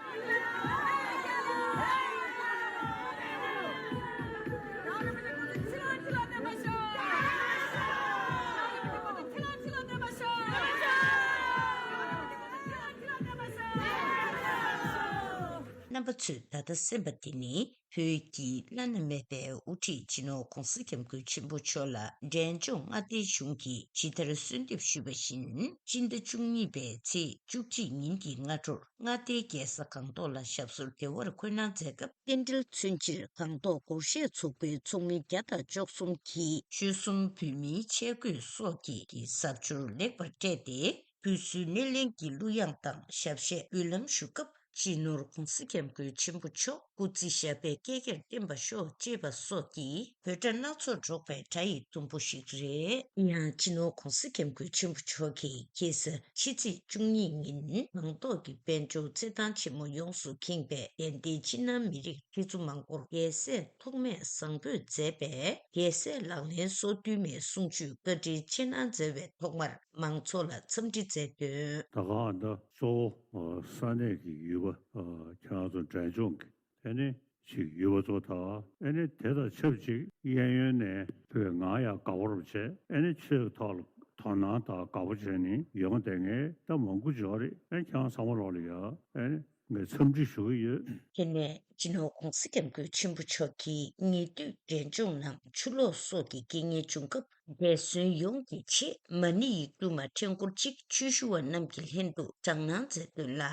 རྣམ་པ་ཚོས་ད་ལྟ་གསན་པ་འདི་ནི། བོད་ཀྱི་བླ་ན་མེད་པའི་དབུ་ཁྲིད་སྤྱི་ནོར་༧གོང་ས་༧སྐྱབས་མགོན་ཆེན་པོ་མཆོག་ལ་འབྲས་ལྗོངས་མངའ་སྡེའི་གཞུང་གིས་ཇི་ལྟར་གསོལ་འདེབས་ཞུས་པ་བཞིན། སྤྱི་ཟླ་བཅུ་གཉིས་པའི་ཚེས་བཅུ་གཅིག་ཉིན་གྱི་སྔ་དྲོར་མངའ་སྡེའི་རྒྱལ་ས་སྒང་ཏོག་ལ་ཞབས་སོར་བདེ་བར་འཁོད་གནང་མཛད་སྐབས། རྟེན་འབྲེལ་མཚོན་ཕྱིར་སྒང་ཏོག་སྒོར་གཞས་ཚོགས་པའི་ཚོགས་མི་བརྒྱ་དང་བཅུ་གསུམ་གྱིས་ཆོལ་གསུམ་བོད་མིའི་ཆས་གོས་སོགས་ཀྱི་གཟབ་མཆོར་ལེགས་པར་སྤྲས་ཏེ། འབུལ་སྲོལ་སྣེ་ལེན་གྱི་གླུ་དབྱངས་དང་ཞབས་གཞས་འབུལ་ལམ་ཞུ་སྐབས། སྤྱི་ནོར་༸གོང་ས་༸སྐྱབས་མགོན་ཆེན་པོ་མཆོག་སྐུ་རྩིས་ཞབས་པད་བསྐལ་བརྒྱར་བརྟན་པར་ཤོག་ཅེས་པ་སོགས་ཀྱི་འབོད་སྒྲ་སྣ་ཚོགས་སྒྲོག་པའི་སྒྲ་ཡི་དུམ་བུ་ཞིག་རེད། ཡང་སྤྱི་ནོར་༸གོང་ས་༸སྐྱབས་མགོན་ཆེན་པོ་མཆོག་གིས་ཁ་སང་ཕྱི་ཚེས་བཅུ་གཉིས་ཉིན་སྒང་ཏོག་གི་དཔལ་འབྱོར་རྩེད་ཐང་ཆེན་མོ་ཡོངས་སུ་ཁེངས་པའི་དད་ལྡན་ཕྱི་ནང་མི་རིགས་ཁྱེད་ཚོ་མང་པོར་རྒྱལ་སྲས་ཐོགས་མེད་བཟང་པོས་མཛད་པའི་རྒྱལ་སྲས་ལག་ལེན་སོ་བདུན་མའི་གསུང་ཆོས་བཀའ་དྲིན་ཆེ་གནང་མཛད་པའི་ཐོག་མར་མང་ཚོགས་ལ་འཚམས་འདྲི་མཛད་དོན། ད་ག་ཨ་ད་གཙོ་བོ་ས་གནས་ཀྱི་ཡུལ་པ་ཁྱེད་རང་ཚོ་འབྲས་ལྗོངས་ཀྱི་ཨེ་ནི་ཅིག་ཡུལ་པ་ཚོ་དང་ཨེ་ནི་དེ་དང་ཆབས་ཅིག་གཡས་གཡོན་ནས་བོད་ང་ཡང་དགའ་བོར་བྱས་ཨེ་ནི་ཆོས་ཀྱི་ཐོག་ལ་དོ་སྣང་དང་དགའ་བོ་བྱས་ནས་ཡོང་བསྡད་མཁན་ད་མང་པོ་ཅིག་ཡོད་རེད། ཨེ་ཁྱེད་རང་ཚང་མ་ལོག་ལ་ཡ་ཨེ་ནི་ངས་འཚམས་འདྲི་ཞུ་གི་ཡོད། དེ་ནས་སྤྱི་ནོར་༸གོང་ས་༸སྐྱབས་མགོན་ཆེན་པོ་མཆོག་གིས་ཉེ་དུས་འབྲས་ལྗོངས་ནང་ཆུ་ལོག་སོགས་ཀྱི་རྐྱེན་ངན་བྱུང་སྐབས་འབད་བརྩོན་ཡོངས་ཀྱི་ཆེད་མ་ཎི་ཡིག་བསྡུ་མ་ཕྲེང་སྐོར་གཅིག་ཆོས་ཞུ་བ་རྣམས་ཀྱི་ལྷན་དུ་བགྲང་གནང་མཛད་དོན་ལ།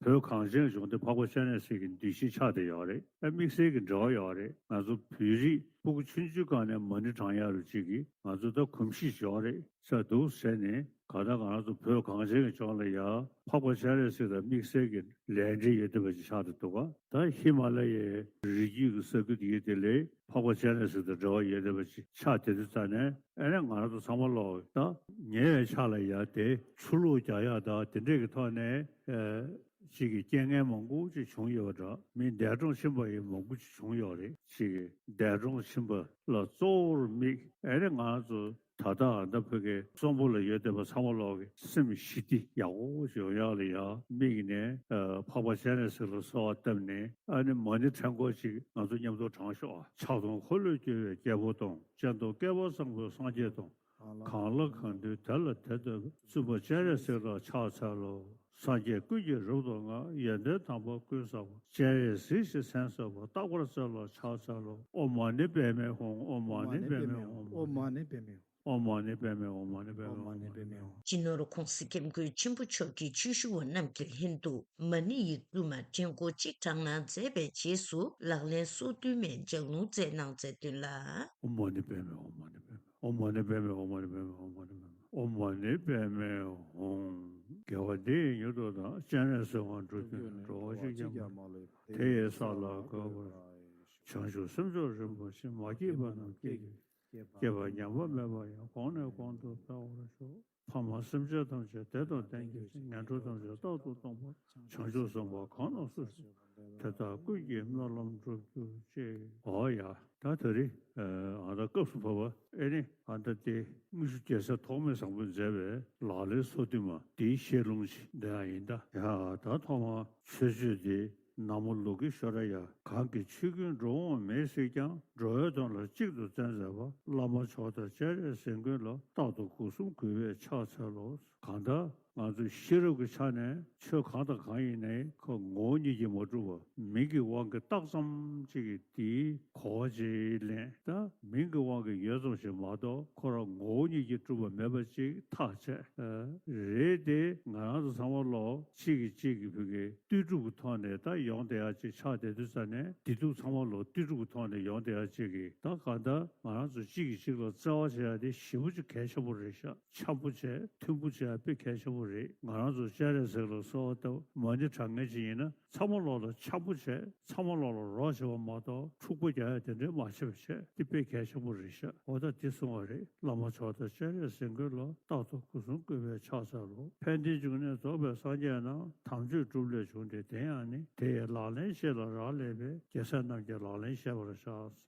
བོད་གངས་ཅན་གྱི་ལྗོངས་འདི་འཕགས་པ་སྤྱན་རས་གཟིགས་ཀྱི་གདུལ་ཞིང་ཆགས་བསྡད་ཡོད་རེད། ཨ་དམིགས་བསལ་གྱི་འབྲེལ་བ་ཡོད་རེད། ང་ཚོ་བོད་རིགས་སྤུ་གུ་ཆུང་ཆུང་སྒང་ནས་མ་ཎི་བགྲང་ཡག་རུ་གཅིག་གིས་ང་ཚོ་ད་གོམས་གཤིས་ཡོད་རེད་ཟེར་འདུག་ཟེར་ནས་གང་ལྟར་ང་རང་ཚོ་བོད་གངས་ཅན་གྱི་ལྗོངས་ལ་ཡ་འཕགས་པ་སྤྱན་རས་གཟིགས་དང་དམིགས་བསལ་གྱི་ལས་འབྲེལ་ཡོད་བསྡད་པ་ཅིག་ཆགས་བསྡད་འདུག་ག་ད་ཧི་མ་ལ་ཡའི་རི་རྒྱུད་ཀྱི་ས་ཁུལ་དེ་ཡོད་དེ་ལས་འཕགས་པ་སྤྱན་རས་གཟིགས་དང་འབྲེལ་བ་ཡོད་བསྡད་པ་ཅིག་ཆགས་བསྡད་དུས་ཙ་ནས་ཨ་ནི་ང་རང་ཚོ་ཚང་མ་ལོག་ད་ཉེ་བའི་ཆར་ལ་ཡ་དེ་ཆུ་ལོག་རྒྱག་ཡག་དང་དེ་འདྲས་ཀྱི་ཐོག་ནས་ཅིག་གི་རྐྱེན་ངན་མང་པོ་ཅིག་བྱུང་ཡོད་པ་འདྲ། མི་འདས་གྲོངས་ཕྱིན་པ་ཡང་མང་པོ་ཅིག་བྱུང་ཡོད་རེད། ཅིག་གི་འདས་གྲོངས་ཕྱིན་པ་ལ་གཙོ་བོར་དམིགས་ཨ་ནི་ང་ཚོ་ད་ལྟ་ཨ་ད་བོད་ཀྱི་གཙང་པོ་ལ་ཡོད་བསྡད་པ་ཚང་མ་ལོག་གི་སེམས་ཞི་བདེ་ཡག་པོ་ཞིག་ཡོང་ཡག་ལ་ཡ་དམིགས་ནས་འཕགས་པ་སྤྱན་རས་གཟིགས་ལ་གསོལ་བ་བཏབ་ནས་ཨ་ནི་མ་ཎི་ཕྲེང་སྐོར་ཅིག་ང་ཚོ་མཉམ་དུ་བགྲང་ཤོག་ཨ། ཕྱག་སྟོང་འཁོར་ལོས་སྒྱུར་བའི་རྒྱལ་པོ་དང་། སྤྱན་སྟོང་བསྐལ་པ་བཟང་པོའི་སངས་རྒྱས་དང་། གང་ལ་གང་འདུལ་དེ་ལ་དེ་འདོད་པ། བཙུན་པ་སྤྱན་རས་གཟིགས་ལ་ཕྱག་འཚལ་ལོ། སངས་རྒྱས་ཀུན་གྱི་རབ་ཏུ་བསྔགས། ཡོན་ཏན་དམ་པ་ཀུན་བསགས་པ། སྤྱན་རས་གཟིགས་ཞེས་མཚན་གསོལ་བ། རྟག་པར་བརྩེ་ལ་ཕྱག་འཚལ་ལོ། ཨོཾ་མ་ཎི་པདྨེ་ཧཱུྃ། ཨོཾ་མ་ཎི་པདྨེ་ཧཱུྃ། ཨོཾ་མ་ཎི་པདྨེ་ཧཱུྃ། ཨོཾ་མ་ཎི་པདྨེ་ཧཱུྃ། ཨོཾ་མ་ཎི་པདྨེ་ཧཱུྃ། ཨོཾ་མ་ཎི་པདྨེ་ཧཱུྃ། སྤྱི་ནོར་༸གོང་ས་༸སྐྱབས་མགོན་ཆེན་པོ་མཆོག་གིས་ཆོས་ཞུ་བ་རྣམས་ཀྱི་ལྷན་དུ་མ་ཎི་ཡིག་བསྡུ་མ་ཕྲེང་སྐོར་གཅིག་བགྲང་གནང་མཛད་པའི་རྗེས་སུ་ལག་ལེན་སོ་བདུན་མའི་ལྗགས་ལུང་སྩལ་གནང་མཛད་དོན་ལ། ཨོཾ་མ་ཎི་པདྨེ་ཧཱུྃ། ཨོཾ་མ་ཎི་པདྨེ་ཧཱུྃ། ཨོཾ་མ་ཎི་པདྨེ་ཧཱུྃ། ཨོཾ་མ་ཎི་པདྨེ་ཧཱུྃ། ཨོཾ་མ་ཎི་པདྨེ་ཧཱུྃ། དགེ་བ་འདི་ཡིས་མྱུར་དུ་བདག། སྤྱན་རས་གཟིགས་དབང་འགྲུབ་གྱུར་ནས། འགྲོ་བ་གཅིག་ཀྱང་མ་ལུས་པ། དེ་ཡི་ས་ལ་འགོད་པར་ཤོག། བྱང་ཆུབ་སེམས་མཆོག་རིན་པོ་ཆེ། མ་སྐྱེས་པ་རྣམས་སྐྱེ་གྱུར་ཅིག། སྐྱེས་པ་ཉམས་པ་མེད་པ་ཡང་། གོང་ནས་གོང་དུ་འཕེལ་བར་ཤོག། ཕ་མ་སེམས་ཅན་ཐམས་ཅད་བདེ་དང་ལྡན་གྱུར་ཅིག། ངན་འགྲོ་ཐམས་ཅད་རྟག་ཏུ་སྟོངས་པར། བྱང་ཆུབ་སེམས་དཔའ་གང་རྣམས་སུ་ཞིག། དེ་དག་ཀུན་གྱི་སྨོན་ལམ་འགྲུབ་གྱུར་ཅིག། འོ་ཡ། ད་ད་རེས་ཨ་ད་སྐབས་སུ་བབ་པ་ཨེ་ནི་ཨ་ད་དེ་དངུལ་ཆུ་རྒྱལ་སྲས་ཐོགས་མེད་བཟང་པོས་མཛད་པའི་ལག་ལེན་སོ་བདུན་མ་དེའི་བཤད་ལུང་ཞིག་འདི་ཡང་ཡིན་ད། ཡ་ད་ཐོག་མར་མཆོད་བརྗོད་འདི། ན་མོ་ལོ་ཀེ་ཤྭ་ར་ཡ། གང་གིས་ཆོས་ཀུན་འགྲོ་འོང་མེད་སྲིད་ཀྱང་། འགྲོ་བའི་དོན་ལ་གཅིག་ཏུ་བརྩོན་མཛད་པ། བླ་མ་མཆོག་དང་སྤྱན་རས་གཟིགས་མགོན་ལ། རྟག་ཏུ་སྒོ་གསུམ་གུས་པས་ཕྱག་འཚལ་ལོ། གང་ལྟར་ང་ཚོས་ཤེས་རབ་ཀྱི་ཆ་ནས་ཆོས་གང་དང་གང་ཡིན་ནའི་ཁོ་ངོ་བོ་ཉིད་ཀྱིས་མ་གྲུབ་པ། མིང་གི་དབང་གིས་བཏགས་ཙམ་ཅིག་གིས་དེའི་གོ་བ་ཅིག་ལེན། ད་མིང་གི་དབང་གིས་ཡོད་ཙམ་ཞིག་མ་གཏོགས་ཁོ་རང་ངོ་བོ་ཉིད་ཀྱིས་གྲུབ་པ་མེད་པ་ཅིག་ཐག་བཅད། ཨ། རེད་དེ་ང་རང་ཚོ་ཚང་མ་ལོག་གཅིག་གིས་གཅིག་གི་བུ་གའི་ལྟོས་གྲུབ་ཀྱི་ཐོག་ནས་ད་ཡོང་བསྡད་ཡག་ཅིག་ཆགས་བསྡད་དུས་ཙ་ནས་བདེ་སྡུག་ཚང་མ་ལོག་ལྟོས་གྲུབ་ཀྱི་ཐོག་ནས་ཡོང་བསྡད་ཡག་ཅིག་གིས་ད་གང་ལྟར་ང་རང་ཚོ་གཅིག་གིས་གཅིག་ལ་བརྩེ་བ་བྱེད་ཡག་དེ་ཞེ་པོ་ཅིག་གལ་ཆེན་པོ་རེད་ཤག་འཆམ་པོ་བྱས་མཐུན་པོ་བྱེད་ཡག་དཔེ་གལ་ཆེན་པོ་རེད། ང་རང་ཚོ་སྤྱན་རས་གཟིགས་ལ་གསོལ་བ་བཏབ་མ་ཎི་བགྲང་མཁན་ཅིག་ཡིན་ན། ཚང་མ་ལོག་ལ་འཆམ་པོ་བྱས། ཚང་མ་ལོག་ལ་རོགས་བྱེད་པ་མ་གཏོགས་འཁྲུག་པ་རྒྱག་ཡ་དེ་འདྲའི་མ་བྱེད་པ་བྱས། འདི་དཔེ་གལ་ཆེན་པོ་རེད་ཤག་འོ་ད་འདི་གསུང་བ་རེད། བླ་མ་མཆོག་དང་སྤྱན་རས་གཟིགས་མགོན་ལ། རྟག་ཏུ་སྒོ་གསུམ་གུས་པས་ཕྱག་འཚལ་ལོ། ཕན་བདེའི་འབྱུང་གནས་རྫོགས་པའི་སངས་རྒྱས་རྣམས། དམ་ཆོས་སྒྲུབ་ལས་བྱུང་སྟེ་དེ་ཡང་ནི། དེ་ཡི་ལག་ལེན་ཤེས་ལ་རག་ལས་པས། རྒྱལ་སྲས་རྣམས་ཀྱི་ལག་ལེན་ཤེས་པར་བྱ།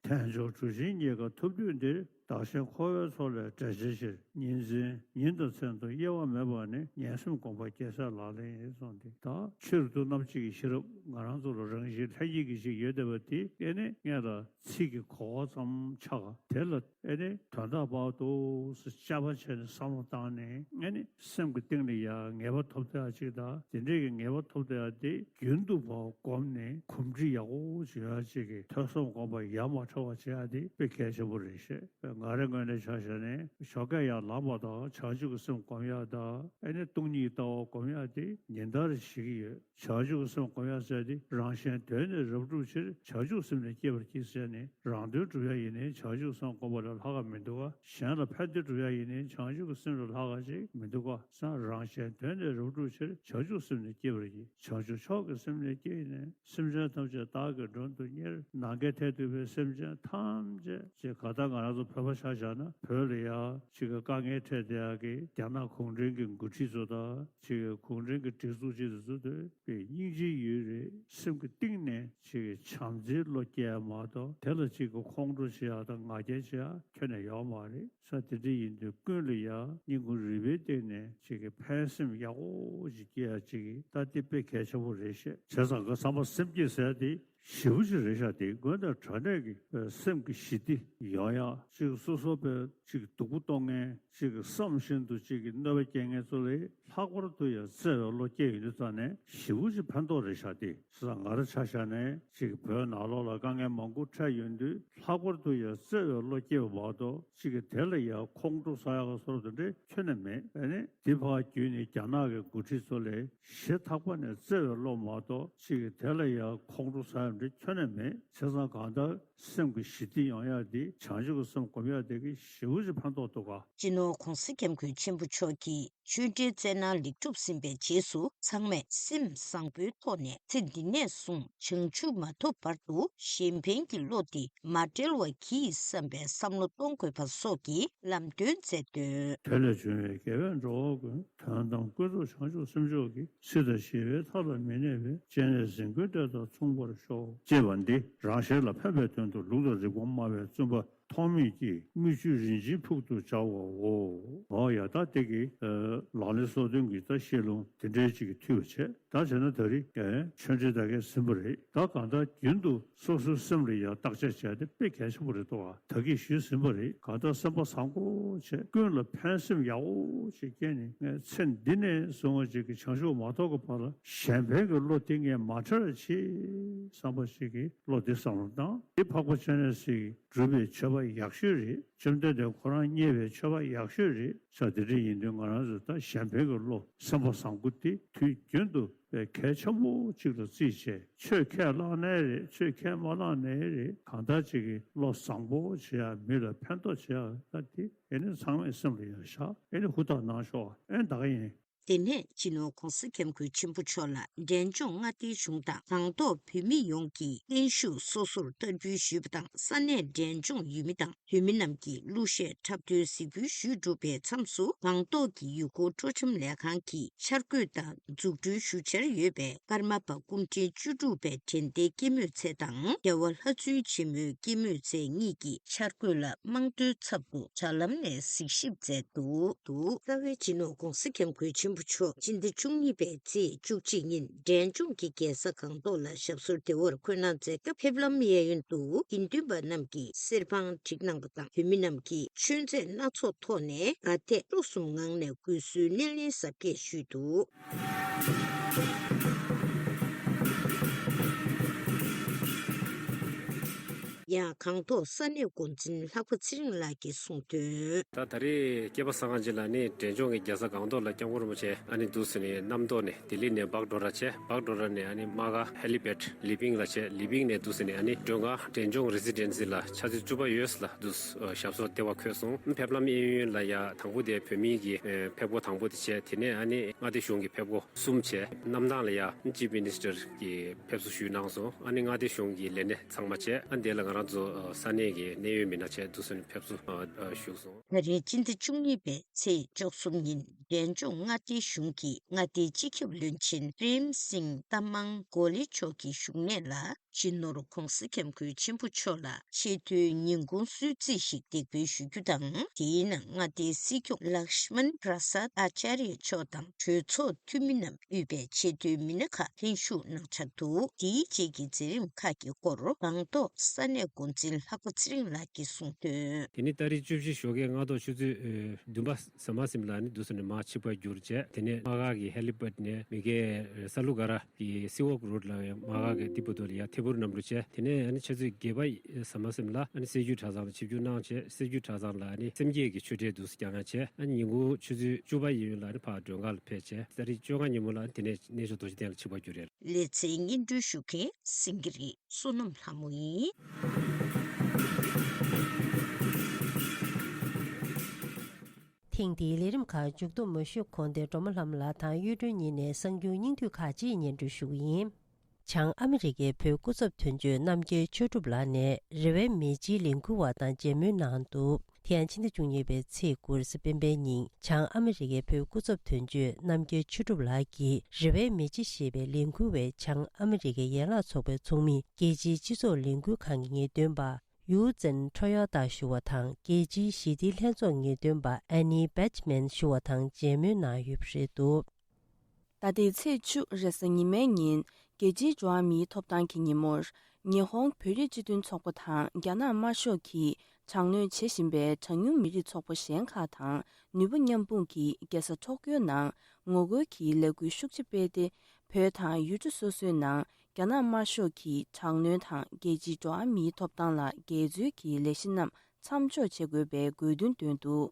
དལ་འབྱོར་གྲུ་བཞིའི་རྙེད་དཀའ་ཐུབ་དུས་འདིར། བདག་གཞན་འཁོར་བའི་མཚོ་ལས་བསྒྲལ་བྱའི་ཕྱིར། གཉིས་འཛིན་ཉིན་དང་མཚན་དུ་དབྱེ་བ་མེད་པ་ནི། ངན་སེམས་སྒོམ་པ་རྒྱལ་སྲས་ལག་ལེན་ཡིན་གསུངས་ཏེ། ད་ཆོས་རབ་ཏུ་རྣམ་འབྱེད་ཀྱི་ཤེས་རབ་ང་རང་ཚོ་ལ་རང་བཞིན་ལྷན་སྐྱེས་ཀྱི་ཞིག་ཡོད་བསྡད་པ་དེ་ཨེ་ནི་སྔོན་ལ་ཚིག་གི་གོ་བ་ཙམ་ཆགས། དེ་ལ་ཨེ་ནི་དོན་དག་བར་དུ་དཔྱད་པ་བྱས་ནས་བསམ་བློ་བཏང་ནས་ཨེ་ནི་སེམས་ཀྱི་གཏིང་ལ་ཡ་ངེས་པ་ཐོབ་བསྡད་ཡ་ཅིག་དང་། དེ་འདྲས་ཀྱི་ངེས་པ་ཐོབ་བསྡད་ཡ་དེ་རྒྱུན་དུ་བར་སྒོམ་ནས་གོམས་འདྲིས་ཡག་པོ་བྱེད་ཡ་ཅིག་གི་ཐོས་བསམ་སྒོམ་པ་ཡ་མ་བྲལ་བ་བྱེད་ཡ་དེ་དཔེ་གལ་ཆེན་པོ་རེད་ཤག་ང་རའི་ངོས་ནས་ཆ་བཞག་ནས་ཞོགས་ཀས་ཡར་ལངས་པ་དང་བྱང་ཆུབ་ཀྱི་སེམས་སྒོམ་ཡག་དང་ཨེ་ནི་ སྟོང་ཉིད་ལྟ་བ་སྒོམ་ཡག་དེ་ཉིན་ལྟར་བྱེད་ཀྱི་ཡོད། བྱང་ཆུབ་སེམས་སྒོམ་ཡག་ཟེར་དེ་རང་གཞན་དོན་ནི་རབ་བསྒྲུབ་ཕྱིར་བྱང་ཆུབ་སེམས་ནི་བསྐྱེད་པར་བགྱི་ཟེར་ནས། རང་དོན་སྒྲུབ་ཡག་ཡིན་ནའི་བྱང་ཆུབ་སེམས་སྒོམ་པ་ལས་ལྷག་ག་མི་འདུག་ག་གཞན་ལ་ཕན་བདེ་སྒྲུབ་ཡག་ཡིན་ནའི་བྱང་ཆུབ་ཀྱི་སེམས་ལས་ལྷག་ག་ཅིག་མི་འདུག་ག་སང་རང་གཞན་དོན་ནི་རབ་བསྒྲུབ་ཕྱིར་བྱང་ཆུབ་སེམས་ནི་བསྐྱེད་པར་བགྱི། བྱང་ཆུབ་མཆོག་གི་སེམས་ནི་བསྐྱེད་ནས། སེམས་ཅན་ཐམས་ཅད་བདག་གིས་མགྲོན་དུ་གཉེར། ནམ་མཁའི་མཐས་གཏུགས་པའི་སེམས་ཅན་ཐམས་ཅད་ཅེས། གང་ལྟར་ང་རང་ཚོ་བོད་པ་ཆ་བཞག་ན་བོད་ལ་ཡ་ཅིག་གི་དཀའ་ངལ་འཕྲད་བསྡད་ཡག་གི་རྒྱ་ནག་གུང་ཁྲན་གྱི་འགོ་ཁྲིད་ཚོ་དང་ཅིག་གི་གུང་ཁྲན་གྱི་སྒྲིག་འཛུགས་ཅིག་དེ་ཚོ་དེ་དཔེ་སྙིང་རྗེ་ཡོད་རེད། སེམས་ཀྱི་གཏིང་ནས་ཅིག་གི་བྱམས་བརྩེའི་བློ་སྐྱེ་ཡག་མ་གཏོགས་དེ་ལ་ཅིག་གི་ཁོང་ཁྲོ་བྱེད་ཡག་དང་ང་རྒྱལ་བྱེད་ཡག་ཁྱོན་ནས་ཡོད་མ་རེད། ས་དེ་འདྲ་ཡིན་དུས་ཀུན་ལ་ཡ་སྙིང་ཁུང་རུས་པའི་གཏིང་ནས་ཅིག་གི་ཕན་སེམས་ཡག་པོ་ཞིག་སྐྱེ་ཡ་ཅིག་གི་ད་དེ་དཔེ་གལ་ཆེན་པོ་རེད་ཤག་བྱས་ཙང་གི་བསམ་པ་སེམས་བསྐྱེད་ཟེར་དེ་ཞེ་པོ་ཅིག་རེད་ཤག་དེ་དངོས་དང་དྲང་གནས་ཀྱི་སེམས་ཀྱི་ཞི་བདེ་ཡོང་ཡ་ཅིག་སོ་སོ་པའི་ཅིག་སྡུག་པོ་གཏོང་མཁན་ཅིག་གི་བསམ་བཞིན་དུ་ཅིག་གི་གནོད་པ་སྐྱེལ་མཁན་ཚོ་ལས་ལྷག་པར་དུ་ཡང་བརྩེ་བའི་བློ་སྐྱེ་ཡོང་དུས་ཙང་ནས་ཞེ་པོ་ཅིག་ཕན་ཐོགས་རེད་ཤག་དེ། བྱས་ཙང་ང་རང་ཆ་བཞག་ནས་ཅིག་བོད་ནང་ལོགས་ལ་དཀའ་ངལ་མང་པོ་འཕྲད་ཡོང་དུས་ལྷག་པར་དུ་ཡང་བརྩེ་བའི་བློ་སྐྱེ་བ་མ་གཏོགས་ཅིག་གི་དེ་ལ་ཡང་ཁོང་ཁྲོ་ཟ་ཡག་གི་བཟོ་འདྲ་དེ་འདྲ་ཁྱོན་ནས་མེད། ཨ་ནི་དེ་ཕར་བརྒྱུད་ནས་རྒྱ་ནག་གི་འགོ་ཁྲིད་ཚོ་ལས་ཞེ་ཐག་པ་ནས་བརྩེ་བའི་བློ་མ་གཏོགས་ཅིག་གི་དེ་ལ་ཡང་ཁོང་ཁྲོ་ཟ་ཡག་འདྲ་ཁྱོན་ནས་མེད། བྱས་ཙང་གང་ལྟར་སེམས་ཀྱི་ཞི་བདེ་ཡོང་ཡག་དེ་བྱང་ཆུབ་ཀྱི་སེམས་སྒོམ་ཡག་དེ་གི་ཞེ་པོ་ཅིག་ཕན་ཐོགས་འདུག་ག་སྤྱི་ནོར་༧གོང་ས་༧སྐྱབས་མགོན་ཆེན་པོ་མཆོག་གིས་ཆོས་འབྲེལ་སྩལ་གནང་ལེགས་གྲུབ་ཟིན་པའི་རྗེས་སུ་ཚང་མས་སེམས་བཟང་པོའི་ཐོག་ནས་ཚེ་འདི་ནས་བཟུང་བྱང་ཆུབ་མ་ཐོབ་བར་དུ་གཞན་ཕན་གྱི་བློ་འདི་མ་བྲལ་བ་གྱིས་བསམ་པའི་བསམ་བློ་གཏོང་དགོས་པ་སོགས་ཀྱི་ལམ་སྟོན་མཛད་དོན། དེ་ལས་བྱུང་བའི་དགེ་བས་འགྲོ་བ་ཀུན། དོན་དམ་ཀུན་རྫོབ་བྱང་ཆུབ་སེམས་མཆོག་གི། སྲིད་དང་ཞི་བའི་མཐའ་ལ་མི་གནས་པའི། སྤྱན་རས་གཟིགས་མགོན་བཀྲ་དང་མཚུངས་པར་ཤོག་ཅེས་པ་འདི་རང་གཞན་ལ་ཕན་པའི་དོན་དུ་ལུགས་དང་རིགས་པ་སྨྲ་བའི་བཙུན་པ་ཐོགས་མེད་ཀྱིས་མིག་ཆུ་རིན་ཆེན་ཕུག་ཏུ་སྦྱར་བའོ། འོ་ཡ་ད་དེ་གི་ལག་ལེན་སོ་བདུན་གྱི་ད་བཤད་ལུང་དེ་འདྲའི་ཅིག་གི་མཐུད་པ་བྱས། ད་བྱས་ན་ད་རེས་ཆོས་འབྲེལ་ད་གའི་ཟིན་པ་རེད། ད་གང་ལྟར་རྒྱུན་དུ་སོ་སོའི་སེམས་ལ་ཡང་བརྟག་དཔྱད་བྱས་ཏེ་དཔེ་གལ་ཆེན་པོ་རེད་འདུག་ཨ། ད་གིན་ཞུས་ཟིན་པ་རེད། གང་ལྟར་སེམས་པ་བཟང་པོ་བྱས་ཀུན་ལ་ཕན་སེམས་ཡག་པོ་ཞིག་སྐྱེས་ནས་ངས་ཚེ་འདི་ནས་བཟུང་བ་ཅིག་གི་བྱང་ཆུབ་མ་ཐོབ་ཀྱི་བར་ལ་གཞན་ཕན་གྱི་བློ་དེ་ངས་མ་འཕྲལ་བ་ཅིག་བསམ་པ་ཞིག་གི་བློ་དེ་བསམ་བློ་བཏང་། འདི་འཕགས་པ་སྤྱན་རས་གཟིགས་སྒྲུབ་པའི་མཆོད་པ་ཡག་ཤོས་རེད། བཅོམ་ལྡན་འདས་ཁོ་རང་མཉེས་པའི་མཆོད་པ་ཡག་ཤོས་རེད། ས་དེ་འདྲ་ཡིན་དུས་ང་རང་ཚོ་ད་གཞན་ཕན་གྱི་བློ་སེམས་པ་བཟང་པོ་དེ་དུས་རྒྱུན་དུ་པའི་གལ་ཆེན་པོ་གཅིག་ལ་བརྩིས་བྱས། ཆོས་ཁས་བླངས་ནའི་རེད། ཆོས་ཁས་མ་བླངས་ནའི་རེད། གང་ལྟར་གཅིག་གི་བློ་བཟང་པོ་བྱེད་ཡ། མི་ལ་ཕན་ཐོགས་བྱེད་ཡ་ད་དེ་ཨེ་ནི་ཚང་མས་སེམས་ལ་ཡ་བཞག་ཨེ་ནི་ཧུར་ཐག་གནང་ཤོག་ཨེ་ད་ག་ཡིན། དེ་ནས་སྤྱི་ནོར་༧གོང་ས་༧སྐྱབས་མགོན་ཆེན་པོ་མཆོག་ལ་འབྲས་ལྗོངས་མངའ་སྡེའི་གཞུང་དང་སྒང་ཏོག་བོད་མི་ཡོངས་ཀྱིས་བརྟན་བཞུགས་སོ་སོར་བསྟར་འབུལ་ཞུས་པ་དང་། ས་གནས་འབྲས་ལྗོངས་ཡུལ་མི་དང་བོད་མི་རྣམས་ཀྱིས་གླུ་གཞས་འཁྲབ་སྟོན་གཟིགས་འབུལ་ཞུས་གྲུབ་པའི་མཚམས་སུ། སྒང་ཏོག་གི་ཡུལ་སྐོར་སྤྲོ་འཆམ་ལས་ཁང་གིས་འཆར་འགོད་དང་འཛུགས་སྐྲུན་ཞུ་འཆར་ཡོད་པའི་ཀརྨ་པ་སྐུ་ཕྲེང་བཅུ་དྲུག་པའི་དྲན་རྟེན་སྐྱེད་མོས་ཚལ་དང་རྒྱལ་བ་ལྷ་བཙུན་ཆེན་མོའི་སྐྱེད་མོས་ཚལ་གཉིས་ཀྱི་འཆར་འགོད་ལ་དམངས་དོན་ཚབ་ཏུ་དྲ་ལམ་ནས་གཟིགས་ཞིབ་མཛད་འདུག་འདུག་རྩ་བའི་སྤྱི་ནོར་༧གོང་ས་༧སྐྱབས་མགོན་ཆེན་པོ་མཆོག་སྤྱི་ཟླ་བཅུ་གཉིས་པའི་ཚེས་བཅུ་གཅིག་ཉིན་འབྲས་ལྗོངས་ཀྱི་རྒྱལ་ས་སྒང་ཏོག་ལ་ཞབས་སོར་བདེ་བར་འཁོད་གནང་མཛད་སྐབས། ཕེབས་ལམ་གཡས་གཡོན་དུ་དགེ་འདུན་པ་རྣམས་ཀྱིས་གསེར་དཔང་བསྒྲིགས་གནང་པ་དང་། བོད་མི་རྣམས་ཀྱིས་མཆོད་རྫས་སྣ་ཚོགས་ཐོགས་ནས་དགའ་དད་སྤྲོ་གསུམ་ངང་ནས་གུས་གསོལ་སྣེ་ལེན་གཟབ་རྒྱས་ཞུས་འདུག་ཡང་སྒང་ཏོག་ས་གནས་འགོ་འཛིན་ལྷག་པ་ཚེ་རིང་ལགས་ཀྱིས་གསུངས་དོན། ད་ད་རེས་སྐལ་པ་བཟང་ང་ཅིག་ལ་ནི་འབྲས་ལྗོངས་ཀྱི་རྒྱལ་ས་སྒང་ཏོག་ལ་སྐྱབས་མགོན་རིན་པོ་ཆེ་ཨ་ནི་འདུག་སེ་ནས་གནམ་ཐོག་ནས་ལྡི་ལི་ནས་བག་འགྲོ་ར་བྱས། བག་འགྲོ་ར་ནས་ཨ་ནི་དམག་སྒར་ཧེ་ལི་པེཌ་ལི་པིང་ལ་བྱས། ལི་པིང་ནས་འདུག་སེ་ནས་ཨ་ནི་མགྲོན་ཁང་འབྲས་ལྗོངས་རེ་སི་ཌེན་སི་ལ་ཆ་ཚོད་བཅུ་པ་ཡོས་ལ་འདུག་ཞབས་སོར་བདེ་བར་འཁོད་སོང་། ཕེབས་ལམ་གཡས་གཡོན་ལ་ཡ་དང་པོ་དེ་བོད་མིའི་གི་ཕེབས་སྒོ་དང་པོ་དེ་བྱས། དེ་ནས་ཨ་ནི་མངའ་སྡེ་གཞུང་གི་ཕེབས་སྒོ་གསུམ་བྱས། གནམ་ཐང་ལ་ཡ་ཅིབ་མི་ནི་སི་ཊར་གྱིས་ཕེབས་བསུ་ཞུས་གནང་སོང་། ཨ་ནི་མངའ་སྡེ་གཞུང་གི་ལས་སྣེ་ཚང་མ་བྱས། ཨ་ནི་དེ་ལ་ང་རང་ཚོ་ས་གནས་ཀྱི་གནད་ཡོད་མི་སྣ་བྱས་འདུག་སེ་ནས་ཕེབས་བསུ་ཞུས་སོང་། ད་རེས་སྤྱི་ཟླ་བཅུ་གཉིས་པའི་ཚེས་བཅུ་གསུམ་ཉིན་འབྲས་ལྗོངས་མངའ་སྡེའི་གཞུང་གི་མངའ་སྡེའི་སྤྱི་ཁྱབ་བློན་ཆེན་པྲེམ་སིང་ཏ་མང་གོ་ལི་མཆོག་གི་བཞུགས་གནས་ལ་སྤྱི་ནོར་༧གོང་ས་༧སྐྱབས་མགོན་ཆེན་པོ་མཆོག་ལ་ཆེས་མཐོའི་ཉིན་གུང་གསོལ་ཚིགས་ཤིག་འདེགས་འབུལ་ཞུ་རྒྱུ་དང་། དེའི་ནང་མངའ་སྡེའི་སྲིད་སྐྱོང་ལཀྵྨན་པྲ་སཱད་ཨཱ་ཅཱརྱ་མཆོག་དང་གྲོས་ཚོགས་འཐུས་མི་རྣམས་དབུས་པའི་ཆེས་མཐོའི་མི་སྣ་ཁག་ལྷན་ཞུགས་གནང་འཆར་འདུག་དེའི་རྗེས་ཀྱི་མཛད་རིམ་ཁག་གི་སྐོར་སྒང་ཏོག་ས་གནས་འགོ་འཛིན་ལྷག་པ་ཚེ་རིང་ལགས་ཀྱིས་གསུངས་དོན། དེ་ནི་ཏ་རིག་བཅུ་བཞི་ཞོགས་ཀས་སྔ་དྲོ་ཆུ་ཚོད་བདུན་པ་ཟ་མ་ཟིན་ལ་ནི་འདུག་སེ་ནས་མར་ཆིབས་ཁ་བསྒྱུར་བྱས། དེ་ནས་དམག་སྒར་གྱི་ཧེ་ལི་པེཌ་ནས་མི་གའི་ས་ལུ་ག་ར་གི་སི་ཝོག་རོཌ་ལ་དམག་སྒར་གྱི་ཏི་པ་ཏོ་ལ་ཡ་ཐེ། ཕུར་གནམ་གྲུ་བྱས། དེ་ནས་ཨ་ནི་ཆུ་ཚོད་བརྒྱད་པ་ཟ་མ་ཟིན་ལ་ཨ་ནི་སྲད་རྒྱུད་གྲྭ་ཚང་ལ་ཆིབས་བསྒྱུར་གནང་བྱས། སྲད་རྒྱུད་གྲྭ་ཚང་ལ་ཨ་ནི་སེམས་བསྐྱེད་ཀྱི་ཆོས་འབྲེལ་འདུག་སེ་བསྐྱངས་བྱས། ཨ་ནི་ཉིན་གུང་ཆུ་ཚོད་བཅུ་པ་ཡིན་ཡུན་ལ་ཨ་ནི་ཕར་མགྲོན་ཁང་ལ་ཕེབས་བྱས། ཏ་རིག་བཅོ་ལྔ་ཉིན་མོ་ལ་ཨ་ནི་དེ་ནས་གནས་མཆོག་རྡོ་རྗེ་གདན་ལ་ཆིབས་པ་བསྒྱུར་རེད། ལེ་ཚན་སྙན་སྒྲོན་ཞུ་མཁན་སེང་གེ་རི་བསོད་ནམས་ལྷ་མོ་ཡིན། ཐེངས་འདིའི་ལས་རིམ་ཁག་མཇུག་བསྡོམས་མ་ཞུས་གོང་དེ་སྒྲོལ་མ་ལྷ་མོ་ལགས་དང་གཡུ་སྒྲོན་གཉིས་ནས་གསར་འགྱུར་སྙིང་བསྡུས་ཁག་ཅིག་སྙན་སྒྲོན་ཞུ་གི་ཡིན། བྱང་ཨ་མི་རི་ཀའི་བོད་སྐུ་ཚབ་དོན་གཅོད་རྣམ་རྒྱལ་ཆོས་གྲུབ་ལགས་ནས་རེ་བའི་མི་རྗེའི་ལས་འགུལ་བ་དང་མཇལ་མོལ་གནང་འདུག་དེ་ཡང་ཕྱི་ཟླ་བཅུ་གཉིས་པའི་ཚེས་དགུ་རེས་གཟའ་སྤེན་པའི་ཉིན་བྱང་ཨ་མི་རི་ཀའི་བོད་སྐུ་ཚབ་དོན་གཅོད་རྣམ་རྒྱལ་ཆོས་གྲུབ་ལགས་ཀྱིས་རེ་བའི་མི་རྗེ་ཞེས་པའི་ལས་འགུལ་བས་བྱང་ཨ་མི་རི་ཀའི་ཡན་ལག་ཚོགས་པའི་ཚོགས་མི་རྒྱལ་སྤྱིའི་སྤྱི་ཚོགས་ལས་འགུལ་ཁང་གི་ངེས་སྟོན་པ་ཡུའུ་ཙེན་ཁྲོ་ཡོ་ཏཱ་ཞུ་བ་དང་རྒྱལ་སྤྱིའི་ཞི་བདེའི་ལྷན་ཚོགས་ངེས་སྟོན་པ་ཨན་ནི་བེཆ་མན་ཞུ་བ་དང་མཇལ་མོལ་གནང་ཡོད་པ་རེད་འདུག་ད་ལྟའི་ཚེས་བཅུ་རེས་གཟའ་ཉི་མའི་ཉིན་རྒྱལ་སྤྱིའི་འགྲོ་བ་མིའི་ཐོབ་ཐང་གི་ཉིན་མོར་ཉི་ཧོང་བོད་རིགས་སྤྱི་མཐུན་ཚོགས་པ་དང་རྒྱ་ནག་དམར་ཤོག་གིས་དྲག་གནོན་བྱེད་བཞིན་པའི་གྲངས་ཉུང་མི་རིགས་ཚོགས་པ་གཞན་ཁག་དང་ནུས་པ་མཉམ་སྤུངས་ཀྱིས་རྒྱལ་ས་ཊོག་ཀྱོའི་ནང་ངོ་རྒོལ་གྱི་ལས་འགུལ་ཤུགས་ཆེ་སྤེལ་ཏེ། བོད་དང་ཡུལ་གྲུ་སོ་སོའི་ནང་རྒྱ་ནག་དམར་ཤོག་གིས་དྲག་གནོན་དང་རྒྱལ་སྤྱིའི་འགྲོ་བ་མིའི་ཐོབ་ཐང་ལ་འགལ་འཛོལ་གྱི་ལས་གཞི་རྣམས་མཚམས་འཇོག་བྱེད་དགོས་པའི་དགོས་འདུན་བཏོན་འདུག་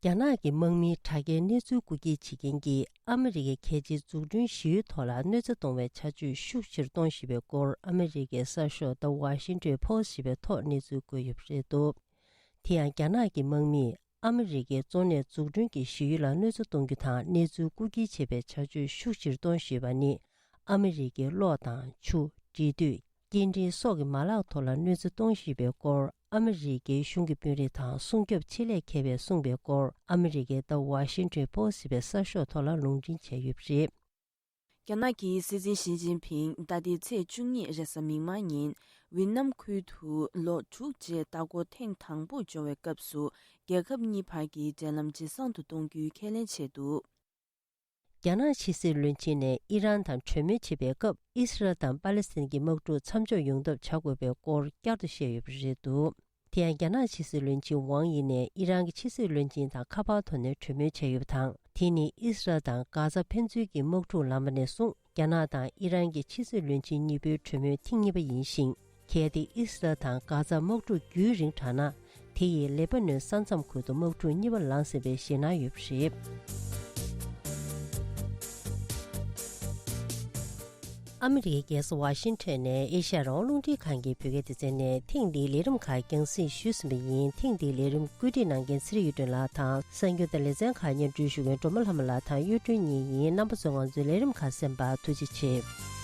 རྒྱ་ནག་གི་དམག་མིའི་དྲག་རྐྱེན་གནས་ཚུལ་རྐུ་འཁྱེར་བྱེད་མཁན་གྱིས་ཨ་མི་རི་ཀའི་གལ་ཆེའི་འཛུགས་སྐྲུན་ཞི་གཡོག་ཐོག་ལ་གནོད་འཚེ་གཏོང་བའི་བྱ་སྤྱོད་ཤུགས་ཆེར་གཏོང་བཞིན་པའི་སྐོར་ཨ་མི་རི་ཀའི་གསར་ཤོག་The Washington Post ཞེས་པའི་ཐོག་གནས་ཚུལ་བཀོད་ཡོད་པ་རེད་འདུག་དེ་ཡང་རྒྱ་ནག་གི་དམག་མིས་ཨ་མི་རི་ཀའི་གཙོ་གནད་འཛུགས་སྐྲུན་གྱི་ཞི་གཡོག་ལ་གནོད་འཚེ་གཏོང་རྒྱུ་དང་གནས་ཚུལ་རྐུ་འཁྱེར་བྱེད་པའི་བྱ་སྤྱོད་ཤུགས་ཆེར་གཏོང་བཞིན་པ་ནི། ཨ་མི་རི་ཀའི་གློག་དང་ཆུ། འབྲེལ་མཐུད། སྐྱེལ་འདྲེན་སོགས་ཀྱི་མ་ལག་ཐོག་ལ་གནོད་འཚེ་གཏོང་བཞིན་པའི་སྐོར་ཨ་མི་རི་ཀའི་གཞུང་གི་དཔོན་རིགས་དང་སྲུང་སྐྱོབ་ཆེད་ལས་མཁས་པས་གསུངས་པའི་སྐོར་ཨ་མི་རི་ཀའི་The Washington Post ཞེས་པའི་གསར་ཤོག་ཐོག་ལ་ལུང་འདྲེན་བྱས་ཡོད་པ་རེད། རྒྱ་ནག་གི་སྲིད་འཛིན་ཞི་ཅིན་ཕིང་ད་ལྟའི་ཚེས་བཅུ་གཉིས་རེས་གཟའ་མིག་དམར་ཉིན་ཝེ་ནམ་ཁུལ་དུ་ལོ་དྲུག་རྗེས་ལྟ་སྐོར་ཐེངས་དང་པོ་འབྱོར་བའི་སྐབས་སུ་རྒྱལ་ཁབ་གཉིས་བར་གྱི་འབྲེལ་ལམ་ཇེ་བཟང་དུ་གཏོང་རྒྱུའི་ཁས་ལེན་བྱས་འདུག་རྒྱ་ནག་ཕྱི་སྲིད་བློན་ཆེན་ནས་ཨི་རན་དང་གྲོས་མོལ་བྱེད་པའི་སྐབས་ཨི་སི་རལ་དང་པ་ལེ་སི་ཐན་གྱི་དམག་འཁྲུག་མཚམས་འཇོག་ཡོང་ཐབས་བྱ་དགོས་པའི་སྐོར་བསྐྱར་དུ་བཤད་ཡོད་པ་རེད་འདུག་དེ་ཡང་རྒྱ་ནག་ཕྱི་སྲིད་བློན་ཆེན་ཝང་ཡི་ནས་ཨི་རན་གྱི་ཕྱི་སྲིད་བློན་ཆེན་དང་ཁ་པར་ཐོག་ནས་གྲོས་མོལ་བྱས་ཡོད་པ་དང་། དེ་ནི་ཨི་སི་རལ་དང་གྷ་ཛ་ཕན་ཚུན་གྱི་དམག་འཁྲུག་ལངས་པ་ནས་བཟུང་རྒྱ་ནག་དང་ཨི་རན་གྱི་ཕྱི་སྲིད་བློན་ཆེན་གཉིས་པོའི་གྲོས་མོལ་ཐེངས་གཉིས་པ་ཡིན་ཞིང་། གལ་ཏེ་ཨི་སི་རལ་དང་གྷ་ཛ་དམག་འཁྲུག་རྒྱུན་རིང་དྲགས་ན། དེ་ཡིས་ལེ་པ་ནོན་ས་མཚམས་ཁུལ་དུ་དམག་འཁྲུག་གཉིས་པ་ལངས་སྲིད་པའི་ཞེད་སྣང་ཡོད་པ་རེད། ཨ་མི་རི་ཀའི་རྒྱལ་ས་ཝ་ཤིང་ཊོན་ནས་ཨེ་ཤ་ཡ་རང་དབང་རླུང་འཕྲིན་ཁང་གི་བོད་སྐད་སྡེ་ཚན་ནས་ཐེངས་འདིའི་ལས་རིམ་ཁག་རྒྱང་སྲིང་ཞུས་ཟིན་པ་ཡིན། ཐེངས་འདིའི་ལས་རིམ་བཀོད་སྒྲིག་གནང་མཁན་ཚེ་རིང་གཡུ་སྒྲོན་ལགས་དང་གསར་འགྱུར་དང་ལེ་ཚན་ཁག་སྙན་སྒྲོན་ཞུ་མཁན་སྒྲོལ་མ་ལྷ་མོ་ལགས་དང་གཡུ་སྒྲོན་གཉིས་ཡིན། རྣམ་པ་ཚོས་ང་ཚོའི་ལས་རིམ་ཁག་གསན་པར་ཐུགས་རྗེ་ཆེ།